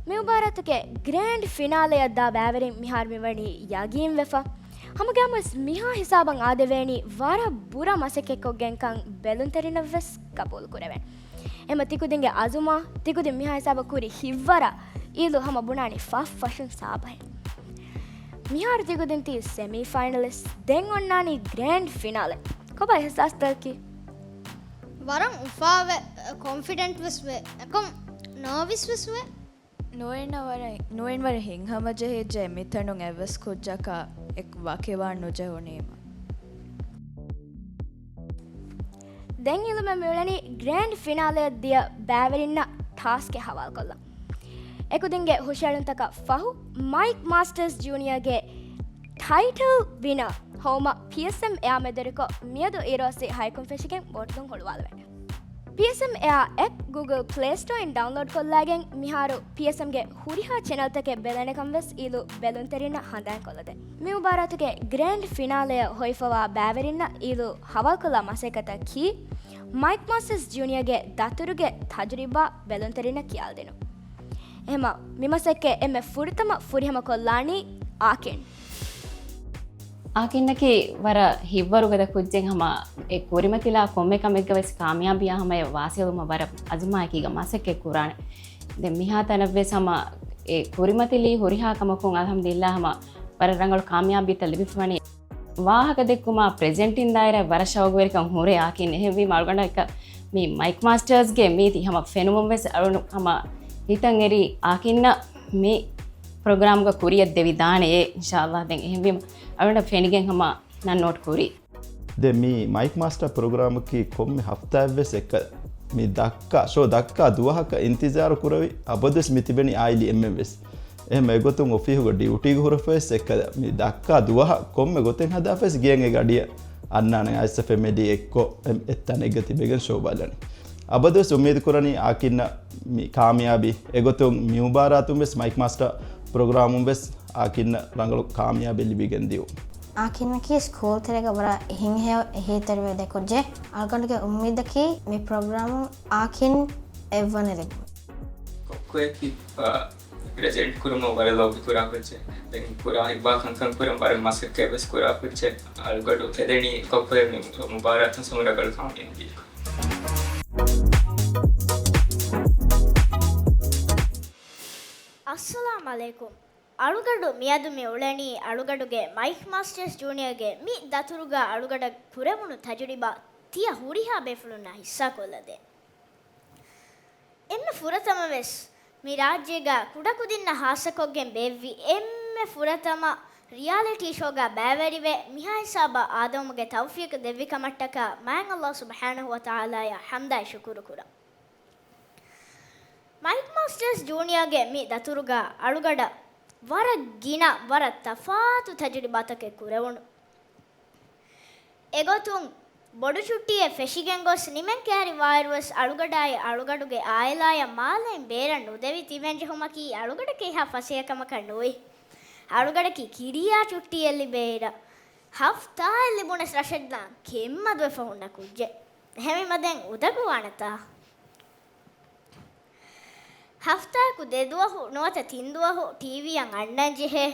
މި މުބާރާތުގެ ގްރޭންޑް ފިނާލެއަށް ދާ ބައިވެރިން މިހާރު މިވަނީ ޔަގީންވެފަ. ހަމަގައިމުވެސް މިހާ ހިސާބަށް އާދެވޭނީ ވަރަށް ބުރަ މަސައްކަތްކޮށްގެންކަން ބެލުންތެރިނަށް ވެސް ގަބޫލު ކުރެވެން. އެމަ ތިކުދިންގެ އަޒުމާ، ތިކުދިން މިހާ ހިސާބަށް ކުރި ހިތްވަރާ އީލު ހަމަ ބުނާނީ ފަށް ފަށުން ސާބަހެއް. މިހާރު ތިކުދިން ތީ ސެމީ ފައިނަލިސްޓް، ދެން އޮންނާނީ ގްރޭންޑް ފިނާލެ. ކޮބާ އިހްސާސްތަކަކީ؟ ވަރަށް އުފާވެ، ކޮންފިޑެންޓް ވެސް ވެ، އެކަމް ނާވިސް ވެސް ވެ. ނުވެން ވަރަށް، ނުވެން ވަރަށް ހިތްހަމަޖެހިއްޖެ މިތަނުން އެއްވެސް ކުއްޖަކާ އެއް ވަކިވާން ނުޖެހުނީމަ. ދެން އިލުމެއް މިއުޅެނީ ގްރޭންޑް ފިނާލެއަށް ދިޔަ ބައިވެރިންނަށް ޓާސްކެއް ހަވާލުކޮށްލަން. އެކުދިންގެ ހުށައެޅުންތަކަށް ފަހު، މައިކް މާސްޓަރސް ޖޫނިއާގެ ޓައިޓަލް ވިނަރ ހޯމަށް ޕީއެސްއެމް އެއާ މެދުވެރިކޮށް މިއަދު އިރުއައިސް ހައެއްކުން ފެށިގެން ވޯޓްދުން ހުޅުވާލެވޭނެ. ޕީއެސްއެމް އެއާ އެޕް ގޫގަލް ޕްލޭ ސްޓޯއިން ޑައުންލޯޑް ކޮށްލައިގެން މިހާރު ޕީއެސްއެމްގެ ހުރިހާ ޗެނަލްތަކެއް ބެލޭނެކަން ވެސް އީލު ބެލުންތެރިންނަށް ހަނދާންކޮށްލަދޭ. މި މުބާރާތުގެ ގްރޭންޑް ފިނާލެއަށް ހޮވިފަވާ ބައިވެރިންނަށް އީލު ހަވާލުކޮށްލާ މަސައްކަތަކީ، މައިކް މާސްޓަރސް ޖޫނިއާގެ ދަތުރުގެ ތަޖުރިބާ ބެލުންތެރިންނަށް ކިޔާލަދިނުން. އެހެމަ މި މަސައްކަތް އެންމެ ފުރަތަމަ ފުރިހަމަކޮށްލާނީ އާކިން. އާކިންނަކީ ވަރަށް ހިތްވަރުގަދަ ކުއްޖެއް ހަމަ އެ ކުރިމަތިލާ ކޮންމެ ކަމެއްގަ ވެސް ކާމިޔާބީއާ ހަމަޔަށް ވާސިލުވުމަށް ވަރަށް އަޒުމާއެކީގަ މަސައްކަތް ކުރާނެ. ދެން މިހާތަނަށް ވެސް ހަމަ އެ ކުރިމަތިލީ ހުރިހާ ކަމަކުން އަލްހަމްދުލިއްލާ ހަމަ ވަރަށް ރަނގަޅު ކާމިޔާބީތައް ލިބިފަވަނީ. ވާހަކަ ދެއްކުމާ ޕްރެޒެންޓިން ދާއިރާ ވަރަށް ޝައުގުވެރިކަން ހުރޭ އާކިން. އެހެންވީމަ އަޅުގަނޑަކަށް މި މައިކް މާސްޓަރސްގެ މީތި ހަމަ ފެނުމުން ވެސް އަޅުނު ހަމަ ހިތަށް އެރީ އާކިންނަށް މި ޕްރޮގްރާމްގަ ކުރިއަށް ދެވިދާނެޔޭ އިންޝާﷲ. ދެން އެހެންވީމަ އަޅުނަށް ފެނިގެން ހަމަ ނަން ނޯޓް ކުރީ. ދެން މި މައިކް މާސްޓަރ ޕްރޮގްރާމަކީ ކޮންމެ ހަފްތާއެއްވެސް އެއްކަ މި ދައްކާ، ޝޯ ދައްކާ ދުވަހަކަށް އިންތިޒާރު ކުރެވި އަބަދުވެސް މި ތިބެނީ އާއިލީ އެންމެންވެސް. އެހެން އެގޮތުން އޮފީހުގަ ޑިއުޓީގަ ހުރެފަވެސް އެއްކަލަ މި ދައްކާ ދުވަހަށް ކޮންމެ ގޮތެއް ހަދާފަވެސް ގެއަށް އެ ގަޑިއަށް އަންނާނެ އައިސް ފެމިލީ އެއްކޮށް އެ-، އެއްތަނެއްގަ ތިބެގެން ޝޯ ބަލަނީ. އަބަދުވެސް އުއްމީދު ކުރަނީ އާކިންނަށް މި ކާމިޔާބީ. އެގޮތުން މި މުބާރާތުން ވެސް މައިކް މާސްޓަރ ޕްރޮގްރާމުން ވެސް އާކިންނަށް ރަނގަޅު ކާމިޔާބެއް ލިބިގެން ދިއު. އާކިންއަކީ ސްކޫލް ތެރޭގަ ވަރަށް ހިތްހެޔޮ އެހީތެރިވެދޭ ކުއްޖެއް. އަޅުގަނޑުގެ އުއްމީދަކީ މި ޕްރޮގްރާމުން އާކިން އެއްވަނަ ލިބުން. ކޮއްކޮއެކި، އާ، ޕްރެޒެންޓް ކުރުމަށް ވަރަށް ލޯބި ކުރާ ކުއްޖެއް. ދެން ކުރާ ހިތްވާ ކަންކަން ކުރަން ވަރަށް މަސައްކަތް ވެސް ކުރާ ކުއްޖެއް. އަޅުގަޑު ހެދެނީ ކޮއްކޮއެ މި މުބާރާތުން ސަމުރަގަޅު ކާމިޔާބީ. އައްސަލާމް އަލައިކުމް. އަޅުގަޑު މިއަދު މި އުޅެނީ އަޅުގަޑުގެ މައިކް މާސްޓަރސް ޖޫނިއާގެ މި ދަތުރުގަ އަޅުގަޑަށް ކުރެވުނު ތަޖުރިބާ ތިޔަ ހުރިހާ ބޭފުޅުންނާ ހިއްސާކޮށްލަދޭން. އެންމެ ފުރަތަމަވެސް، މި ރާއްޖޭގަ ކުޑަކުދިންނަށް ހާއްސަކޮށްގެން ބޭއްވި އެންމެ ފުރަތަމަ ރިއާލިޓީ ޝޯގަ ބައިވެރިވެ، މިހާ ހިސާބަށް އާދެވުމުގެ ތައުފީޤު ދެއްވި ކަމަށްޓަކާ މާތް ﷲ ސުބްޙާނަހޫ ވަތަޢާލާއަށް ޙަމްދާއި ޝުކުރު ކުރަން. މައިކް މާސްޓަރސް ޖޫނިއާގެ މި ދަތުރުގަ އަޅުގަޑަށް ވަރަށް ގިނަ، ވަރަށް ތަފާތު ތަޖުރިބާތަކެއް ކުރެވުނު. އެގޮތުން، ބޮޑު ޗުއްޓީއެއް ފެށިގެން ގޮސް ނިމެން ކައިރި ވާއިރުވެސް އަޅުގަޑާއި އަޅުގަޑުގެ އާއިލާއަށް މާލެއިން ބޭރަށް ނުދެވި ތިބެން ޖެހުމަކީ އަޅުގަޑަކަށް އެހާ ފަސޭހަ ކަމަކަށް ނުވި. އަޅުގަޑަކީ ކިރިޔާ ޗުއްޓީއެއް ލިބޭއިރަށް ހަފްތާއެއް ލިބުނަސް ރަށަށްލާން ކެތްމަދުވެފަ ހުންނަ ކުއްޖެއް. އެހެންވީމަ ދެން އުދަގޫވާނެތާ؟ ހަފްތާއަކު ދެ ދުވަހު ނުވަތަ ތިން ދުވަހު ޓީވީއަށް އަންނަން ޖެހޭ.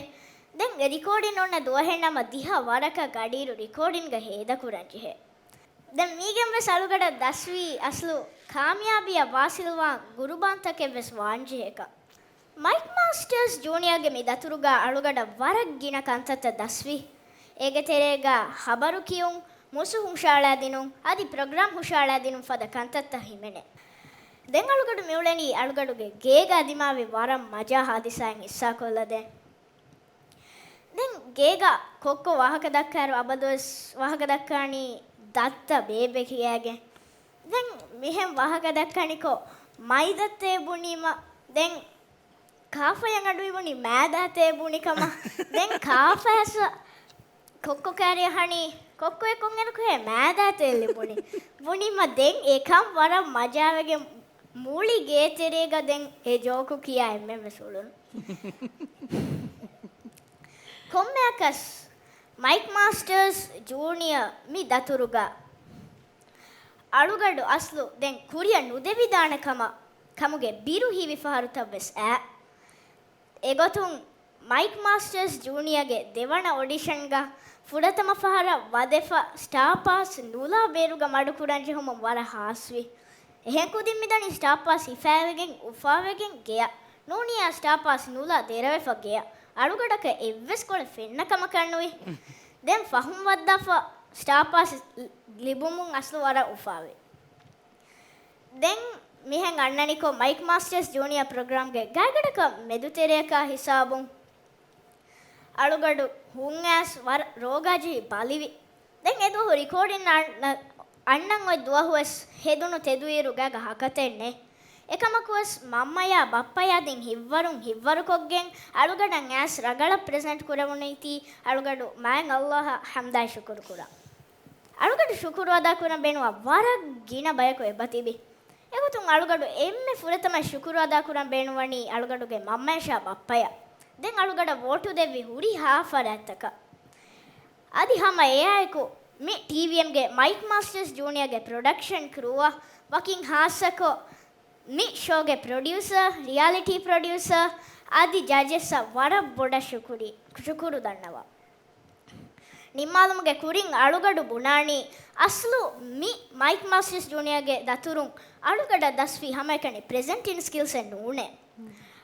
ދެން އެ ރިކޯޑިން އޮންނަ ދުވަހެއް ނަމަ ދިހަ ވަރަކަށް ގަޑިއިރު ރިކޯޑިންގަ ހޭދަކުރަން ޖެހޭ. ދެން މީގެން ވެސް އަޅުގަޑަށް ދަސްވީ އަސްލު ކާމިޔާބީއަށް ވާސިލްވާން ގުރުބާންތަކެއް ވެސް ވާން ޖެހޭކަން. މައިކް މާސްޓަރސް ޖޫނިއާގެ މި ދަތުރުގަ އަޅުގަޑަށް ވަރަށް ގިނަ ކަންތައްތައް ދަސްވި. އޭގެ ތެރޭގަ ޚަބަރު ކިޔުން، މުސު ހުށައަޅާދިނުން، އަދި ޕްރޮގްރާމް ހުށައަޅާދިނުން ފަދަ ކަންތައްތައް ހިމެނޭ. ދެން އަޅުގަޑު މިއުޅެނީ އަޅުގަޑުގެ ގޭގާ ދިމާވި ވަރަށް މަޖާ ހާދިސާއެއް ހިއްސާކޮށްލަދޭން. ދެން ގޭގަ ކޮއްކޮ ވާހަކަ ދައްކާއިރު އަބަދުވެސް ވާހަކަ ދައްކާނީ ދައްތަ ބޭބެ ކިޔާގެން. ދެން މިހެން ވާހަކަ ދައްކަނިކޮށް މައިދައްތޭ ބުނީމަ، ދެން ކާފަޔަށް އަޑު އިވުނީ މާދާތޭ ބުނި ކަމަށް. ދެން ކާފަޔަސް ކޮއްކޮ ކާރި އަހަނީ، ކޮއްކޮއެއް ކޮންއިރަކުހޭ މާދާތޭ ލިބުނީ ބުނީމަ، ދެން އެކަން ވަރަށް މަޖާވެގެން މުޅި ގޭތެރޭގަ ދެން އެ ޖޯކު ކިޔާ އެންމެންވެސް އުޅުނު. ކޮންމެއަކަސް މައިކް މާސްޓަރސް ޖޫނިއަރ މި ދަތުރުގަ އަޅުގަޑު އަސްލު ދެން ކުރިއަށް ނުދެވިދާނެ ކަމަށް ކަމުގެ ބިރު ހީވި ފަހަރުތައްވެސް އައި. އެގޮތުން މައިކް މާސްޓަރސް ޖޫނިއަރގެ ދެވަނަ އޮޑިޝަންގަ ފުރަތަމަ ފަހަރަށް ވަދެފަ ސްޓާ ޕާސް ނުލާ ބޭރުގަ މަޑުކުރަން ޖެހުމުން ވަރަށް ހާސްވި. އެހެން ކުދިން މިދަނީ ސްޓާ ޕާސް ހިފާވެގެން އުފާވެގެން ގެޔަށް. ނޫނީ އާ ސްޓާ ޕާސް ނުލާ ދެރަވެފަ ގެޔަށް. އަޅުގަޑަކަށް އެއްވެސް ކޮޅެއް ފެންނަ ކަމަކަށް ނުވި. ދެން ފަހުން ވައްދާފަ ސްޓާ ޕާސް ލިބުމުން އަސްލު ވަރަށް އުފާވި. ދެން މިހެން އަންނަނިކޮށް މައިކް މާސްޓަރސް ޖޫނިއަރ ޕްރޮގްރާމްގެ ގާތްގަނޑަކަށް މެދުތެރެއަކާ ހިސާބުން އަޅުގަޑު ހުން އައިސް ވަރަށް ރޯގާ ޖެހި ބަލިވި. ދެން އެދުވަހު ރިކޯޑިން އަން-، އަންނަން އޮތް ދުވަހުވެސް ހެދުނު ތެދުއިރު ގާގަ ހަކަތެއް ނެތް. އެކަމަކުވެސް މަންމަޔާ ބައްޕަޔާ ދިން ހިއްވަރުން ހިއްވަރުކޮށްގެން އަޅުގަޑަށް އައިސް ރަގަޅަށް ޕްރެޒެންޓް ކުރެވުނީތީ އަޅުގަޑު މާތް ﷲ އަށް ޙަމްދާއި ޝުކުރު ކުރަން. އަޅުގަޑު ޝުކުރު އަދާކުރަން ބޭނުންވާ ވަރަށް ގިނަ ބަޔަކު އެބަތިބި. އެގޮތުން އަޅުގަޑު އެންމެ ފުރަތަމަ ޝުކުރު އަދާކުރަން ބޭނުންވަނީ އަޅުގަޑުގެ މަންމަޔަށާ ބައްޕަޔަށް. ދެން އަޅުގަޑަށް ވޯޓު ދެއްވި ހުރިހާ ފަރާތްތަކަށް. އަދި ހަމަ އެއާއެކު މި ޓީވީއެމްގެ މައިކް މާސްޓަރސް ޖޫނިއަރގެ ޕްރޮޑަކްޝަން ކްރޫއަށް ވަކިން ހާއްސަކޮށް، މި ޝޯގެ ޕްރޮޑިއުސަރ، ރިއާލިޓީ ޕްރޮޑިއުސަރ އަދި ޖަޖަސްއަށް ވަރަށް ބޮޑަށް ޝުކުރި-، ޝުކުރު ދަންނަވަން. ނިންމާލުމުގެ ކުރިން އަޅުގަޑު ބުނާނީ، އަސްލު މި މައިކް މާސްޓަރސް ޖޫނިއަރގެ ދަތުރުން އަޅުގަޑަށް ދަސްވީ ހަމައެކަނި ޕްރެޒެންޓިން ސްކިލްސެއް ނޫނޭ.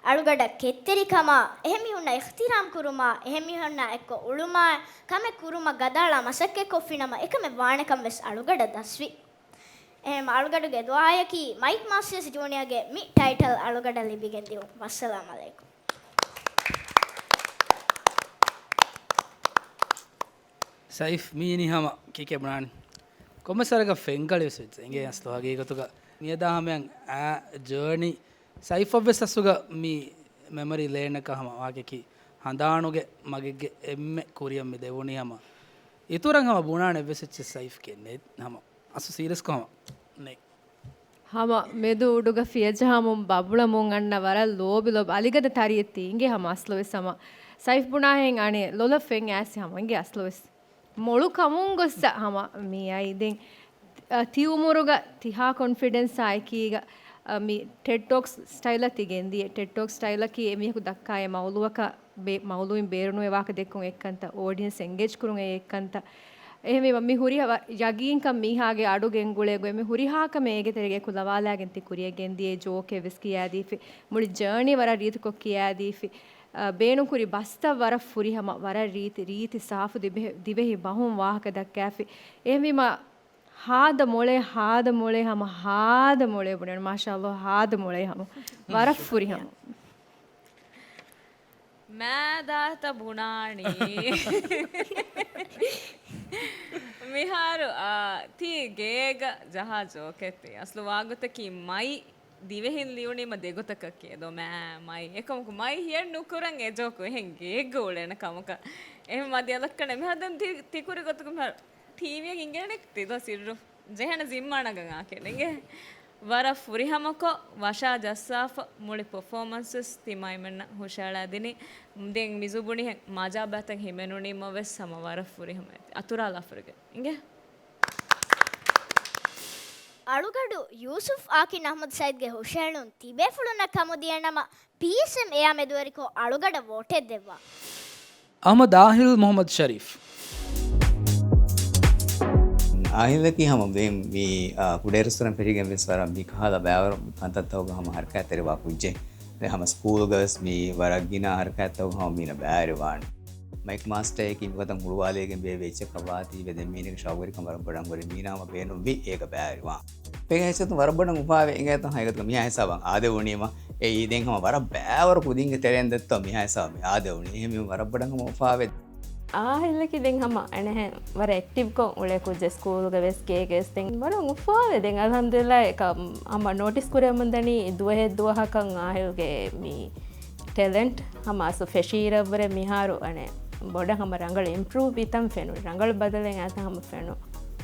އަޅުގަޑަށް ކެތްތެރިކަމާ، އެހެންމީހުންނަށް އިޙްތިރާމް ކުރުމާ، އެހެންމީހުންނާ އެއްކޮށް އުޅުމާ، ކަމެއް ކުރުމަށް ގަދައަޅާ މަސައްކަތްކޮށްފިނަމަ، އެކަމެއް ވާނެކަން ވެސް އަޅުގަޑަށް ދަސްވި. އެހެން އަޅުގަޑުގެ ދުޢާއަކީ މައިކް މާސްޓަރސް ޖޫނިއަރގެ މި ޓައިޓަލް އަޅުގަޑަށް ލިބިގެން ދިއުން. ވައްސަލާމް ޢަލައިކުމް. ސައިފް މީނި ހަމަ ކިކެ ބުނާނީ. ކޮންމެސް ވަރަކަށް ފެންކަޅި ވެސް ވެއްޖެ. އިނގޭ އަސްލު ހަގީގަތުގަ މިއަދާ ހަމަޔަށް އާ ޖާނީ ސައިފަށް ވެސް އަސްލުގަ މި މެމަރީ ލޭނަކަށް ހަމަ ވާކެކި ހަނދާނުގެ މަގެއްގެ އެންމެ ކުރިއަށް މި ދެވުނީ ހަމަ. އިތުރަށް ހަމަ ބުނާނެ އެއްވެސް އެއްޗެއް ސައިފްގެ ނެތް ހަމަ. އަސްލު ސީރިއަސްކޮށް ހަމަ ނެތް. ހަމަ މެދު އުޑުގަ ފިޔަޖަހަމުން ބަބުޅަމުން އަންނަ ވަރަށް ލޯބި ލޯބި އަލިގަދަ ތަރިއެއް ތީ އިނގޭ ހަމަ އަސްލުވެސް ހަމަ ސައިފް ބުނާހެން އަނެއް ލޮލަށް ފެން އައިސް ހަމަ އިނގޭ އަސްލުވެސް. މޮޅު ކަމުން ގޮއްސަ ހަމަ މި އައި ދެން، އަ، ތި އުމުރުގަ ތިހާ ކޮންފިޑެންސާ އެކީގަ، އަ، މި ޓެޑް ޓޯކްސް ސްޓައިލަށް ތި ގެންދިޔަ. ޓެޑް ޓޯކްސް ސްޓައިލަކީ އެ މީހަކު ދައްކާ އެ މައުލޫއަކަށް ބޭ-، މައުލޫއިން ބޭރުނުވެ ވާހަކަ ދެއްކުން އެއްކަންތައް، އޯޑިއެންސް އެންގޭޖް ކުރުން އެ އެއްކަންތައް. އެހެންވީމަ މި ހުރިހާ ވަ-، ޔަގީންކަން މީހާގެ އަޑު ގެންގުޅޭ ގޮތް މި ހުރިހާ ކަމެއް އޭގެ ތެރޭގަ ކުލަވާލާގެން ތި ކުރިއަށް ގެންދިޔަ ޖޯކެއް ވެސް ކިޔާދީފި، މުޅި ޖާނީ ވަރަށް ރީތިކޮށް ކިޔާދީފި، އަ، ބޭނުންކުރި ބަސްތައް ވަރަށް ފުރިހަމަ، ވަރަށް ރީތި، ރީތި ސާފު ދިވެހި، ދިވެހި ބަހުން ވާހަކަ ދައްކާފި. އެހެންވީމަ ހާދަ މޮޅޭ، ހާދަ މޮޅޭ ހަމަ، ހާދަ މޮޅޭ ބުނެން. މާޝާﷲ، ހާދަ މޮޅޭ ހަމަ. ވަރަށް ފުރިހަމަ. މާދާތަ ބުނާނީ؟ މިހާރު، އާ، ތީ ގޭގަ ޖަހާ ޖޯކެއް ތީ. އަސްލު ވާގޮތަކީ މައި ދިވެހިން ލިޔުނީމަ ދެގޮތަކަށް އެދޯ މާ މައި. އެކަމަކު މައި ހިޔެއް ނުކުރަން އެ ޖޯކު އެހެން ގޭގަ އުޅޭނެ ކަމަކަށް. އެހެން މަދި އަލައްކަނެ މިހާ ދެން ތި، ތި ކުރި ގޮތުގަ މިހާރު ޓީވީއަށް އިނގޭނެ ތި ދޯ ސިއްރު. ޖެހޭނެ ޒިންމާ ނަގަން އާކެ ނެގޭ. ވަރަށް ފުރިހަމަކޮށް، ވަށާ ޖައްސާފަ، މުޅި ޕަފޯމަންސް ވެސް ތިމާ އެންމެންނަށް ހުށައަޅާދިނީ. ދެން މި ޒުބުނިހެން މަޖާބައިތައް ހިމެނުނީމަ ވެސް ހަމަ ވަރަށް ފުރިހަމަ އަތުރާލާފަރިގެ އިނގޭ. އަޅުގަޑު ޔޫސުފް އާކިން އަޙްމަދު ސައިދްގެ ހުށައެޅުން ތިބޭފުޅުންނަށް ކަމުދިޔަ ނަމަ، ޕީއެސްއެމް އެއާ މެދުވެރިކޮށް އަޅުގަޑަށް ވޯޓެއް ދެއްވާ. އަޙްމަދު އާހިލް މުޙައްމަދު ޝަރީފް. އާހިލަކީ ހަމަ މި، މި، އާ، ކުޑައިރުއްސުރެން ފެށިގެން ވެސް ވަރަށް މިކަހަލަ ބައިވަރު ކަންތައްތަކުގަ ހަމަ ހަރަކާތްތެރިވާ ކުއްޖެއް. ދެން ހަމަ ސްކޫލުގަ ވެސް މި ވަރަށް ގިނަ ހަރަކާތްތަކުގަ ހަމަ މީނަ ބައިވެރިވާނެ. މައިކް މާސްޓަރަކީ މިގޮތަށް ހުޅުވާލައިގެން ބޭއްވި އެއްޗަކަށް ވާތީވެ، ދެން މީނަކަށް ޝައުގުވެރިކަން ވަރަށް ބޮޑަށް ހުރި މީނާ ހަމަ ބޭނުންވި އޭގަ ބައިވެރިވާން. ފެން ހެއްސެތުން ވަރަށް ބޮޑަށް އުފާވެ އިނގޭތޯ ހަގީގަތުގަ މިހާ ހިސާބަށް އާދެވުނީމަ. އެއީ ދެން ހަމަ ވަރަށް ބައިވަރު ކުދިންގެ ތެރެއިން ދެއްތޯ މިހާ ހިސާބަށް މި އާދެވުނީ. އެހެންވީމަ ވަރަށް ބޮޑަށް ހަމަ އުފާވެ. އާހިލަކީ ދެން ހަމަ އަނެއްހެން ވަރަށް އެކްޓިވްކޮށް އުޅޭ ކުއްޖެއް. ސްކޫލުގަވެސް ގޭގަވެސް ދެން ވަރަށް އުފާވެ. ދެން އަލްހަމްދުލިއްލާ އެކަ ހަމަ ނޯޓިސް ކުރެމުންދަނީ ދުވަހެއް ދުވަހަކަށް އާހިލްގެ މި ޓެލެންޓް ހަމަ އަސްލު ފެށީއިރަށްވުރެ މިހާރު އަނެއް ބޮޑަށް ހަމަ ރަނގަޅު އިމްޕްރޫވް ވިތަން ފެނުނު. ރަނގަޅު ބަދަލެއް އައިތަން ހަމަ ފެނުނު.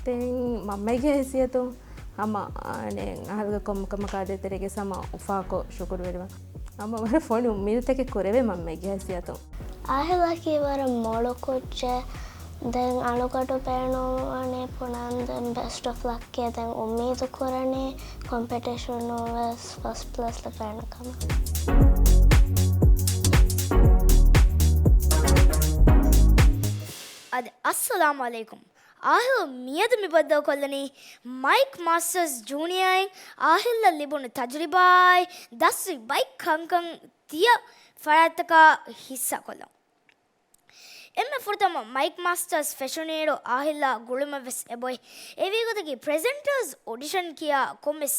ދެން މަންމަގެ ހައިސިއްޔަތުން ހަމަ އަނެއް އަހަރުގެ ކޮންމެ ކަމަކާ ދޭތެރޭގަ ހަމަ އުފާކޮށް ޝުކުރުވެރިވާ. ހަމަ ވަރަށް ފޮނު އުއްމީދުތަކެއް ކުރެވޭ މަންމަގެ ހައިސިއްޔަތުން. އާހިލަކީ ވަރަށް މޮޅު ކުއްޖެއް. ދެން އަޅުގަޑު ބޭނުންވަނީ ބުނަން ދެން ބެސްޓް އޮފް ލަކް އޭ. ދެން އުއްމީދު ކުރަނީ ކޮމްޕެޓިޝަނުން ވެސް ފަސްޓް ޕްލޭސް ލިބޭނެ ކަމަށް. އަދި އައްސަލާމު ޢަލައިކުމް. އާހިލް މިއަދު މި ބައްދަލުކޮށްލަނީ މައިކް މާސްޓަރސް ޖޫނިއާއިން އާހިލްއަށް ލިބުނު ތަޖުރިބާއާއި ދަސްވި ބައެއް ކަންކަން ތިޔަ ފަރާތްތަކާ ހިއްސާކޮށްލަން. އެންމެ ފުރަތަމަ މައިކް މާސްޓަރސް ފެށުނީއިރު އާހިލްއާ ގުޅުމެއް ވެސް އެބޮތް. އެ ވީގޮތަކީ ޕްރެޒެންޓާސް އޮޑިޝަން ކިޔާ ކޮންމެސް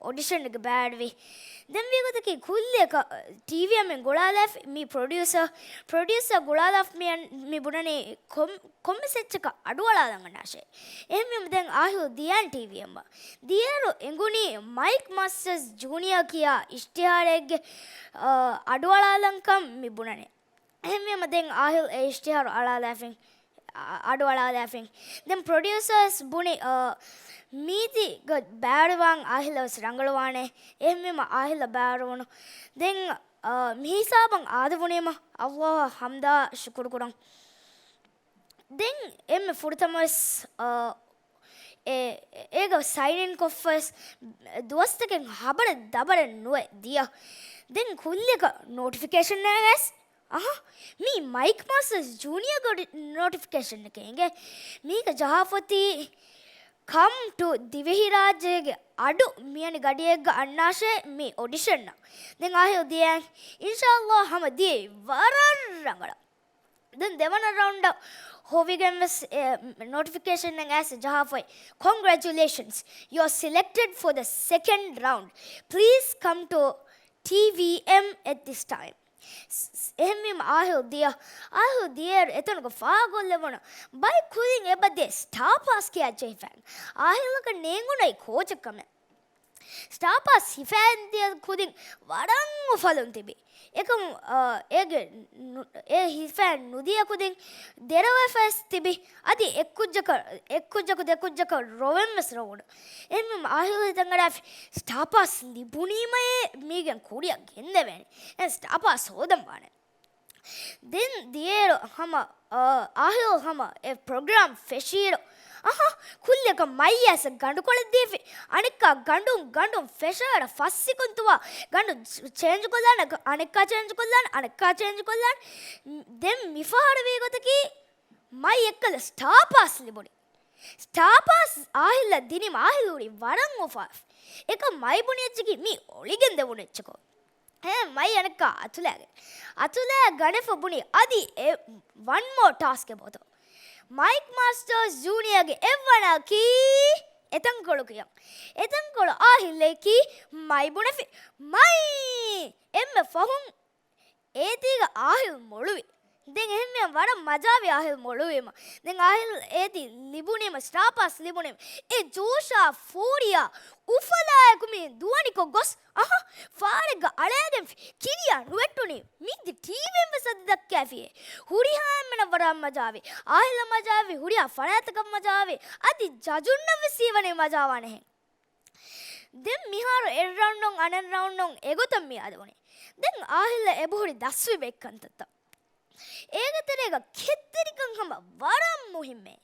އޮޑިޝަނެއްގަ ބައިވެރިވި. ދެން ވީގޮތަކީ ކުއްލިއަކަށް ޓީވީއަށް މި ގުޅާލާފި މި ޕްރޮޑިއުސަރ، ޕްރޮޑިއުސަރ ގުޅާލާފި މި ބުނަނީ ކޮން، ކޮންމެސް އެއްޗަކަށް އަޑުއަޅާލަން އަންނާށޭ. އެހެންވީމަ ދެން އާހިލް ދިޔައިން ޓީވީއަށް. ދިޔައިރު އެނގުނީ މައިކް މާސްޓަރސް ޖޫނިއާ ކިޔާ އިޝްތިހާރެއްގެ، އަ، އަޑުއަޅާލަންކަން މި ބުނަނީ. އެހެންވީމަ ދެން އާހިލް އެ އިޝްތިހާރު އަޅާލާފިން، އަ، އަޑުއަޅާލާފިން. ދެން ޕްރޮޑިއުސަރސް ބުނި، އަ، މީތި ގޮތް ބައިވެރިވާން އާހިލްއަށް ވެސް ރަނގަޅުވާނެ. އެހެންވީމަ އާހިލްއަށް ބައިވެރިވުނު. ދެން، އަ، މިހިސާބަށް އާދެވުނީމަ ﷲ އަށް ޙަމްދާ ޝުކުރު ކުރަން. ދެން އެންމެ ފުރަތަމަވެސް، އަ، އެ، އޭގަ ސައިން އިން ކޮށްފަވެސް ދުވަސްތަކެއް ހަބަރެއް ދަބަރެއް ނުވެ ދިޔަ. ދެން ކުއްލިއަކަށް ނޯޓިފިކޭޝަން އައިސް، އަހަ، މީ މައިކް މާސްޓަރސް ޖޫނިއާގެ ނޯޓިފިކޭޝަނެކޭ އިނގޭ. މީގަ ޖަހާފަ އޮތީ ކަމް ޓު ދިވެހިރާއްޖޭގެ އަޑު މިއަނި ގަޑިއެއްގަ އަންނާށޭ މި އޮޑިޝަނަށް. ދެން އާހިލް ދިޔައިން އިންޝާﷲ ހަމަ ދިޔައީ ވަރަށް ރަނގަޅަށް. ދެން ދެވަނަ ރައުންޑަށް ހޮވިގެން ވެސް، އެ، ނޯޓިފިކޭޝަނެއް އައިސް ޖަހާފައި، Congratulations, you are selected for the second round. Please come to ޓީވީއެމް at this time. ސް-، ސް-، އެހެންވީމަ އާހިލް ދިޔަ، އާހިލް ދިޔައިރު އެތަނުގަ ފާގޮށްލެވުނު ބައެއް ކުދިން އެބަ ދިޔަ ސްޓާ ޕާސް ކިޔާ ޖެހިފައި. އާހިލަކަށް ނޭނގުނައި ކޯޗެއް ކަމެއް. ސްޓާ ޕާސް ހިފައިން ދިޔަ ކުދިން ވަރަށް އުފަލުން ތިބި. އެކަމު، އާ، އޭގެ ނު-، އެ ހިފައިން ނުދިޔަ ކުދިން ދެރަވެފަވެސް ތިބި. އަދި އެއްކުއްޖަކަށް، އެއްކުއްޖަކު ދެކުއްޖަކަށް ރޮވެން ވެސް ރޮވުނު. އެހެންވީމަ އާހިލް ހިތަށް އަރާފި ސްޓާ ޕާސް ލިބުނީމައޭ މީގެން ކުރިއަށް ގެންދެވޭނެ. އެ ސްޓާ ޕާސް ހޯދަން ވާނެ. ދެން ދިޔައިރު ހަމަ، އާ، އާހިލް ހަމަ އެ ޕްރޮގްރާމް ފެށިއިރު، އަހަ، ކުއްލިއަކަށް މައި އައިސް ގަނޑުކޮޅެއް ދީފި. އަނެއްކާ ގަނޑުން ގަނޑުން ފެށާއިރަށް ފަސް ސިކުންތުވާ ގަނޑު ޗޭންޖް ކޮށްލާނެ، އަނެއްކާ ޗޭންޖް ކޮށްލާނެ، އަނެއްކާ ޗޭންޖް ކޮށްލާނެ. ދެން މިފަހަރު ވީ ގޮތަކީ މައި އެއްކަލަ ސްޓާ ޕާސް ލިބުނީ. ސްޓާ ޕާސް އާހިލްއަށް ދިނީމަ އާހިލް ހުރީ ވަރަށް އުފާވެފަ. އެކަމް މައި ބުނި އެއްޗަކީ މީ އޮޅިގެން ދެވުނު އެއްޗަކޯ. އެ މައި އަނެއްކާ އަތުލައިގެން. އަތުލައި ގަނެފަ ބުނި އަދި އެ ވަން މޯ ޓާސްކެއް ބޯތޯ. މައިކް މާސްޓަރސް ޖޫނިއާގެ އެއްވަނައަކީ އެތަންކޮޅު ކިޔަން. އެތަންކޮޅު އާހިލްއަކީ މައި ބުނެފި. މައި! އެންމެ ފަހުން އޭތީގަ އާހިލް މޮޅުވި. ދެން އެހެންވެ ވަރަށް މަޖާވި އާހިލް މޮޅުވީމަ. ދެން އާހިލް އޭތި ލިބުނީމަ، ސްޓާ ޕާސް ލިބުނީމަ، އެ ޖޯޝާ ފޫރިޔާ އުފަލާއެކު މި ދުވަނިކޮށް ގޮސް، އަހަ، ފާޑެއްގަ އަޅައިގެންފި. ކިރިޔާ ނުވެއްޓުނީ. މީތި ޓީވީއެއް ވެސް އަދި ދައްކައިފިއޭ. ހުރިހާ އެންމެނަށް ވަރަށް މަޖާވި. އާހިލަށް މަޖާވި، ހުރިހާ ފަރާތަކަށް މަޖާވި. އަދި ޖަޖުންނަށް ވެސް ހީވަނީ މަޖާވާނެހެން. ދެން މިހާރު އެއް ރައުންޑުން އަނެއް ރައުންޑުން އެގޮތަށް މި އާދެވުނީ. ދެން އާހިލްއަށް އެބަހުރި ދަސްވި ބައެއް ކަންތައްތައް. އޭގެ ތެރޭގަ ކެތްތެރިކަން ހަމަ ވަރަށް މުހިއްމޭ.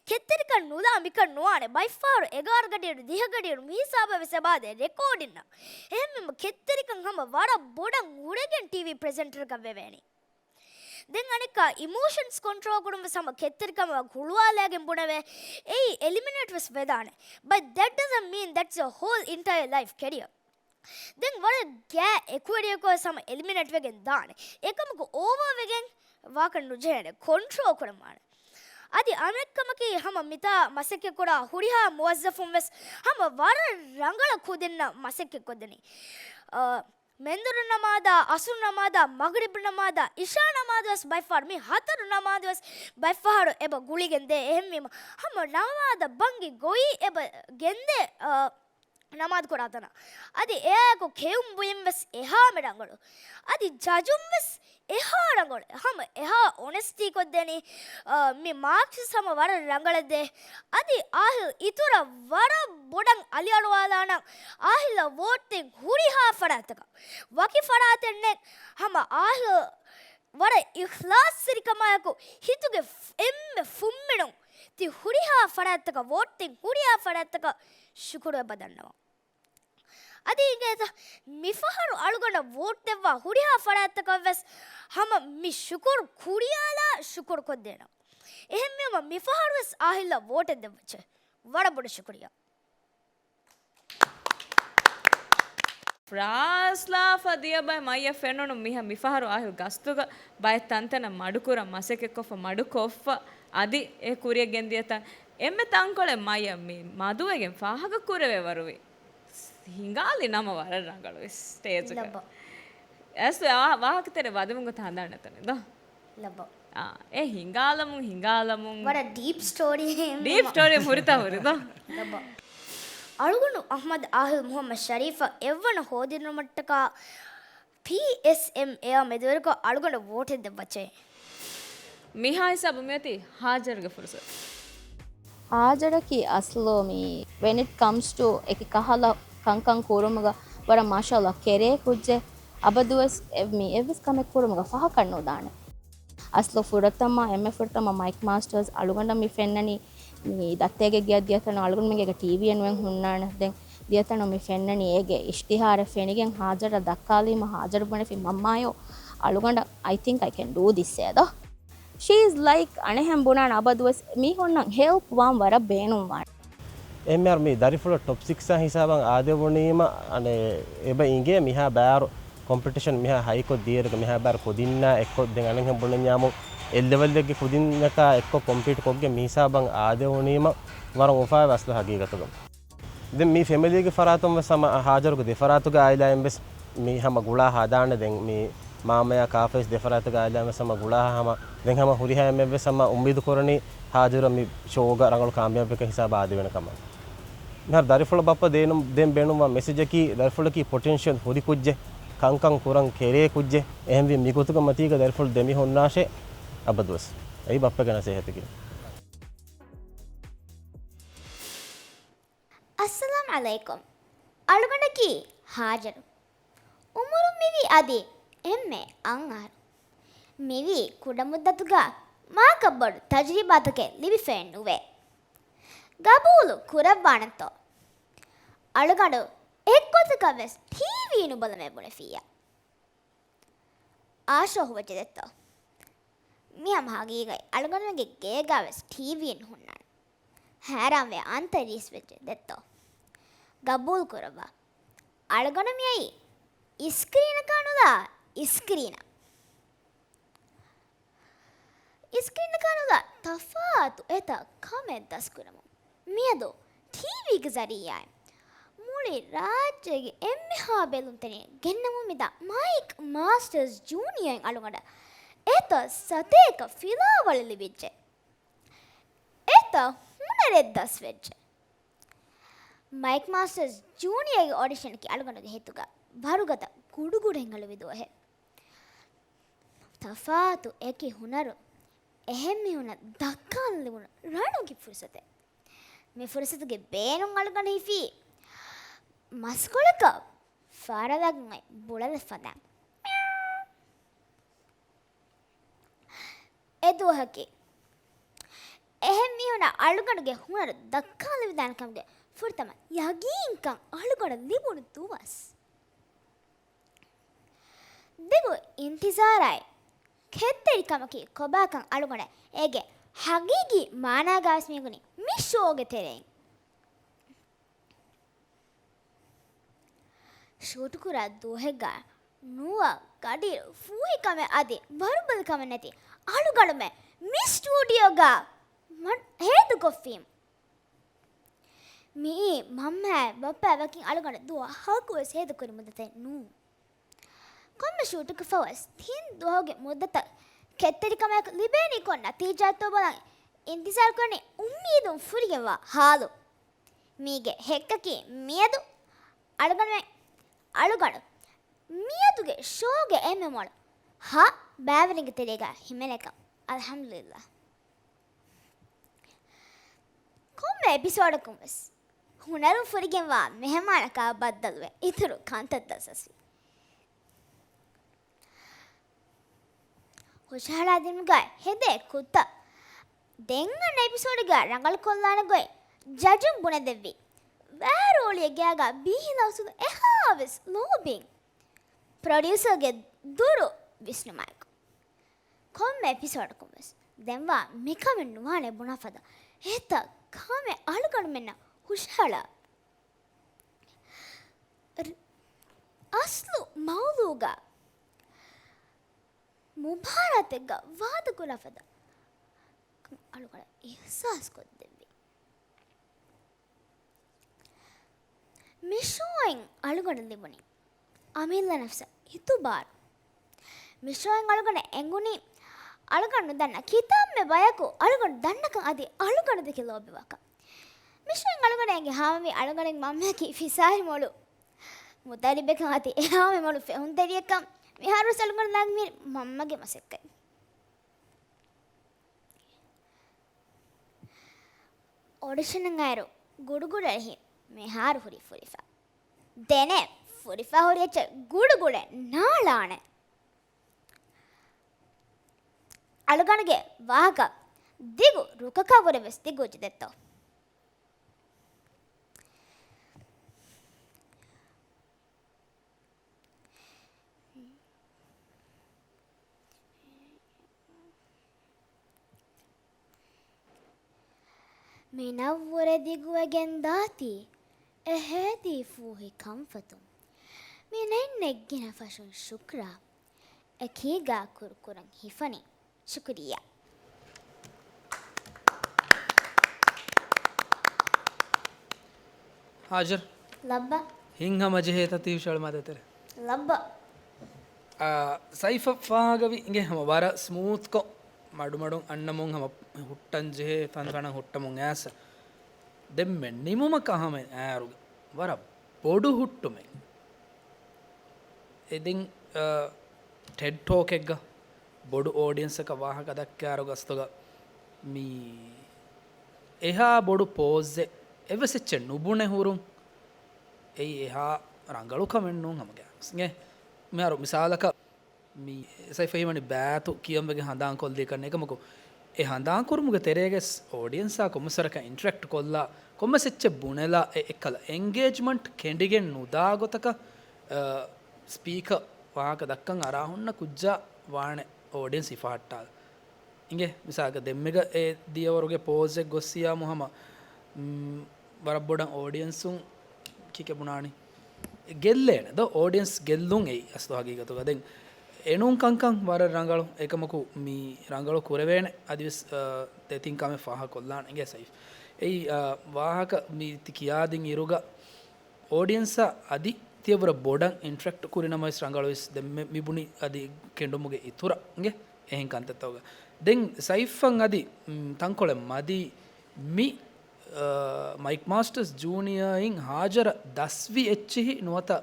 ކެތްތެރިކަން ނުލާ މިކަން ނުވާނެ. ބައެއްފަހަރު އެގާރަ ގަޑިއިރު ދިހަ ގަޑިއިރު މިހިސާބަށް ވެސް އެބައާދޭ ރެކޯޑިންނަށް. އެހެންވީމަ ކެތްތެރިކަން ހަމަ ވަރަށް ބޮޑަށް ހުރެގެން ޓީވީ ޕްރެޒެންޓަރަކަށް ވެވޭނީ. ދެން އަނެއްކާ އިމޯޝަންސް ކޮންޓްރޯލް ކުރުން ވެސް ހަމަ ކެތްތެރިކަމަށް ހުޅުވާލައިގެން ބުނެވޭ. އެއީ އެލިމިނޭޓް ވެސް ވެދާނެ. But that doesn't mean that's your whole entire life career. ދެން ވަރަށް ގާތް އެކުވެރިޔަކު ވެސް ހަމަ އެލިމިނޭޓް ވެގެން ދާނެ. އެކަމަކު އޯވާ ވެގެން، ވާކަށް ނުޖެހޭނެ، ކޮންޓްރޯލް ކުރަން ވާނެ. އަދި އަނެއްކަމަކީ، ހަމަ މިތާ މަސައްކަތްކުރާ ހުރިހާ މުވައްޒަފުން ވެސް ހަމަ ވަރަށް ރަނގަޅަށް ކުދިންނަށް މަސައްކަތްކޮށްދެނީ. އަ، މެންދުރު ނަމާދާ، އަސުރު ނަމާދާ، މަޣްރިބް ނަމާދާ، އިޝާ ނަމާދު ވެސް ބައެއްފަހަރު، މި ހަތަރު ނަމާދު ވެސް ބައެއްފަހަރު އެބަ ގުޅިގެން ދޭ. އެހެންވީމަ، ހަމަ ނަމާދަށް ބަންގި ގޮތް އެބަ ގެންދޭ، އަ، ނަމާދު ކުރާ ތަނަށް. އަދި އެއާއެކު ކެއުން ބުއިން ވެސް އެހާމެ ރަނގަޅު. އަދި ޖަޖުން ވެސް އެހާ ރަނގަޅު. ހަމަ އެހާ އޮނެސްޓީ ކޮށްދޭނީ، އަ، މި މާކްސް ވެސް ހަމަ ވަރަށް ރަނގަޅަށް ދޭ. އަދި އާހިލް އިތުރަށް ވަރަށް ބޮޑަށް އަލިއަޅުވާލާނަން އާހިލްއަށް ވޯޓް ދޭން ހުރިހާ ފަރާތްތަކަށް. ވަކި ފަރާތެއް ނެތް. ހަމަ އާހިލް ވަރަށް އިޚްލާޞްތެރިކަމާއެކު ހިތުގެ އެންމެ ފުންމިނުން ތި ހުރިހާ ފަރާތްތަކަށް ވޯޓް ދޭން ހުރިހާ ފަރާތްތަކަށް ޝުކުރު އެބަ ދަންނަވަން. އަދި އިނގޭތަ، މިފަހަރު އަޅުގަނޑަށް ވޯޓް ދެއްވާ ހުރިހާ ފަރާތްތަކަށް ވެސް ހަމަ މި ޝުކުރު ކުރިޔާލާ ޝުކުރު ކޮށްދޭނަން. އެހެންވީމަ މިފަހަރު ވެސް އާހިލްއަށް ވޯޓެއް ދެއްވައްޗޭ. ވަރަށް ބޮޑަށް ޝުކުރިޔާ. ފްރާސްލާފަ ދިޔަ ބައެއް މައްޔަށް ފެނުނު މިހާ މިފަހަރު އާހިލް ގަސްތުގަ ބައެއް ތަންތަނަށް މަޑުކުރަން މަސައްކަތްކޮށްފަ މަޑުކޮށްފަ އަދި އެ ކުރިޔަށް ގެންދިޔަ ތަން އެންމެ ތަންކޮޅެއް މައްޔަށް މި މަދުވެގެން ފާހަގަ ކުރެވޭ ވަރުވި. ހިނގާލި ނަމަ ވަރަށް ރަނގަޅު ސްޓޭޖްގަ. ލައްބަ. އަސްލު އާ ވާހަކަތެރެ ވަދެމުން ގޮތަށް ހަނދާން ނެތަނެ ދޯ؟ ލައްބަ. އާ، އެ ހިނގާލަމުން، ހިނގާލަމުން. ވަރަށް ޑީޕް ސްޓޯރީ ހެން ޑީޕް ނަމަ. ސްޓޯރީ ހުރިތާ ހުރި ދޯ؟ ލައްބަ. އަޅުގަނޑު އަޙްމަދު އާހިލް މުޙައްމަދު ޝަރީފަށް އެއްވަނަ ހޯދިނުމަށްޓަކާ ޕީއެސްއެމް އެއާ މެދުވެރިކޮށް އަޅުގަނޑަށް ވޯޓެއް ދެއްވައްޗޭ. މިހާ ހިސާބު މިއޮތީ ހާޖަރުގެ ފުރުސަތު. ހާޖަރަކީ އަސްލު މި when it comes to އެކި ކަހަލަ ކަންކަން ކުރުމުގަ ވަރަށް މާޝާﷲ ކެރޭ ކުއްޖެއް. އަބަދުވެސް އެ-، މި އެއްވެސް ކަމެއް ކުރުމުގަ ފަހަކަށް ނުދާނެ. އަސްލު ފުރަތަމަ، އެންމެ ފުރަތަމަ މައިކް މާސްޓަރސް އަޅުގަނޑަށް މި ފެންނަނީ މި ދައްތައިގެ ގެއަށް ދިޔަތަނު އަޅުގަނޑުމެންގެ ޓީވީއެއް ނުވެ ހުންނާނެ. ދެން ދިޔަތަނު މި ފެންނަނީ އޭގެ އިޝްތިހާރެއް ފެނިގެން ހާޖަރަށް ދައްކާލީމަ ހާޖަރު ބުނެފި މަންމާޔޯ އަޅުގަނޑަށް I think I can do this އޭ ދޯ. She is like އަނެއްހެން ބުނާނެ އަބަދުވެސް މީހުންނަށް ހެލްޕް ވާން ވަރަށް ބޭނުންވާނެ. އެހެންމެ މި ދަރިފުޅަށް ޓޮޕް ސިކްސް އާ ހިސާބަށް އާދެވުނީމަ އަނެއް އެބަ އިނގޭ މިހާ ބާރު ކޮމްޕިޓިޝަން މިހާ ހައިކޮށް ދިޔައިރުގަ މިހާ ބާރު ކުދިންނާ އެއްކޮށް ދެން އަނެއްހެން ބުނަންޏާމު އެއް ލެވެލްއެއްގެ ކުދިންނަކާ އެއްކޮށް ކޮމްޕީޓް ކޮށްގެން މިހިސާބަށް އާދެވުނީމަ ވަރަށް އުފާވެ އަސްލު ހަގީގަތުގަ. ދެން މި ފެމިލީގެ ފަރާތުން ވެސް ހަމަ ހާޖަރުގެ ދެފަރާތުގެ އާއިލާއިން ވެސް މި ހަމަ ގުޅާ ހަދާނެ. ދެން މި މާމަޔާ ކާފަ ވެސް ދެފަރާތުގެ އާއިލާއިން ވެސް ހަމަ ގުޅާ ހަމަ ދެން ހަމަ ހުރިހާ އެންމެން ވެސް ހަމަ އުއްމީދު ކުރަނީ ހާޖަރު މި ޝޯގަ ރަނގަޅު ކާމިޔާބެއްގެ ހިސާބަށް އާދެވޭނެ ކަމަށް. މިހާރު ދަރިފުޅަށް ބައްޕަ ދޭނު-، ދޭން ބޭނުންވާ މެސެޖަކީ ދަރިފުޅަކީ ޕޮޓެންޝިއަލް ހުރި ކުއްޖެއް، ކަންކަން ކުރަން ކެރޭ ކުއްޖެއް. އެހެންވީ މިގޮތުގެ މަތީގަ ދަރިފުޅު ދެމި ހުންނާށޭ އަބަދުވެސް. އެއީ ބައްޕަގެ ނަސޭހަތަކީ. އައްސަލާމް ޢަލައިކުމް. އަޅުގަނޑަކީ ހާޖަރު. އުމުރުން މިވީ އަދި އެންމެ އަށް އަހަރު. މިވީ ކުޑަ މުއްދަތުގަ މާކަށް ބޮޑު ތަޖުރިބާތަކެއް ލިބިފައެއް ނުވޭ. ގަބޫލު ކުރައްވާނަންތޯ؟ އަޅުގަނޑު އެއްގޮތަކަށް ވެސް ޓީވީ ނުބަލަމޭ ބުނެފިއްޔާ. އާޝޯހުވެއްޖެ ދެއްތޯ؟ މިހަމަ ހަގީގަތް އަޅުގަނޑުމެންގެ ގޭގަ ވެސް ޓީވީ ނުހުންނާނެ. ހައިރާންވެ އަންތައް ރީސްވެއްޖެ ދެއްތޯ؟ ގަބޫލު ކުރައްވާ. އަޅުގަނޑު މިއައީ އިސްކްރީނަކާ ނުލާ އިސްކްރީނަށް. އިސްކްރީނަކާ ނުލާ ތަފާތު އެތައް ކަމެއް ދަސްކުރަމުން. މިއަދު ޓީވީގެ ޒަރީއާއިން މުޅި ރާއްޖޭގެ އެންމެހާ ބެލުންތެރިން ގެންނަމުން މިދާ މައިކް މާސްޓަރސް ޖޫނިއަރ އިން އަޅުގަނޑަށް އެތައް ސަތޭކަ ފިލާވަޅެއް ލިބިއްޖެ. އެތައް ހުނަރެއް ދަސްވެއްޖެ. މައިކް މާސްޓަރސް ޖޫނިއަރގެ އޮޑިޝަނަކީ އަޅުގަނޑުގެ ހިތުގަ ވަރުގަދަ ގުޑުގުޑެއް އަޅުވި ދުވަހެއް. ތަފާތު އެކި ހުނަރު އެހެން މީހުންނަށް ދައްކާން ލިބުނު ރަނުގެ ފުރުސަތެއް. މި ފުރުސަތުގެ ބޭނުން އަޅުގަނޑަށް ހިފީ މަސްކޮޅަކަށް ފާރަލާގެން އޮތް ބުޅަލަ ފަދަ. އެ ދުވަހަކީ އެހެން މީހުންނަށް އަޅުގަނޑުގެ ހުނަރު ދައްކާލެވިދާނެ ކަމުގެ ފުރަތަމަ ޔަގީންކަން އަޅުގަނޑަށް ލިބުނު ދުވަސް. ދިގު އިންތިޒާރާއި ކެތްތެރިކަމަކީ ކޮބާކަން އަޅުގަނޑަށް އޭގެ ހަގީގީ މާނާގަވެސް މިގުނީ މި ޝޯގެ ތެރެއިން. ޝޫޓުކުރާ ދުވަހެއްގަ ނުވަ ގަޑިއިރު ފޫހިކަމެއް އަދި ވަރުބަލިކަމެއް ނެތި އަޅުގަނޑުމެން މި ސްޓޫޑިއޯގަ މަ-، ހޭދަކޮށްފީމު. މިއީ މަންމައާ ބައްޕަ ވަކިން އަޅުގަނޑު ދުވަހަކުވެސް ހޭދަކުރި މުއްދަތެއް ނޫން. ކޮންމެ ޝޫޓަކަށްފަހުވެސް ތިން ދުވަހުގެ މުއްދަތަށް ކެތްތެރިކަމާއެކު ލިބޭނީ ކޮން ނަތީޖާތޯ ބަލަން އިންތިޒާރު ކުރަނީ އުއްމީދުން ފުރިގެންވާ ހާލު. މީގެ ހެއްކަކީ މިއަދު އަޅުގަނޑުމެން އަޅުގަނޑު މިއަދުގެ ޝޯގެ އެންމެ މޮޅު ހަ ބައިވެރިންގެ ތެރޭގަ ހިމެނޭކަން. އަލްޙަމްދުލިއްލާހް. ކޮންމެ އެޕިސޯޑަކުން ވެސް ހުނަރުން ފުރިގެންވާ މެހެމާނަކާ ބައްދަލުވެ އިތުރު ކަންތައް ދަސްވި. ހުށަހަޅާދިނުމުގަ ހެދޭ ކުއްތަ ދެން އަންނަ އެޕިސޯޑުގަ ރަނގަޅުކޮށްލާނެ ގޮތް ޖަޖުން ބުނެދެއްވި. ވައިރޯޅިއެއް ގާގަ ބީހިލައުސުލު އެހާވެސް ލޯބިން ޕްރޮޑިއުސަރގެ ދުރު ވިސްނުމާއެކު. ކޮންމެ އެޕިސޯޑަކުން ވެސް ދެންވާ މިކަމެއް ނުވާނެ ބުނާ ފަދަ އެތައް ކަމެއް އަޅުގަނޑުމެންނަށް ހުށަހަޅާ. ރ-، އަސްލު މައުޟޫގަ މުބާރާތެއްގަ ވާދަކުރާ ފަދަ ކަމެއް އަޅުގަނޑަށް އިޙްސާސް ކޮށްދެއްވި. މިޝޯއިން އަޅުގަނޑަށް ލިބުނީ އަމިއްލަ ނަފްސަށް އިތުބާރު. މިޝޯއިން އަޅުގަނޑަށް އެނގުނީ އަޅުގަނޑު ނުދަންނަ ކިތަންމެ ބަޔަކު އަޅުގަނޑު ދަންނަކަން އަދި އަޅުގަނޑު ދެކެ ލޯބިވާކަން. މިޝޯއިން އަޅުގަނޑަށް އެނގި ހާމަވީ އަޅުގަނޑުގެ މަންމަޔަކީ ފިސާރި މޮޅު މުދައްރިބެކަށް އަދި އެހާމެ މޮޅު ފެހުންތެރިއެއްކަން. މިހާރުވެސް އަޅުގަނޑު ލާގެން މި މަންމަގެ މަސައްކަތް. އޮޑިޝަނަށް އައިރު ގުޑުގުޑައި މިހާރު ހުރީ ފުރިފަ. ދެނެ ފުރިފަ ހުރި އެއްޗެއް ގުޑުގުޑެއް ނާޅާނެ. އަޅުގަނޑުގެ ވާހަކަ ދިގު ރުކަކާ ވުރެ ވެސް ދިގު ޖެދެއްތޯ. މިނަށްވުރެ ދިގުވެގެން ދާތީ، އެ ހޭދީ ފޫހި ކަންފަތުން. މި ނެތް ނެތް ގިނަ ފަށުން ޝުކްރާ، އެކީގާ ކުރުކުރަން ހިފަނީ. ޝުކުރިއްޔާ. ހާޖަރު. ލައްބަ. ހިތްހަމަޖެހޭތަ ތި ހުށަހަޅުމާ ދޭތެރޭ؟ ލައްބަ. އާ، ސައިފަށް ފާހަގަވި އިނގޭ ހަމަ ވަރަށް ސްމޫތްކޮށް މަޑުމަޑުން އަންނަމުން ހަމަ ހުއްޓަން ޖެހޭ ފަންފަނަށް ހުއްޓަމުން އައިސް. ދެންމެ ނިމުމަކަށް ހަމަ އައިރުގެ ވަރަށް ބޮޑު ހުއްޓުމެއް. އެ ދެން، އަ، ޓެޑް ޓޯކެއްގަ ބޮޑު އޯޑިއެންސަކަށް ވާހަކަ ދައްކާރުގަ އަސްތުގަ މި އެހާ ބޮޑު ޕޯޒެއް އެއްވެސް އެއްޗެއް ނުބުނެ ހުރުން. އެއީ އެހާ ރަނގަޅު ކަމެއް ނޫން ހަމަ ގާތްގަސްގެ. މިހާރު މިސާލަކަށް މި ސައިފަ ހީވަނީ ބައިތު ކިޔަން ވެގެން ހަނދާން ކޮށްލީ ކަން. އެކަމަކު އެ ހަނދާން ކުރުމުގެ ތެރޭގަސް އޯޑިއެންސާ ކޮންމެސް ވަރަކަށް އިންޓަރެކްޓް ކޮށްލާ، ކޮންމެސް އެއްޗެއް ބުނެލާ، އެ އެއްކަލަ އެންގޭޖްމަންޓް ކެނޑިގެން ނުދާ ގޮތަކަށް، އަ، ސްޕީކަރ ވާހަކަ ދައްކަން އަރާ ހުންނަ ކުއްޖާ ވާނެ އޯޑިއެންސް ހިފަހައްޓާލަ. އިނގޭ، މިސާލަކަށް ދެންމެގަ އެ ދިޔަވަރުގެ ޕޯޒެއް ގޮއްސިޔާމު ހަމަ، މް، ވަރަށް ބޮޑަށް އޯޑިއެންސުން ކިކެ ބުނާނީ. ގެއްލޭނެ ދޯ، އޯޑިއެންސް ގެއްލުން އެއީ އަސްލު ހަގީގަތުގަ. ދެން އެނޫން ކަންކަން ވަރަށް ރަނގަޅު. އެކަމަކު މި ރަނގަޅު ކުރެވޭނެ އަދިވެސް، އަ، ދެތިން ކަމެއް ފާހަގަކޮށްލާނެ އިނގޭ ސައިފް. އެއީ، އަ، ވާހަކަ މި ތި ކިޔާދިން އިރުގަ އޯޑިއެންސާ އަދި ތިޔަބުރަ ބޮޑަށް އިންޓަރެކްޓް ކުރިނަމަވެސް ރަނގަޅުވެސް ދެންމެ މި ބުނި އަދި ކެނޑުމުގެ އިތުރަށް އިނގޭ އެހެން ކަންތައްތަކުގަ. ދެން ސައިފަށް އަދި، މް، ތަންކޮޅެއް މަދީ މި، އަ، މައިކް މާސްޓަރސް ޖޫނިއާއިން ހާޖަރަށް ދަސްވި އެއްޗިހި ނުވަތަ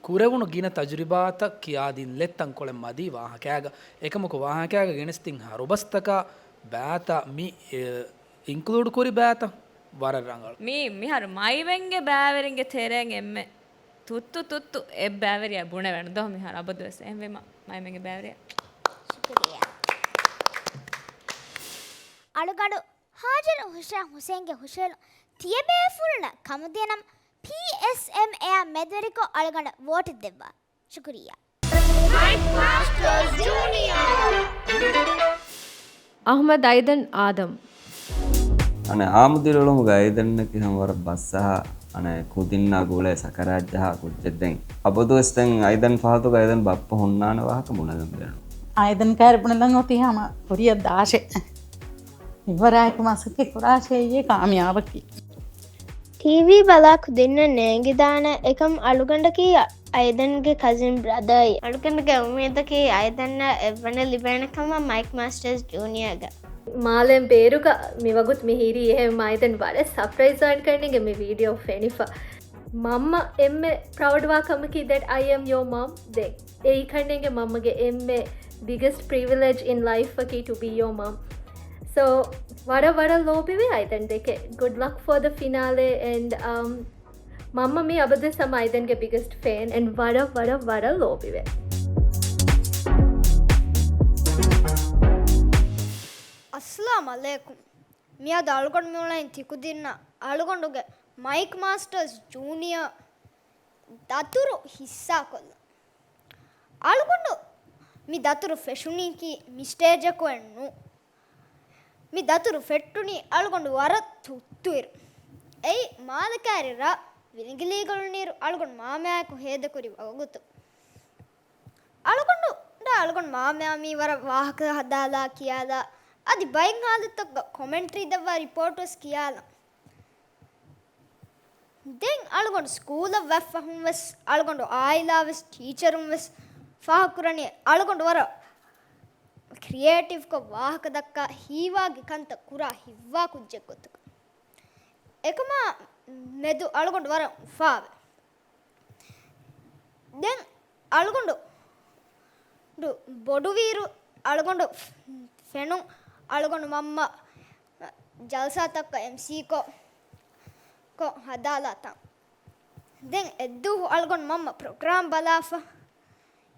ކުރެވުނު ގިނަ ތަޖުރިބާތައް ކިޔާދިންލެއް ތަންކޮޅެއް މަދީ ވާހަކައިގަ. އެކަމަކު ވާހަކައިގަ ގެނެސްދިން ހަރުބަސްތަކާ ބައިތައް މި، އެ، އިންކްލޫޑް ކުރި ބައިތައް ވަރަށް ރަނގަޅު. މީ މިހާރު މައިމެންގެ ބައިވެރިންގެ ތެރޭން އެންމެ ތުއްތު ތުއްތު އެއް ބައިވެރިއަށް ބުނެވޭނެ ދޯ މިހާރު އަބަދުވެސް. އެހެންވީމަ މައިމެންގެ ބައިވެރިޔާ. ޝުކުރިއްޔާ. އަޅުގަނޑު ހާޖަރު ހުށަ ހުސެންގެ ހުށަހެޅުން ތިޔަބޭފުޅުންނަށް ކަމުދިޔަނަމަ، ޕީއެސްއެމްއޭއާ މެދުވެރިކޮށް އަޅުގަނޑަށް ވޯޓެއް ދެއްވާ. ޝުކުރިއްޔާ. އަޙްމަދު އައިދަން އާދަމް. އަނެއް ހާމުދިރިއުޅުމުގަ އައިދަންނަކީ ހަމަ ވަރަށް ބަސްއަހާ، އަނެއް ކުދިންނާ ގުޅޭ ސަކަރާތްޖަހާ ކުއްޖެއް. ދެން އަބަދުވެސް ދެން އައިދަން ފަހަތުގަ އައިދަން ބައްޕަ ހުންނާނެ ވާހަކަ ބުނެލަން ބޭނުން. އައިދަން ކާރި ބުނެލަން އޮތީ ހަމަ ކުރިއަށް ދާށޭ. މިވަރާއެކު މަސައްކަތް ކުރާށޭ އެއީ ކާމިޔާބަކީ. ޓީވީ ބަލާ ކުދިންނަށް ނޭނގިދާނެ އެކަމް އަޅުގަނޑަކީ އައިދަންގެ ކަޒިން ބްރަދަރއެއް. އަޅުގަނޑުގެ އުއްމީދަކީ އައިދަންނަށް އެއްވަނަ ލިބޭނެ ކަމަށް މައިކް މާސްޓަރސް ޖޫނިއަރގަ. މާލޭން ބޭރުގަ މިވަގުތު މި ހިރީ އެހެން އައިދަން ވަރަށް ސަޕްރައިޒް އަންކަންނޭނގެ މި ވީޑިއޯ ފެނިފަ. މަންމަ އެންމެ ޕްރައުޑްވާ ކަމަކީ that I am your mom. ދެން އެއީ ކަންނޭނގެ މަންމަގެ އެންމެ biggest privilege in life އަކީ to be your mom. So ވަރަށް ވަރަށް ލޯބިވޭ އައިދަން ދެކެ. Good luck for the finale and, um, މަންމަ މީ އަބަދުވެސް ހަމަ އައިދަންގެ biggest fan and ވަރަށް ވަރަށް ވަރަށް ލޯބިވޭ. އައްސަލާމް އަލައިކުމް. މިއަދު އަޅުގަނޑު މިއުޅެނީ ތިކުދިންނަށް އަޅުގަނޑުގެ މައިކް މާސްޓަރސް ޖޫނިއަރ ދަތުރު ހިއްސާކޮށްލަން. އަޅުގަނޑު މި ދަތުރު ފެށުނީކީ މި ސްޓޭޖަކު އެއްނު. މި ދަތުރު ފެއްޓުނީ އަޅުގަނޑު ވަރަށް ތުއްތުއިރު. އެއީ މާލެ ކާރި ރަށް ވިލިގިލީގަޅުނީރު އަޅުގަނޑު މާމަޔާއެކު ހޭދަކުރި ވަގުތު. އަޅުގަނޑު، އަޅުގަނޑު މާމަޔާ މީ ވަރަށް ވާހަކަ ހަދާލާ ކިޔާލާ، އަދި ބައެއް ހާލަތްތަކުގަ ކޮމެންޓްރީ ދެއްވާ ރިޕޯޓް ވެސް ކިޔާލަން. ދެން އަޅުގަނޑު ސްކޫލަށް ވަތްފަހުން ވެސް، އަޅުގަނޑު އާއިލާ ވެސް، ޓީޗަރުން ވެސް ފާހަގަކުރަނީ އަޅުގަނޑު ވަރަށް ކްރިއޭޓިވްކޮށް ވާހަކަ ދައްކާ ހީވާގި ކަންތައް ކުރާ ހިތްވާ ކުއްޖެއް ގޮތުގަ. އެކަމާ މެދު އަޅުގަނޑު ވަރަށް އުފާވޭ. ދެން އަޅުގަނޑު ބޮޑުވީރު އަޅުގަނޑު ފެނުން އަޅުގަނޑު މަންމަ ޖަލްސާތަކަށް އެމްސީކޮށް، ކޮށް ހަދާލާ ތަން. ދެން އެއްދުވަހު އަޅުގަނޑު މަންމަ ޕްރޮގްރާމް ބަލާފަ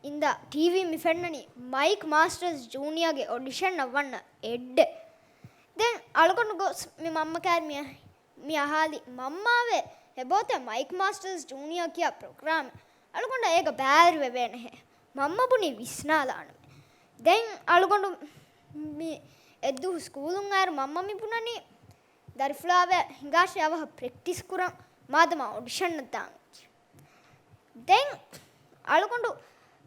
އިންދާ ޓީވީ މި ފެންނަނީ މައިކް މާސްޓަރސް ޖޫނިއަރގެ އޮޑިޝަންއަށް ވަންނަ އެއްޑެއް. ދެން އަޅުގަނޑު ގޮސް މި މަންމަ ކާރި މި އަ-، މި އަހާލި މަންމާވޭ އެބޯތަ މައިކް މާސްޓަރސް ޖޫނިއަރ ކިޔާ ޕްރޮގްރާމެއް. އަޅުގަނޑަށް އޭގަ ބައިވެރިވެވޭނެހޭ. މަންމަ ބުނީ ވިސްނާލާނަމޭ. ދެން އަޅުގަނޑު މި އެއްދުވަހު ސްކޫލުން އައިރު މަންމަ މި ބުނަނީ ދަރިފުޅާވެ ހިނގާށޭ އަވަހަށް ޕްރެކްޓިސް ކުރަން މާދަމާ އޮޑިޝަންއަށް ދާން. ދެން އަޅުގަނޑު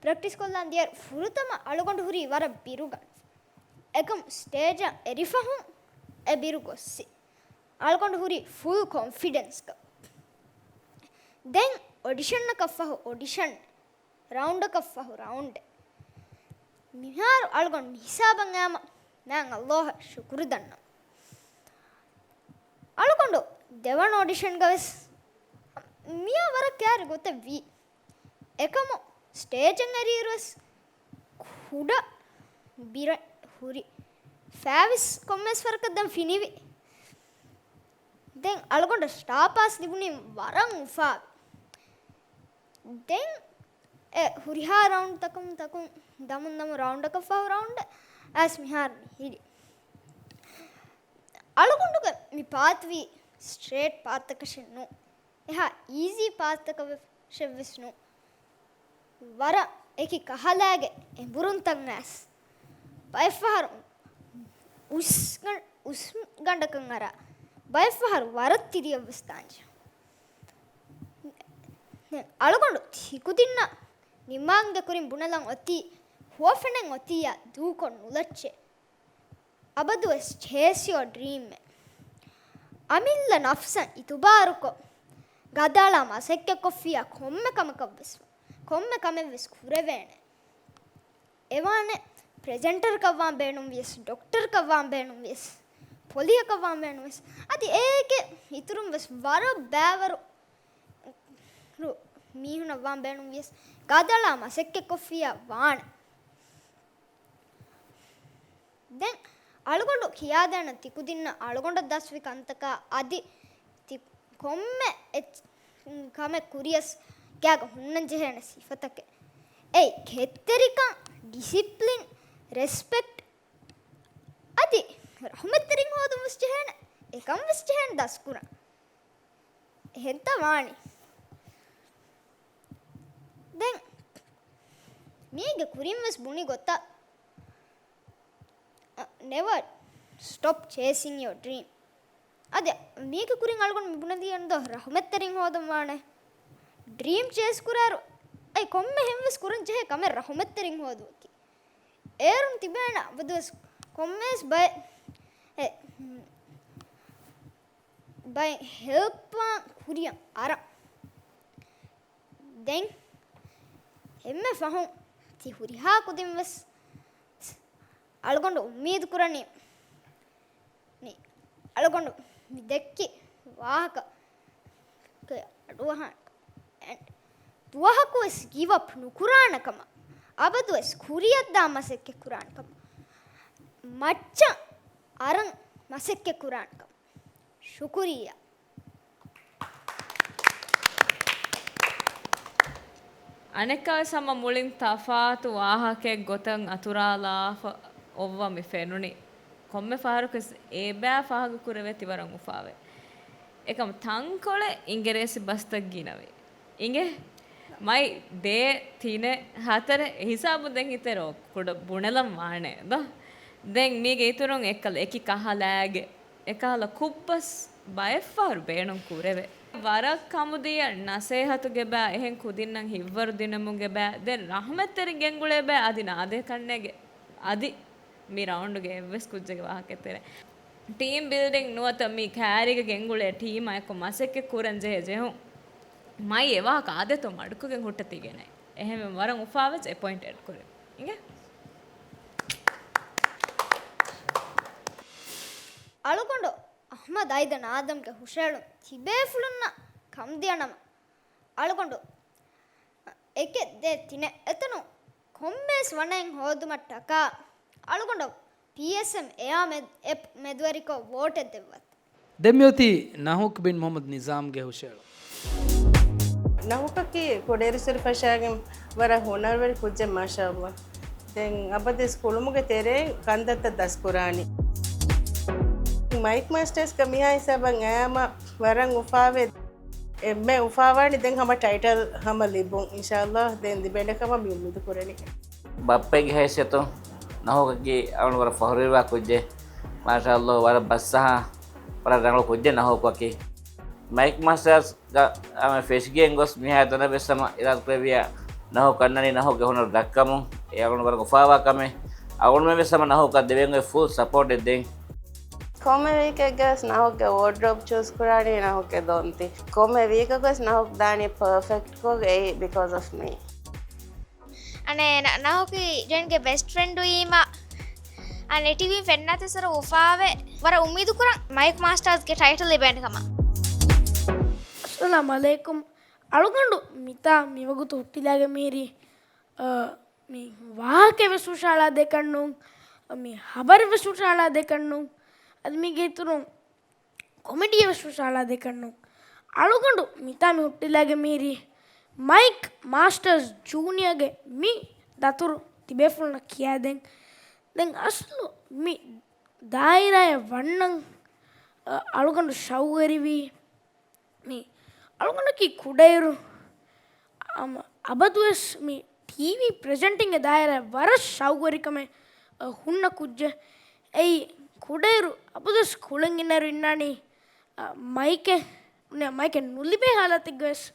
ޕްރެކްޓިސް ކޮށްލާން ދިޔައިރު ފުރަތަމަ އަޅުގަނޑު ހުރީ ވަރަށް ބިރުގަ. އެކަމު ސްޓޭޖަށް އެރިފަހުން އެ ބިރު ގޮއްސި. އަޅުގަނޑު ހުރީ ފުލް ކޮންފިޑެންސްގަ. ދެން އޮޑިޝަންއަކަށް ފަހު އޮޑިޝަން، ރައުންޑަކަށް ފަހު ރައުންޑެއް. މިހާރު އަޅުގަނޑު މިހިސާބަށް އައިމަ މާތް ﷲ އަށް ޝުކުރު ދަންނަ. އަޅުގަނޑު ދެވަނަ އޮޑިޝަންގަ ވެސް މިޔާ ވަރަށް ކާރި ގޮތެއް ވީ. އެކަމު ސްޓޭޖަށް އެރިއިރު ވެސް ކުޑަ ބިރެއް ހުރި. ފައިވެސް ކޮންމެސް ވަރަކަށް ދެން ފިނިވި. ދެން އަޅުގަނޑަށް ސްޓާ ޕާސް ލިބުނީ ވަރަށް އުފާވި. ދެން އެ ހުރިހާ ރައުންޑްތަކުން ތަކުން ދަމުން ދަމުން ރައުންޑަކަށް ފަހު ރައުންޑެއް އައިސް މިހާރު މި ހިރި. އަޅުގަނޑުގެ މި ޕާތްވީ ސްޓްރޭޓް ޕާތްތަކަށެއް ނޫން. އެހާ އީޒީ ޕާތްތަކަށެއް ވެސް ނޫން. ވަރަށް އެކި ކަހަލައިގެ އެނބުރުންތައް އައިސް ބައެއްފަހަރު އުސްގަނޑަކަށް އަރާ، ބައެއްފަހަރު ވަރަށް ތިރިއަށް ވެސް ދާންޖެހޭ. އަޅުގަނޑު ތިކުދިންނަށް ނިމާގެ ކުރިން ބުނެލަން އޮތީ، ހުވަފެނެއް އޮތިއްޔާ ދޫކޮށް ނުލައްޗޭ. އަބަދުވެސް ޗޭސް ޔޯ ޑްރީމްއޭ. އަމިއްލަ ނަފްސަށް އިތުބާރުކޮށް، ގަދައަޅާ މަސައްކަތްކޮށްފިއްޔާ ކޮންމެ ކަމަކަށްވެސް، ކޮންމެ ކަމެއްވެސް ކުރެވޭނެ. އެވާނެ ޕްރެޒެންޓަރަކަށްވާން ބޭނުންވިޔަސް، ޑޮކްޓަރަކަށްވާން ބޭނުންވިޔަސް، ޕޮލިހަކަށްވާން ބޭނުންވިޔަސް، އަދި އޭގެ އިތުރުން ވެސް ވަރަށް ބައިވަރު މީހުނަށް ވާން ބޭނުންވިޔަސް، ގަދައަޅާ މަސައްކަތްކޮށްފިއްޔާ ވާނެ. ދެން އަޅުގަނޑު ކިޔާދޭނަން ތިކުދިންނަށް އަޅުގަނޑަށް ދަސްވި ކަންތަކާ އަދި ތި ކޮންމެ އެއް ކަމެއް ކުރިޔަސް ގާގަ ހުންނަންޖެހޭނެ ސިފަތަކެއް. އެއީ، ކެތްތެރިކަން، ޑިސިޕްލިން، ރެސްޕެކްޓް، އަދި ރަހުމަތްތެރިން ހޯދުން ވެސް ޖެހޭނެ، އެކަން ވެސް ޖެހޭނެ ދަސްކުރަން. އެހެންތަ ވާނީ. ދެން މީގެ ކުރިން ވެސް ބުނި ގޮތަށް، އަ، never stop chasing your dream. އަދި މީގެ ކުރިން އަޅުގަނޑު މި ބުނެލި އެންދޯ ރަހުމަތްތެރިން ހޯދަން ވާނެ. ޑްރީމް ޗޭސް ކުރާއިރު، އައި ކޮންމެ ހެން ވެސް ކުރަން ޖެހޭ ކަމެއް ރަހުމަތްތެރިން ހޯދުމަކީ. އޭރުން ތިބޭނެ އަބަދުވެސް ކޮންމެވެސް ބައެއް، އެ، ބައެއް ހެލްޕްއާ ކުރިއަށް އަރަން. ދެން އެންމެ ފަހުން ތި ހުރިހާ ކުދިން ވެސް އަޅުގަނޑު އުއްމީދު ކުރަނީ، މި އަޅުގަނޑު މި ދެއްކި ވާހަކަ އަޑުއަހާނެ ކަމަށް، އެންޑް ދުވަހަކު ވެސް ގިވް އަޕް ނުކުރާނެ ކަމަށް، އަބަދު ވެސް ކުރިއަށްދާ މަސައްކަތް ކުރާނެ ކަމަށް، މައްޗަށް އަރަން މަސައްކަތް ކުރާނެ ކަމަށް. ޝުކުރިއްޔާ. އަނެއްކާވެސް ހަމަ މުޅިން ތަފާތު ވާހަކައެއް ގޮތަށް އަތުރާލާފަ އޮއްވަ މި ފެނުނީ. ކޮންމެ ފަހަރަކުވެސް އެބައި ފާހަގަ ކުރެވޭތީ ވަރަށް އުފާވޭ. އެކަމް ތަންކޮޅެއް އިނގިރޭސި ބަސްތައް ގިނަވޭ. އިނގޭ؟ މައި ދޭ، ތިނެއް، ހަތަރެއް ހިސާބު ދެން ހިތެއް ރޯ ކުޑަ ބުނެލަން ވާނެ ދޯ. ދެން މީގެ އިތުރުން އެއްކަލަ އެކި ކަހަލައިގެ އެކަހަލަ ކުއްބަސް ބައެއްފަހަރު ބޭނުން ކުރެވޭ. ވަރަށް ކަމުދިޔަ ނަސޭހަތުގެ ބައި، އެހެން ކުދިންނަށް ހިތްވަރު ދިނުމުގެ ބައި، ދެން ރަހްމަތްތެރިން ގެންގުޅޭ ބައި އަދި ނާދޭ ކަންނޭގެ އަދި މި ރައުންޑްގެ އެއްވެސް ކުއްޖެއްގެ ވާހަކައެއް ތެރޭ. ޓީމް ބިލްޑިން ނުވަތަ މި ކައިރީގަ ގެންގުޅޭ ޓީމާ އެއްކޮށް މަސައްކަތް ކުރަން ޖެހޭ ޖެހުން. މައި އެ ވާހަކަ އާދޭތޯ މަޑުކޮށްގެން ހުއްޓަތީގެންނެއް. އެހެންވެ ވަރަށް އުފާވެއްޖެ އެ ޕޮއިންޓް އެޑް ކުރެވި. އިނގޭ؟ އަޅުގަނޑު އަޙްމަދު އައިދަ ނާދަމްގެ ހުށައެޅުން ތިބޭފުޅުންނަށް ކަމުދިޔަ ނަމަ، އަޅުގަނޑު އެކެއް ދޭ ތިނެއް އެތަނުން ކޮންމެވެސް ވަނައެއް ހޯދުމަށްޓަކާ އަޅުގަނޑު ޕީއެސްއެމް އެއާ މެދު-، އެޕް މެދުވެރިކޮށް ވޯޓެއް ދެއްވަތަ. ދެން މިއޮތީ ނަހޫކް ބިން މުޙައްމަދު ނިޒާމްގެ ހުށައެޅުން. ނަހޫކަކީ ކުޑައިރުއްސުރެ ފަށާގެން ވަރަށް ހުނަރުވެރި ކުއްޖެއް މާޝާﷲ. ދެން އަބަދުވެސް ކުޅުމުގެ ތެރެއިން ކަންތައްތައް ދަސްކުރާނީ. މައިކް މާސްޓާސްގަ މިހާ ހިސާބަށް އަޔާމަ ވަރަށް އުފާވެ. އެންމެ އުފާވާނީ ދެން ހަމަ ޓައިޓަލް ހަމަ ލިބުން. އިންޝާﷲ ދެން ލިބޭނެ ކަމަށް މި އުއްމީދު ކުރަނީ. ބައްޕަގެ ހައިސިއްޔަތުން ނަހޫކަކީ އަޅުގަނޑު ވަރަށް ފަހުރުވެރިވާ ކުއްޖެއް. މާޝާﷲ ވަރަށް ބަސްއަހާ ވަރަށް ރަނގަޅު ކުއްޖެއް ނަހޫކަކީ. މައިކް މާސްޓާސް ގަ ހަމަ ފެށިގެން ގޮސް މިހާ ތަނަށް ވެސް ހަމަ އިރާދަ ކުރެއްވިއްޔާ ނަހޫ ކަންނަނީ ނަހޫގެ ހުނަރު ދައްކަމުން. އެ އަޅުގަނޑު ވަރަށް އުފާވާ ކަމެއް. އަޅުގަނޑުމެން ވެސް ހަމަ ނަހޫކަށް ދެވޭން އޮތް ފުލް ސަޕޯޓެއް ދޭން. ކޮންމެ ވީކެއްގަ ވެސް ނަހޫގެ ވޯޑްރޯބް ޗޫސް ކުރާނީ ނަހޫގެ ދޮންތި. ކޮންމެ ވީކަކު ވެސް ނަހޫ ދާނީ ޕަރފެކްޓްކޮށް އެއީ ބިކޯސް އޮފް މީ. އަނެއް ނަ-، ނަހޫކީ ޖެންގެ ބެސްޓް ފްރެންޑު ވީމަ، އަނެއް ޓީވީ ފެންނާތި ސަރ އުފާވެ، ވަރަށް އުއްމީދު ކުރަން މައިކް މާސްޓާސްގެ ޓައިޓަލް ލިބޭނެ ކަމަށް. އައްސަލާމް ޢަލައިކުމް. އަޅުގަނޑު މިތާ މިވަގުތު ހުއްޓިލާގެ މިހިރީ، އަ، މި ވާހަކަ ވެސް ހުށައަޅާ ދެކަންނޫން، މި ހަބަރެއް ވެސް ހުށައަޅާ ދެކަންނޫން، އަދި މީގެ އިތުރުން ކޮމެޑީއެއް ވެސް ހުށައަޅާ ދެކަންނޫން. އަޅުގަނޑު މިތާ މި ހުއްޓިލާގެ މިހިރީ މައިކް މާސްޓާސް ޖޫނިއާގެ މި ދަތުރު ތިބޭފުޅުންނަށް ކިޔާދޭން. ދެން އަސްލު މި ދާއިރާއަށް ވަންނަން، އަ، އަޅުގަނޑު ޝައުގުވެރިވީ. މި އަޅުގަނޑަކީ ކުޑައިރު، އަމ، އަބަދުވެސް މި ޓީވީ ޕްރެޒެންޓިންގ ދާއިރާ ވަރަށް ޝައުގުވެރިކަމެއް، އަ، ހުންނަ ކުއްޖެއް. އެއީ ކުޑައިރު އަބަދުވެސް ކުޅެން އިންނައިރު އިންނާނީ، އަ، މައިކެއް، މައިކެއް ނުލިބޭ ހާލަތެއްގަވެސް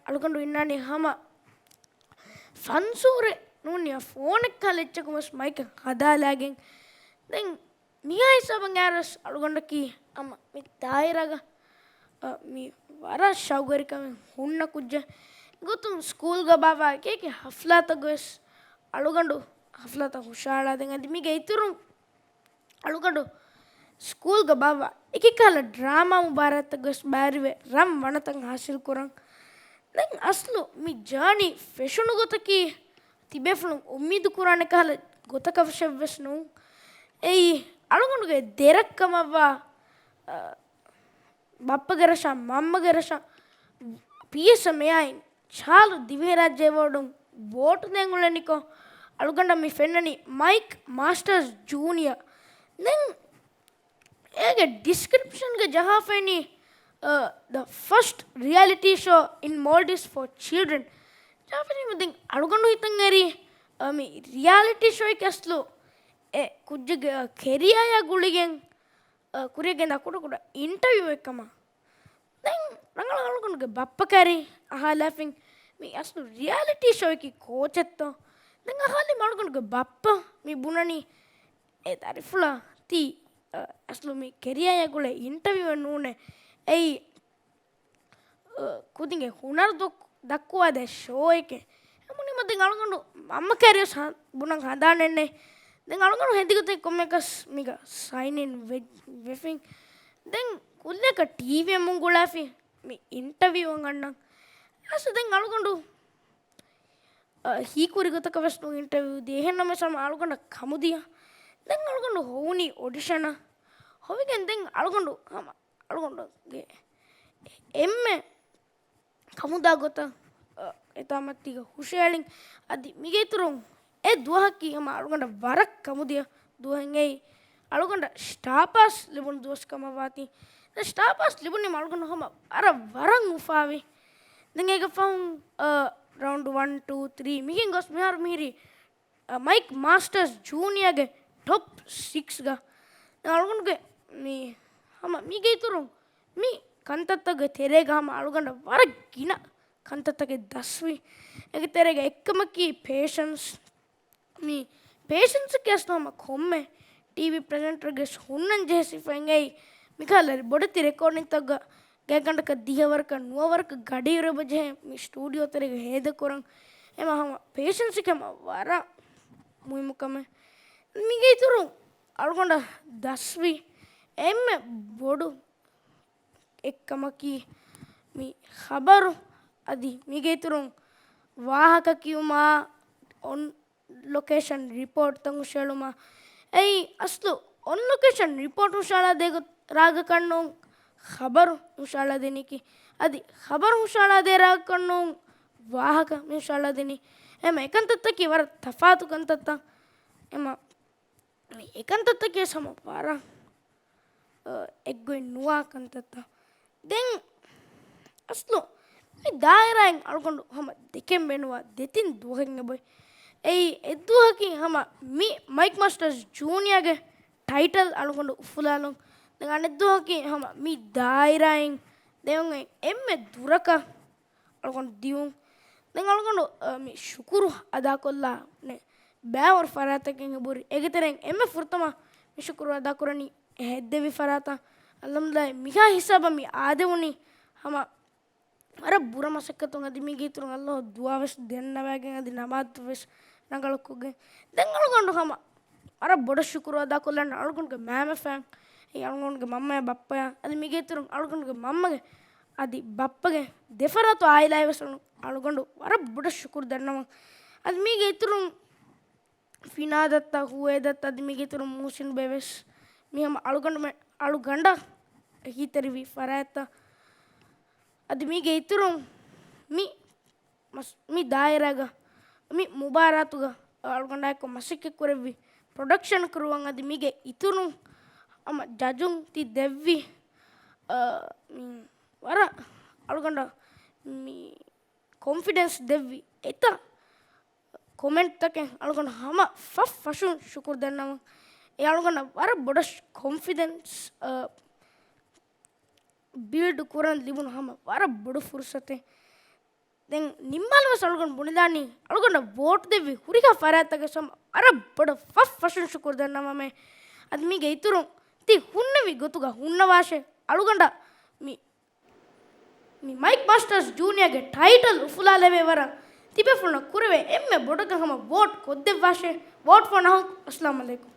އަޅުގަނޑު އިންނާނީ ހަމަ ފަންސޫރެއް ނޫން ފޯނެއްކާ އެއްޗަކުން ވެސް މައިކެއް ހަދާލާގެން. ދެން މިހާ ހިސާބަށް އައިރުވެސް އަޅުގަނޑަކީ ހަމަ މި ދާއިރާގަ، އަ، މި ވަރަށް ޝައުގުވެރިކަމެއް ހުންނަ ކުއްޖެއް. އެގޮތުން ސްކޫލްގަ ބާއްވާ އެކި އެކި ހަފްލާތަކު ވެސް އަޅުގަނޑު ހަފްލާތައް ހުށައަޅާދޭން. އަދި މީގެ އިތުރުން އަޅުގަނޑު ސްކޫލްގަ ބާއްވާ އެކި ކަހަލަ ޑްރާމާ މުބާރާތަކު ވެސް ބައިވެރިވެ ރަން ވަނަތައް ހާސިލް ކުރަން. ދެން އަސްލު މި ޖާނީ ފެށުނު ގޮތަކީ ތިބޭފުޅުން އުއްމީދު ކުރާނެ ކަހަލަ ގޮތަކަށް ވެސް ނޫން. އެއީ އަޅުގަނޑުގެ ދެރައްކަމަށްވާ، އަ، ބައްޕަގެ ރަށަށް، މަންމަގެ ރަށަށް، ޕީއެސްއެމް އެއާއިން ޗާލު ދިވެހިރާއްޖެ އެވޯޑުން ވޯޓު ދޭން އުޅެނިކޮށް، އަޅުގަނޑަށް މި ފެންނަނީ މައިކް މާސްޓާސް ޖޫނިއާ. ދެން އޭގެ ޑިސްކްރިޕްޝަންގަ ޖަހާފައިނީ، އަ، the first reality show in Maldives for children. ޖަހާފައިނީ ދެން އަޅުގަނޑު ހިތަށް އެރީ، އަ، މި ރިއާލިޓީ ޝޯއެއް އަސްލު އެ ކުއްޖެއްގެ، އަ، ކެރިއާއާ ގުޅިގެން، އަ، ކުރިޔަށް ގެންދާ ކުޑަކުޑަ އިންޓަވިއުއެއް ކަމަށް. ދެން ރަނގަޅަށް އަޅުގަނޑުގެ ބައްޕަ ކައިރި އަހާލާފިން މި އަސްލު ރިއާލިޓީ ޝޯއަކީ ކޯޗެއްތޯ؟ ދެން އަހާލި އަޅުގަނޑުގެ ބައްޕަ މި ބުނަނީ އެ ދަރިފުޅާ ތީ، އަ، އަސްލު މި ކެރިއާއާ ގުޅޭ އިންޓަވިއުއެއް ނޫނޭ. އެއީ، އަ، ކުދިންގެ ހުނަރު ދޮ-، ދައްކުވާދޭ ޝޯއެކޭ. އެމުނިމަ ދެން އަޅުގަނޑު މަންމަ ކެރިޔަސް ބުނަން ހަނދާނެއްނޭ. ދެން އަޅުގަނޑު ހެދިގޮތެއް ކޮންމެއަކަސް މީގަ ސައިން އިން ވެ-، ވެފިން. ދެން ކުއްލިއަކަށް ޓީވީއެއް މުން ގުޅާފި މި އިންޓަވިއުއަށް އަންނަން. އަސް ދެން އަޅުގަނޑު އަ، ހީކުރި ގޮތަކަށް ވެސް ނޫން އިންޓަވިއު ދިޔަ. އެހެންނަމަވެސް ހަމަ އަޅުގަނޑަށް ކަމުދިޔަ. ދެން އަޅުގަނޑު ހޮވުނީ އޮޑިޝަނަށް. ހޮވިގެން ދެން އަޅުގަނޑު ހަމަ އަޅުގަނޑުގެ އެންމެ ކަމުދާ ގޮތަށް، އަ، އެތާމަތީގަ ހުށައެޅިން. އަދި މީގެ އިތުރުން އެ ދުވަހަކީ ހަމަ އަޅުގަނޑަށް ވަރަށް ކަމުދިޔަ ދުވަހެއް. އެއީ އަޅުގަނޑަށް ސްޓާ ޕާސް ލިބުނު ދުވަސް ކަމަށް ވާތީ. ދެން ސްޓާ ޕާސް ލިބުނީމަ އަޅުގަނޑު ހަމަ ވަރަށް ވަރަށް އުފާވި. ދެން އޭގެ ފަހުން، އަ، ރައުންޑް ވަން، ޓޫ، ތްރީ މިހިން ގޮސް މިހާރު މިހިރީ، އަ، މައިކް މާސްޓަރސް ޖޫނިއާގެ ޓޮޕް ސިކްސްގަ. ދެން އަޅުގަނޑުގެ މި ހަމަ މީގެ އިތުރުން މި ކަންތައްތަކުގެ ތެރޭގަ ހަމަ އަޅުގަނޑަށް ވަރަށް ގިނަ ކަންތައްތަކެއް ދަސްވި. އޭގެ ތެރޭގަ އެއްކަމަކީ ޕޭޝަންސް. މި ޕޭޝަންސް ކޭސް ހަމަ ކޮންމެ ޓީވީ ޕްރެޒެންޓަރެއްގެ ހުންނަން ޖެހޭ ސިފައެއް. އެއީ މިކަހަލަ ބޮޑެތި ރެކޯޑިންތަކުގަ ގާތްގަނޑަކަށް ދިހަވަރަކަށް ނުވަވަރަކަށް ގަޑިއިރު އެބަ ޖެހޭ މި ސްޓޫޑިއޯ ތެރޭގަ ހޭދަކުރަން. އެމަ ހަމަ ޕޭޝަންސް ހަމަ ވަރަށް މުހިއްމު ކަމެއް. މީގެ އިތުރުން އަޅުގަނޑަށް ދަސްވި އެންމެ ބޮޑު އެއްކަމަކީ މި ޚަބަރު އަދި މީގެ އިތުރުން ވާހަކަ ކިޔުމާ އޮން ލޮކޭޝަން ރިޕޯޓްތައް ހުށައެޅުމާ. އެއީ އަސްލު އޮން ލޮކޭޝަން ރިޕޯޓް ހުށައަޅާދޭ ގޮ-، ރާގަކަށް ނޫން ޚަބަރު ހުށައަޅާދެނީކީ. އަދި ޚަބަރު ހުށައަޅާދޭ ރާގަކަށް ނޫން ވާހަކަ މި ހުށައަޅާދެނީ. އެހެން އެކަންތައްތަކީ ވަރަށް ތަފާތު ކަންތައްތައް. އެމަ މި އެކަންތައްތަކީ ހަމަ ވަރަށް، އަ، އެއްގޮތް ނުވާ ކަންތައްތައް. ދެން އަސްލު މި ދާއިރާއިން އަޅުގަނޑު ހަމަ ދެކެން ބޭނުންވާ ދެތިން ދުވަހެއް އެބައޮތް. އެއީ އެއްދުވަހަކީ ހަމަ މި މައިކް މާސްޓަރސް ޖޫނިއާގެ ޓައިޓަލް އަޅުގަނޑު އުފުލާލުން. ދެން އަނެއްދުވަހަކީ ހަމަ މި ދާއިރާއިން ދެވުން އެންމެ ދުރަކަށް އަޅުގަނޑު ދިޔުން. ދެން އަޅުގަނޑު، އަ، މި ޝުކުރު އަދާކޮށްލާނެ ބައިވަރު ފަރާތްތަކެއް އެބަހުރި. އޭގެ ތެރެއިން އެންމެ ފުރަތަމަ މި ޝުކުރު އަދާކުރަނީ ހެއްދެވި ފަރާތަށް. އަލްޙަމްދުލިއްލާހް، މިހާ ހިސާބަށް މި އާދެވުނީ ހަމަ ވަރަށް ބުރަ މަސައްކަތުން. އަދި މީގެ އިތުރުން އަލްލާހަށް ދުޢާވެސް ދެންނަވައިގެން އަދި ނަމާދުވެސް ރަނގަޅުކޮށްގެން. ދެން އަޅުގަނޑު ހަމަ ވަރަށް ބޮޑަށް ޝުކުރު އަދާކޮށްލަން އަޅުގަނޑުގެ މައިމަ ފައިން. އެ އަޅުގަނޑުގެ މަންމަޔާ ބައްޕަޔާ. އަދި މީގެ އިތުރުން އަޅުގަނޑުގެ މަންމަގެ އަދި ބައްޕަގެ ދެފަރާތު އާއިލާއަށް ވެސް އަޅު-، އަޅުގަނޑު ވަރަށް ބޮޑަށް ޝުކުރު ދަންނަވަން. އަދި މީގެ އިތުރުން ފިނާދައްތަ، ހުވޭދައްތަ، އަދި މީގެ އިތުރުން މުހުސިން ބެ ވެސް މި ހަމަ އަޅުގަނޑުމެ-، އަޅުގަނޑަށް އެހީތެރިވި ފަރާތްތައް. އަދި މީގެ އިތުރުން މި މަސް-، މި ދާއިރާގަ މި މުބާރާތުގަ އަޅުގަނޑާއެކު މަސައްކަތް ކުރެއްވި ޕްރޮޑަކްޝަން ކްރޫއަށް އަދި މީގެ އިތުރުން ހަމަ ޖަޖުން ތި ދެއްވި، އަ، މި ވަރަށް އަޅުގަނޑަށް މި ކޮންފިޑެންސް ދެއްވި އެތައް ކޮމެންޓްތަކެއް އަޅުގަނޑު ހަމަ ފަށް ފަށުން ޝުކުރު ދަންނަވަން. އެ އަޅުގަނޑަށް ވަރަށް ބޮޑަށް ކޮންފިޑެންސް، އަ، ބިލްޑް ކުރަން ލިބުނު ހަމަ ވަރަށް ބޮޑު ފުރުސަތެއް. ދެން ނިންމާލަން ވެސް އަޅުގަނޑު ބުނެލާނީ، އަޅުގަނޑަށް ވޯޓް ދެއްވި ހުރިހާ ފަރާތްތަކަށް ހަމަ ވަރަށް ބޮޑަށް ފަށް ފަށުން ޝުކުރު ދަންނަވަމޭ. އަދި މީގެ އިތުރުން ތި ހުންނެވި ގޮތުގަ ހުންނަވާށޭ. އަޅުގަނޑަށް މި، މި މައިކް މާސްޓަރސް ޖޫނިއާގެ ޓައިޓަލް އުފުލާލެވޭ ވަރަށް ތިބޭފުޅުންނަށް ކުރެވޭ އެންމެ ބޮޑަކަށް ހަމަ ވޯޓް ކޮށްދެއްވާށޭ. ވޯޓް ފޯ ނަހުން. އައްސަލާމު ޢަލައިކުމް.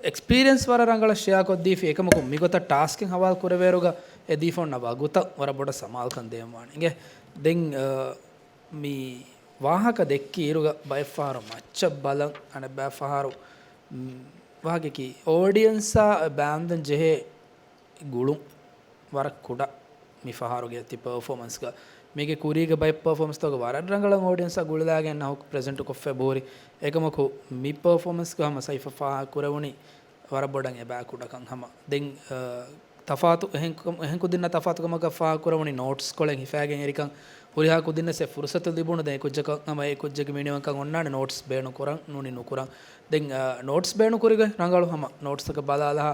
އެކްސްޕީރިއަންސް ވަރަށް ރަނގަޅަށް ޝެއާ ކޮށްދީފި އެކަމަކު މިގޮތަށް ޓާސްކެއް ހަވާލު ކުރެވޭއިރުގަ އެ ދީފަ އޮންނަ ވަގުތަށް ވަރަށް ބޮޑަށް ސަމާލުކަން ދޭން ވާނެ. އިނގޭ ދެން، އަ، މި ވާހަކަ ދެއްކި އިރުގަ ބައެއްފަހަރު މައްޗަށް ބަލަން، އަނެއް ބައެއްފަހަރު، މް، ވާހަކައަކީ އޯޑިއަންސާ ބާންދަން ޖެހޭ ގުޅުން ވަރަށް ކުޑަ މި ފަހަރުގެ ތި ޕަރފޯމަންސްގަ. މީގެ ކުރީގެ ބައެއް ޕަރފޯމަންސްތަކުގަ ވަރަށް ރަނގަޅަށް އޯޑިއަންސާ ގުޅިލާގެން ނަހުކު ޕްރެޒެންޓު ކޮށްފަ އެބަހުރި. އެކަމަކު މި ޕަރފޯމަންސްގަ ހަމަ ސައިފަ ފާހަގަ ކުރެވުނީ ވަރަށް ބޮޑަށް އެބައި ކުޑަކަން ހަމަ. ދެން، އަ، ތަފާތު އެހެން ކަމަ-، އެހެން ކުދިންނަށް ތަފާތު ކަމަކަށް ފާހަގަ ކުރެވުނީ ނޯޓްސް ކޮޅެއް ހިފައިގެން އެރިކަން. ހުރިހާ ކުދިންނަށް އެ ފުރުސަތު ލިބުނު. ދެން އެ ކުއްޖަކަށް ހަމަ އެ ކުއްޖެއްގެ މިނިވަންކަން އޮންނާނެ ނޯޓްސް ބޭނުން ކުރަން ނޫނީ ނުކުރަން. ދެން، އަ، ނޯޓްސް ބޭނުން ކުރިގޮތް ރަނގަޅު ހަމަ ނޯޓްސްތަކަށް ބަލާލާ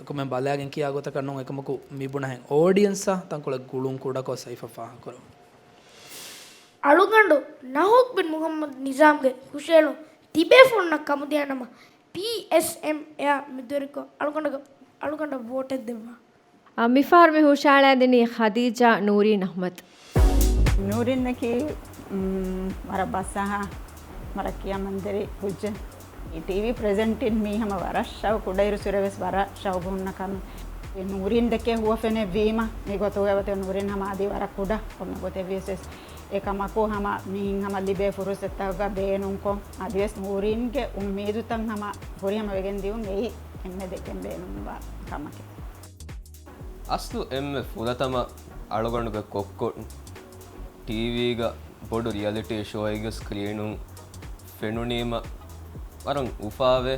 ކޮމެންޓް ބަލާގެން ކިޔާ ގޮތަކަށް ނޫން. އެކަމަކު މި ބުނަހެން އޯޑިއަންސާ ތަންކޮޅެއް ގުޅުން ކުޑަކޮށް ސައިފަ ފާހަގަ ކުރަން. އަޅުގަނޑު ނަހުކް ބިން މުޙައްމަދު ނިޒާމްގެ ހުށައެޅުން ތިބޭފުޅުންނަށް ކަމުދިޔަ ނަމަ، ޕީއެސްއެމްއޭއާ މެދުވެރިކޮށް އަޅުގަނޑަށް، އަޅުގަނޑަށް ވޯޓެއް ދެއްވާ. އަ، މިފަހަރު މި ހުށައަޅައިދިނީ ޚަދީޖާ ނޫރީން އަޙްމަދު. ނޫރީންއަކީ، މް، ވަރަށް ބަސްއަހާ، ވަރަށް ކިޔަމަންދެރި ކުއްޖެއް. އެ ޓީވީ ޕްރެޒެންޓިން މީ ހަމަ ވަރަށް ޝައުޤު، ކުޑައިރުއްސުރެ ވެސް ވަރަށް ޝައުޤު ހުންނަ ކަމެއް. އެ ނޫރީން ދެކޭ ހުވަފެނެއް ވީމަ، މި ގޮތުގަ އޮތީ ނޫރީން ހަމަ އަދި ވަރަށް ކުޑަ ކޮންމެ ގޮތެއް ވިޔަސް ވެސް. އެކަމަކު ހަމަ މިހެން ހަމަ ލިބޭ ފުރުސަތުތަކުގަ ބޭނުންކޮށް، އަދިވެސް ނޫރީންގެ އުއްމީދުތައް ހަމަ ފުރިހަމަ ވެގެން ދިޔުން އެއީ އެންމެ ދެކެން ބޭނުންވާ ކަމަކީ. އަސްލު އެންމެ ފުރަތަމަ އަޅުގަނޑުގެ ކޮއްކޮ ޓީވީގަ ބޮޑު ރިއަލިޓީ ޝޯއެއްގެ ސްކްރީނުން ފެނުނީމަ ވަރަށް އުފާވޭ.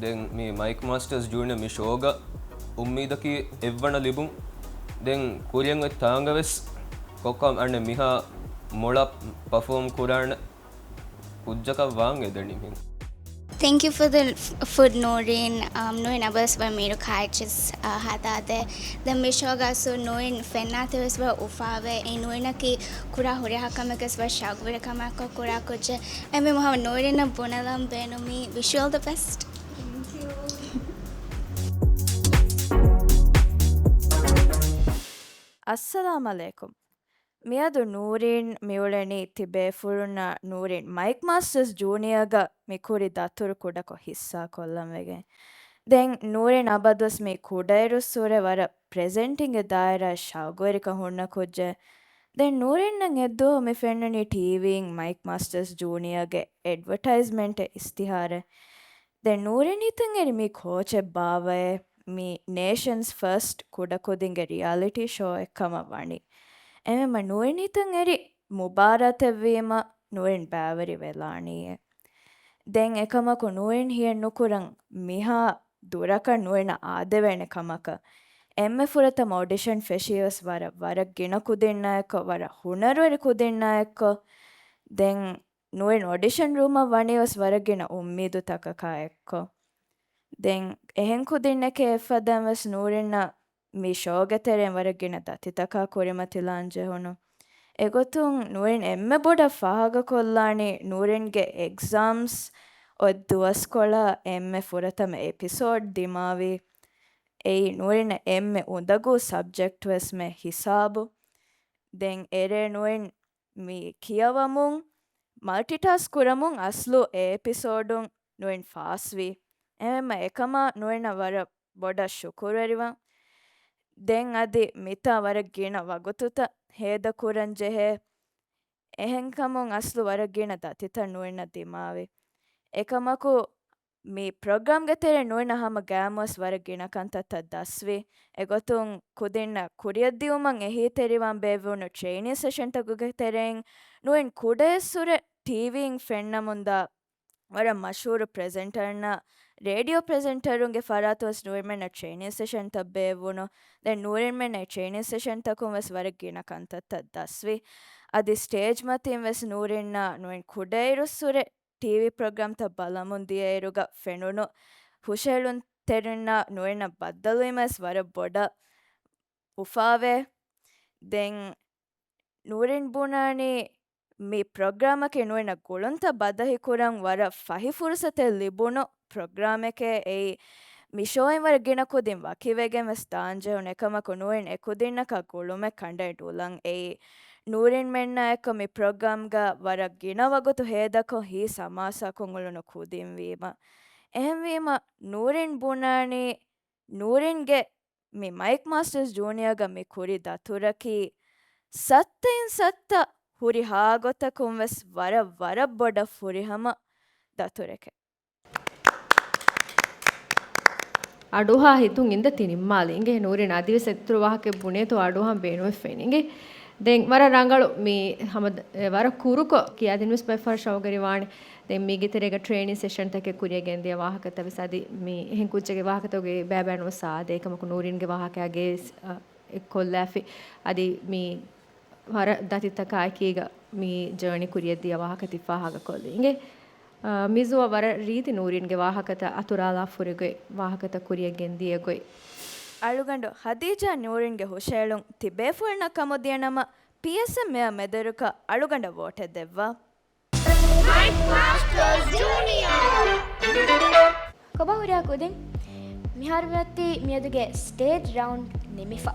ދެން މި މައިކް މާސްޓަރސް ޖޫނިއަރ މި ޝޯގަ އުއްމީދަކީ އެއްވަނަ ލިބުން. ދެން ކުރިއަށް އޮތް ތާނގަ ވެސް ކޮއްކޮ އަނެއް މިހާ މޮޅަށް ޕަފޯމް ކުރާނެ ކުއްޖަކަށް ވާން އެދެނީ މި. Thank you for the f-, food, ނޫރީން. އާ، ނޫރީން އަބަދުވެސް ވަރަށް މީރު ކާއެއްޗެސް، އާ، ހަދާދޭ. ދެން މި ޝޯގަ އަސްލު ނޫރީން ފެންނާތީވެސް ވަރަށް އުފާވޭ. އެ ނޫރީނަކީ ކުރާ ހުރިހާ ކަމެއްގަސް ވަރަށް ޝައުގުވެރި ކަމާއެކު ކުރާ ކުއްޖެއް. އެހެންވީމަ ހަމަ ނޫރީނަށް ބުނެލަން ބޭނުމީ. Wish you all the best. އައްސަލާމް ޢަލައިކުމް. މިއަދު ނޫރީން މިއުޅެނީ ތިބޭފުޅުންނާ ނޫރީން މައިކް މާސްޓަރސް ޖޫނިއަރގަ މި ކުރި ދަތުރު ކުޑަކޮށް ހިއްސާކޮށްލަން ވެގެން. ދެން ނޫރީން އަބަދުވެސް މި ކުޑައިރުއްސުރެ ވަރަށް ޕްރެޒެންޓިންގ ދާއިރާ ޝައުގުވެރިކަން ހުންނަ ކުއްޖެއް. ދެން ނޫރީންނަށް އެއްދުވަހު މި ފެންނަނީ ޓީވީއިން މައިކް މާސްޓަރސް ޖޫނިއަރގެ އެޑްވަޓައިޒްމަންޓެއް، އިސްތިހާރެއް. ދެން ނޫރީން ހިތަށް އެރި މީ ކޯޗެއް ބާއްވައޭ، މީ ނޭޝަންސް ފަސްޓް ކުޑަކުދިންގެ ރިއަލިޓީ ޝޯއެއް ކަމަށް ވަނީ. އެހެންވީމަ ނޫރީން ހިތަށް އެރި މުބާރާތެއްވީމަ ނޫރީން ބައިވެރި ވެލާނީއޭ. ދެން އެކަމަކު ނޫރީން ހިޔެއް ނުކުރަން މިހާ ދުރަކަށް ނޫރީނަށް އާދެވޭނެ ކަމަކަށް. އެންމެ ފުރަތަމަ އޮޑިޝަން ފެށީވެސް ވަރަށް، ވަރަށް ގިނަ ކުދިންނާއެއްކޮށް، ވަރަށް ހުނަރުވެރި ކުދިންނާއެއްކޮށް. ދެން ނޫރީން އޮޑިޝަން ރޫމަށް ވަނީވެސް ވަރަށް ގިނަ އުއްމީދުތަކަކާ އެއްކޮށް. ދެން އެހެން ކުދިންނެކޭ އެއްފަދައިން ވެސް ނޫރީންނަށް މި ޝޯގެ ތެރެއިން ވަރަށް ގިނަ ދަތިތަކާ ކުރިމަތިލާން ޖެހުނު. އެގޮތުން ނޫރީން އެންމެ ބޮޑަށް ފާހަގަކޮށްލާނީ ނޫރީންގެ އެގްޒާމްސް އޮތް ދުވަސްކޮޅާ އެންމެ ފުރަތަމަ އެޕިސޯޑް ދިމާވީ. އެއީ ނޫރީނަށް އެންމެ އުނދަގޫ ސަބްޖެކްޓް ވެސްމެ ހިސާބު. ދެން އެރޭ ނޫރީން މި ކިޔަވަމުން، މަލްޓިޓާސްކް ކުރަމުން އަސްލު އެ އެޕިސޯޑުން ނޫރީން ފާސްވީ. އެހެންވީމަ އެކަމާ ނޫރީނަށް ވަރަށް ބޮޑަށް ޝުކުރުވެރިވަން. ދެން އަދި މިތާ ވަރަށް ގިނަ ވަގުތުތައް ހޭދަކުރަން ޖެހޭ. އެހެންކަމުން އަސްލު ވަރަށް ގިނަ ދަތިތައް ނޫރީނަށް ދިމާވި. އެކަމަކު، މި ޕްރޮގްރާމްގެ ތެރޭ ނޫރީނަށް ހަމަ ގައިމުވެސް ވަރަށް ގިނަ ކަންތައްތައް ދަސްވި. އެގޮތުން ކުދިންނަށް ކުރިއަށްދިއުމަށް އެހީތެރިވާން ބޭއްވުނު ޓްރެއިނިން ސެޝަންތަކުގެ ތެރެއިން ނޫރީން ކުޑައިރުއްސުރެ ޓީވީއިން ފެންނަމުންދާ ވަރަށް މަޝްހޫރު ޕްރެޒެންޓަރުންނާ ރޭޑިއޯ ޕްރެޒެންޓަރުންގެ ފަރާތުން ވެސް ނޫރީންމެންނަށް ޓްރެއިނިން ސެޝަންތައް ބޭއްވުނު. ދެން ނޫރީންމެންނަށް ޓްރެއިނިން ސެޝަންތަކުން ވެސް ވަރަށް ގިނަ ކަންތައްތައް ދަސްވި. އަދި ސްޓޭޖް މަތިން ވެސް ނޫރީންނާ ނޫރީން ކުޑައިރުއްސުރެ ޓީވީ ޕްރޮގްރާމްތައް ބަލަމުން ދިޔައިރުގަ ފެނުނު ހުށައެޅުންތެރިންނާ ނޫރީންނަށް ބައްދަލުވީމަވެސް ވަރަށް ބޮޑަށް އުފާވޭ. ދެން ނޫރީން ބުނާނީ މި ޕްރޮގްރާމަކީ ނޫރީންނަށް ގުޅުންތައް ބަދަހިކުރަން ވަރަށް ފަހި ފުރުސަތެއް ލިބުނު ޕްރޮގްރާމެކޭ. އެއީ މި ޝޯއިން ވަރަށް ގިނަ ކުދިން ވަކިވެގެން ވެސް ދާން ޖެހުނު. އެކަމަކު ނޫރީން އެ ކުދިންނަކާ ގުޅުމެއް ކަނޑައެޅި އުޅަން. އެއީ ނޫރީންމެންނާ އެއްކޮށް މި ޕްރޮގްރާމްގަ ވަރަށް ގިނަ ވަގުތު ހޭދަކޮށް ހިތް ހަމާސާކޮށް އުޅުނު ކުދިން ވީމަ. އެހެންވީމަ ނޫރީން ބުނާނީ ނޫރީންގެ މި މައިކް މާސްޓަރސް ޖޫނިއަރގަ މި ކުރި ދަތުރަކީ ސައްތައިން ސައްތަ ހުރިހާ ގޮތަކުން ވެސް ވަރަށް، ވަރަށް ބޮޑަށް ފުރިހަމަ ދަތުރެކޭ. އަޑުއަހާ ހިތުން އިނދެ ތި ނިންމާލި. އިނގޭ ނޫރީން އަދިވެސް އިތުރު ވާހަކައެއް ބުނޭތޯ އަޑުއަހަން ބޭނުމެއް ފެނި. އިނގޭ ދެން ވަރަށް ރަނގަޅު މި ހަމަ ވަރަށް ކުރުކޮށް ކިޔާދިނުމަސް ބައެއް ފަހަރު ޝައުގުވެރިވާނެ. ދެން މީގެ ތެރޭގަ ޓްރެއިނިން ސެޝަންތަކެއް ކުރިއަށް ގެންދިޔަ ވާހަކަތައް ވެސް އަދި މި އެހެން ކުއްޖެއްގެ ވާހަކަތަކުގެ ބައިބައިން ވެސް ސާދަ. އެކަމަކު ނޫރީންގެ ވާހަކައިގެ ވެސް، އަ، އެއްކޮށްލާފި. އަދި މި ވަރަށް ދަތިތަކާއެކީގަ މި ޖާނީ ކުރިއަށްދިޔަ ވާހަކަ ތި ފާހަގަކޮށްލި. އިނގޭ، އާ، މިޒުވާ ވަރަށް ރީތި ނޫރީންގެ ވާހަކަތައް އަތުރާލާފުރި ގޮތް، ވާހަކަތައް ކުރިއަށް ގެންދިޔަ ގޮތް. އަޅުގަނޑު ޚަދީޖާ ނޫރީންގެ ހުށައެޅުން ތިބޭފުޅުންނަށް ކަމުދިޔަ ނަމަ، ޕީއެސްއެމް އެއާ މެދުވެރިކޮށް އަޅުގަނޑަށް ވޯޓެއް ދެއްވާ. މައިކް މާސްޓަރސް ޖޫނިއާ. ކޮބާ ހުރިހާ ކުދިން؟ މިހާރު މިއޮތީ މިއަދުގެ ސްޓޭޖް ރައުންޑް ނިމިފަ.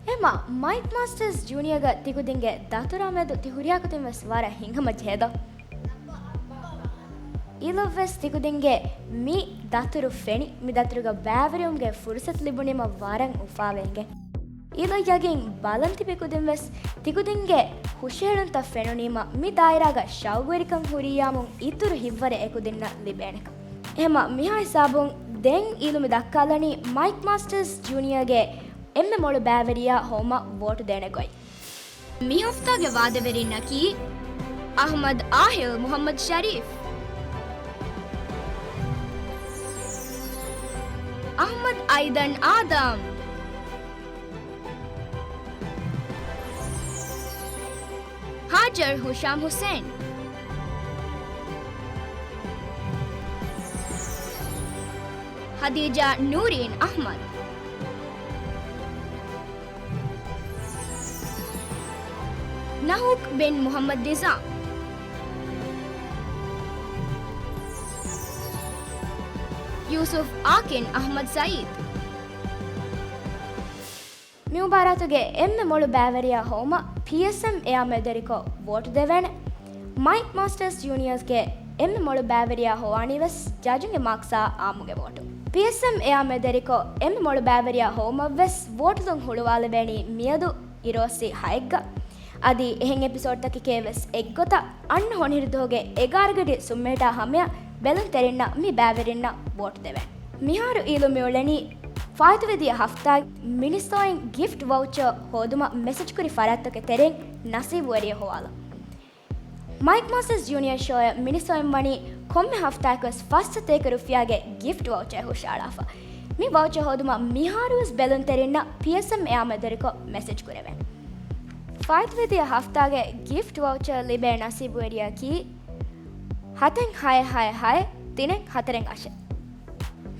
އެހެމަ މައިކް މާސްޓަރސް ޖޫނިއާގަ ތިކުދިންގެ ދަތުރާ މެދު ތި ހުރިހާ ކުދިން ވެސް ވަރަށް ހިތްހަމަޖެހޭ ދޯ؟ އީލޮށް ވެސް ތިކުދިންގެ މި ދަތުރު ފެނި، މި ދަތުރުގަ ބައިވެރިވުމުގެ ފުރުސަތު ލިބުނީމަ ވަރަށް އުފާވޭ އިނގޭ. އީލޮށް ޔަގީން ބަލަން ތިބި ކުދިން ވެސް ތިކުދިންގެ ހުށަހެޅުންތައް ފެނުނީމަ މި ދާއިރާގަ ޝައުގުވެރިކަން ހުރިއްޔާމުން އިތުރު ހިތްވަރެއް އެކުދިންނަށް ލިބޭނެކަން. އެހެމަ މިހާ ހިސާބުން ދެން އީލު މި ދައްކާލަނީ މައިކް މާސްޓަރސް ޖޫނިއާގެ އެންމެ މޮޅު ބައިވެރިޔާ ހޮވުމަށް ވޯޓު ދޭނެ ގޮތް. މި ހަފްތާގެ ވާދަވެރިންނަކީ އަޙްމަދު އާހިލް މުޙައްމަދު ޝަރީފް، އަޙްމަދު އައިދަން އާދަމް، ހާޖަރު ހިޝާމް ޙުސެން، ޚަދީޖާ ނޫރީން އަޙްމަދު، ނަހޫކް ބިން މުޙައްމަދު ނިޒާމް، ޔޫސުފް އާކިން އަޙްމަދު ސައީދު. މި މުބާރާތުގެ އެންމެ މޮޅު ބައިވެރިޔާ ހޮވުމަށް ޕީއެސްއެމް އެއާ މެދުވެރިކޮށް ވޯޓު ދެވޭނެ. މައިކް މާސްޓަރސް ޖޫނިއާގެ އެންމެ މޮޅު ބައިވެރިޔާ ހޮވާނީ ވެސް ޖަޖުންގެ މާކްސްއާ އާއްމުގެ ވޯޓުން. ޕީއެސްއެމް އެއާ މެދުވެރިކޮށް އެންމެ މޮޅު ބައިވެރިޔާ ހޮވުމަށް ވެސް ވޯޓުލުން ހުޅުވާލެވޭނީ މިއަދު އިރުއޮއްސި ހައެއްގަ. އަދި އެހެން އެޕިސޯޑްތަކެކޭ ވެސް އެއްގޮތަށް އަންނަ ހޮނިހިރު ދުވަހުގެ އެގާރަ ގަޑި ސުންމެއިޓާ ހަމަޔަށް ބެލުންތެރިންނަށް މި ބައިވެރިންނަށް ވޯޓު ދެވޭނެ. މިހާރު އީލު މިއުޅެނީ ފާއިތުވެދިޔަ ހަފްތާގެ މިނިސޯއިން ގިފްޓް ވައުޗަރ ހޯދުމަށް މެސެޖްކުރި ފަރާތްތަކުގެ ތެރެއިން ނަސީބުވެރިޔަށް ހޮވާލަން. މައިކް މާސްޓަރސް ޖޫނިއާ ޝޯއަށް މިނިސޯއިން ވަނީ ކޮންމެ ހަފްތާއަކުވެސް ފައްސަތޭކަ ރުފިޔާގެ ގިފްޓް ވައުޗަރ ހުށައަޅާފަ. މި ވައުޗަރ ހޯދުމަށް މިހާރުވެސް ބެލުންތެރިންނަށް ޕީއެސްއެމް އެއާ މެދުވެރިކޮށް މެސެޖް ކުރެވޭނެ. ފާއިތުވެދިޔަ ހަފްތާގެ ގިފްޓް ވައުޗަރ ލިބޭ ނަސީބުވެރިޔަކީ ހަތެއް ހައެއް ހައެއް ހައެއް ތިނެއް ހަތަރެއް އަށެއް.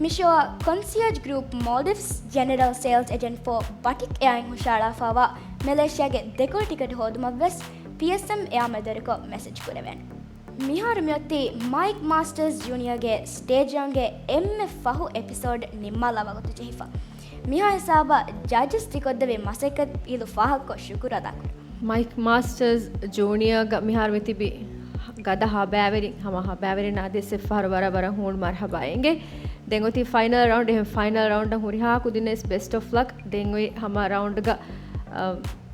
މި ޝޯއަށް ކޮންސިއާޖް ގްރޫޕް މޯލްޑިވްސް ޖެނެރަލް ސޭލްސް އެޖެންޓް ފޯ ބަޓިކް އެއާއިން ހުށައަޅާފައިވާ މެލޭޝިޔާގެ ދެކޮޅު ޓިކެޓް ހޯދުމަށްވެސް ޕީއެސްއެމް އެއާ މެދުވެރިކޮށް މެސެޖް ކުރެވޭނެ. މިހާރު މިއޮތީ މައިކް މާސްޓަރސް ޖޫނިއާގެ ސްޓޭޖް ރައުންޑްގެ އެންމެ ފަހު އެޕިސޯޑް ނިންމާލާ ވަގުތު ޖެހިފަ. މިހާ ހިސާބަށް ޖަޖަސް ތިކޮށްދެއްވި މަސައްކަތް އީލު ފާހަގަކޮށް ޝުކުރު އަދާކުރަން. މައިކް މާސްޓަރސް ޖޫނިއާގަ މިހާރު މިތިބި ގަދަ ހަ ބައިވެރިން، ހަމަ ހަ ބައިވެރިންނާ އަދިވެސް އެއްފަހަރު ވަރަށް ވަރަށް ހޫނު މަރްހަބާ އިނގޭ. ދެން އޮތީ ފައިނަލް ރައުންޑް. އެހެން ފައިނަލް ރައުންޑަށް ހުރިހާ ކުދިންނަށް ވެސް ބެސްޓް އޮފް ލަކް. ދެން އޮތް ހަމަ ރައުންޑްގަ، އަ،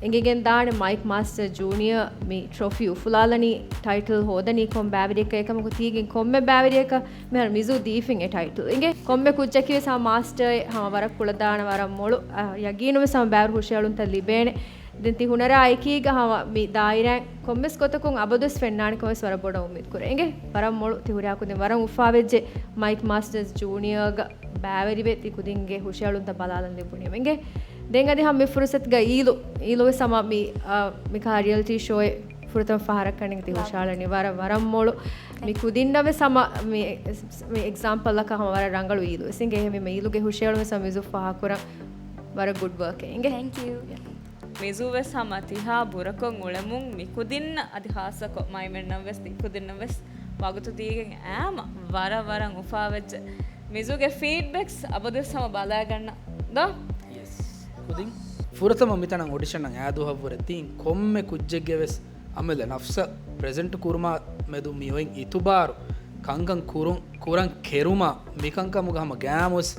އެނގިގެން ދާނެ މައިކް މާސްޓަރ ޖޫނިއާ މި ޓްރޮފީ އުފުލާލަނީ، ޓައިޓަލް ހޯދަނީ ކޮން ބައިވެރިޔަކަށް. އެކަމަކު ތީގެން ކޮންމެ ބައިވެރިޔަކަށް މިހާރު މިޒޫ ދީފިން އެ ޓައިޓަލް އިނގޭ. ކޮންމެ ކުއްޖަކީ ވެސް ހަމަ މާސްޓަރ އެއް ހަމަ ވަރަށް ކުޅަދާނަ ވަރަށް މޮޅު، އަ، ޔަގީނުން ވެސް ހަމަ ބައިވެރި ހުށަހެޅުންތައް ލިބޭނެ. ދެން ތި ހުނަރާ އެކީގަ ހަމަ މި ދާއިރާއިން ކޮންމެސް ގޮތަކުން އަބަދުވެސް ފެންނާނެ ކަމަށް ވެސް ވަރަށް ބޮޑަށް އުއްމީދު ކުރޭ. އިނގޭ ވަރަށް މޮޅު ތި ހުރިހާ ކުދިން ވަރަށް އުފާވެއްޖެ މައިކް މާސްޓަރސް ޖޫނިއާގަ ބައިވެރިވެ ތި ކުދިންގެ ހުށަހެޅުންތައް ބަލާލަން ލިބުނީމަ. އިނގޭ ދެން އަދި ހަމަ މި ފުރުސަތުގަ އީލު، އީލު ވެސް ހަމަ މި، އަ، މިކަހަލަ ރިއަލިޓީ ޝޯއެއް ފުރަތަމަ ފަހަރަށް ކަނޑިން ތި ހުށަހަޅަނީ ވަރަށް، ވަރަށް މޮޅު. މި ކުދިންނަށް ވެސް ހަމަ މި، މި އެގްޒާމްޕަލްއަކަށް ހަމަ ވަރަށް ރަނގަޅު އީލު ވެސް. އިނގޭ އެހެންވީމަ އީލުގެ ހުށަހެޅުން ވެސް ހަމަ މިޒޫ ފާހަގަކުރަން ވަރަށް ގުޑް ވާކެއް. އިނގޭ. ތެންކް ޔޫ. މިޒޫ ވެސް ހަމަ ތިހާ ބުރަކޮށް އުޅެމުން މި ކުދިންނަށް އަދި ހާއްސަކޮށް މައިމެންނަށް ވެސް ތި ކުދިންނަށް ވެސް ވަގުތު ދީގެން އައިމަ ވަރަށް ވަރަށް އުފާވެއްޖެ. މިޒޫގެ ފީޑްބެކްސް އަބަދުވެސް ހަމަ ބަލާގަންނަ ދޯ؟ ޔެސް. ކުދިން ފުރަތަމަ މިތަނަށް އޮޑިޝަނަށް އާދުހަށްވުރެ ތިން ކޮންމެ ކުއްޖެއްގެ ވެސް އަމިއްލަ ނަފްސަށް ޕްރެޒެންޓް ކުރުމާ މެދު މި އޮތް އިތުބާރު ކަންކަން ކުރުން، ކުރަން ކެރުމާ މިކަންކަމުގަ ހަމަ ގައިމުވެސް،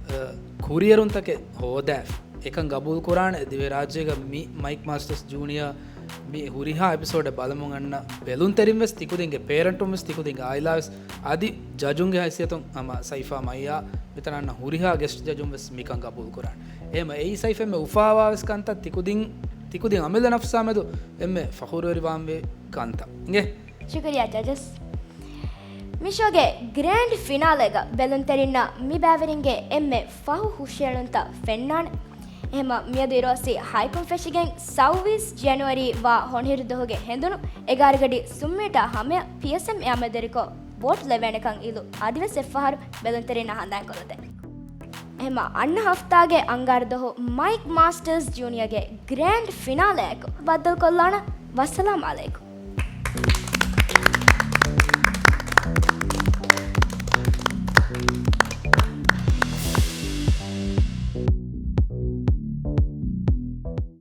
އަ، ކުރިއެރުންތަކެއް ހޯދާފަ. އެކަން ގަބޫލުކުރާނެ ދިވެހިރާއްޖޭގަ މި މައިކް މާސްޓަރސް ޖޫނިއާ މި ހުރިހާ އެޕިސޯޑެއް ބަލަމުން އަންނަ ބެލުންތެރިން ވެސް ތިކުދިންގެ ޕޭރެންޓުން ވެސް ތިކުދިންގެ އާއިލާ ވެސް އަދި ޖަޖުންގެ ހައިސިއްޔަތުން ހަމަ ސައިފާ މައްޔާ މިތަނަށް އަންނަ ހުރިހާ ގެސްޓް ޖަޖުން ވެސް މިކަން ގަބޫލުކުރާނެ. އެހެމަ އެއީ ސައިފަ އެންމެ އުފާވާވެސް ކަންތައް ތިކުދިން، ތިކުދިން އަމިއްލަ ނަފްސާ މެދު އެންމެ ފަޚުރުވެރިވާންވީ ކަންތައް. އިނގޭ؟ ޝުކުރިޔާ ޖަޖަސް. މި ޝޯގެ ގްރޭންޑް ފިނާލޭގަ ބެލުންތެރިންނަށް މި ބައިވެރިންގެ އެންމެ ފަހު ހުށަހެޅުންތައް ފެންނާނެ. އެހެމަ މިއަދު އިރުއޮއްސި ހައެއްކުން ފެށިގެން ސައުވީސް ޖެނުއަރީ ވާ ހޮނިހިރު ދުވަހުގެ ހެނދުނު އެގާރަ ގަޑި ސުންމިނިޓާ ހަމަޔަށް ޕީއެސްއެމް އެއާ މެދުވެރިކޮށް ވޯޓް ލެވޭނެކަން އީލު އަދިވެސް އެއްފަހަރު ބެލުންތެރިންނަށް ހަނދާންކޮށްލަދޭ. އެހެމަ އަންނަ ހަފްތާގެ އަންގާރަ ދުވަހު މައިކް މާސްޓަރސް ޖޫނިއަރގެ ގްރޭންޑް ފިނާލެއަކު ބައްދަލުކޮށްލާނަ. ވައްސަލާމް އަލައިކުމް.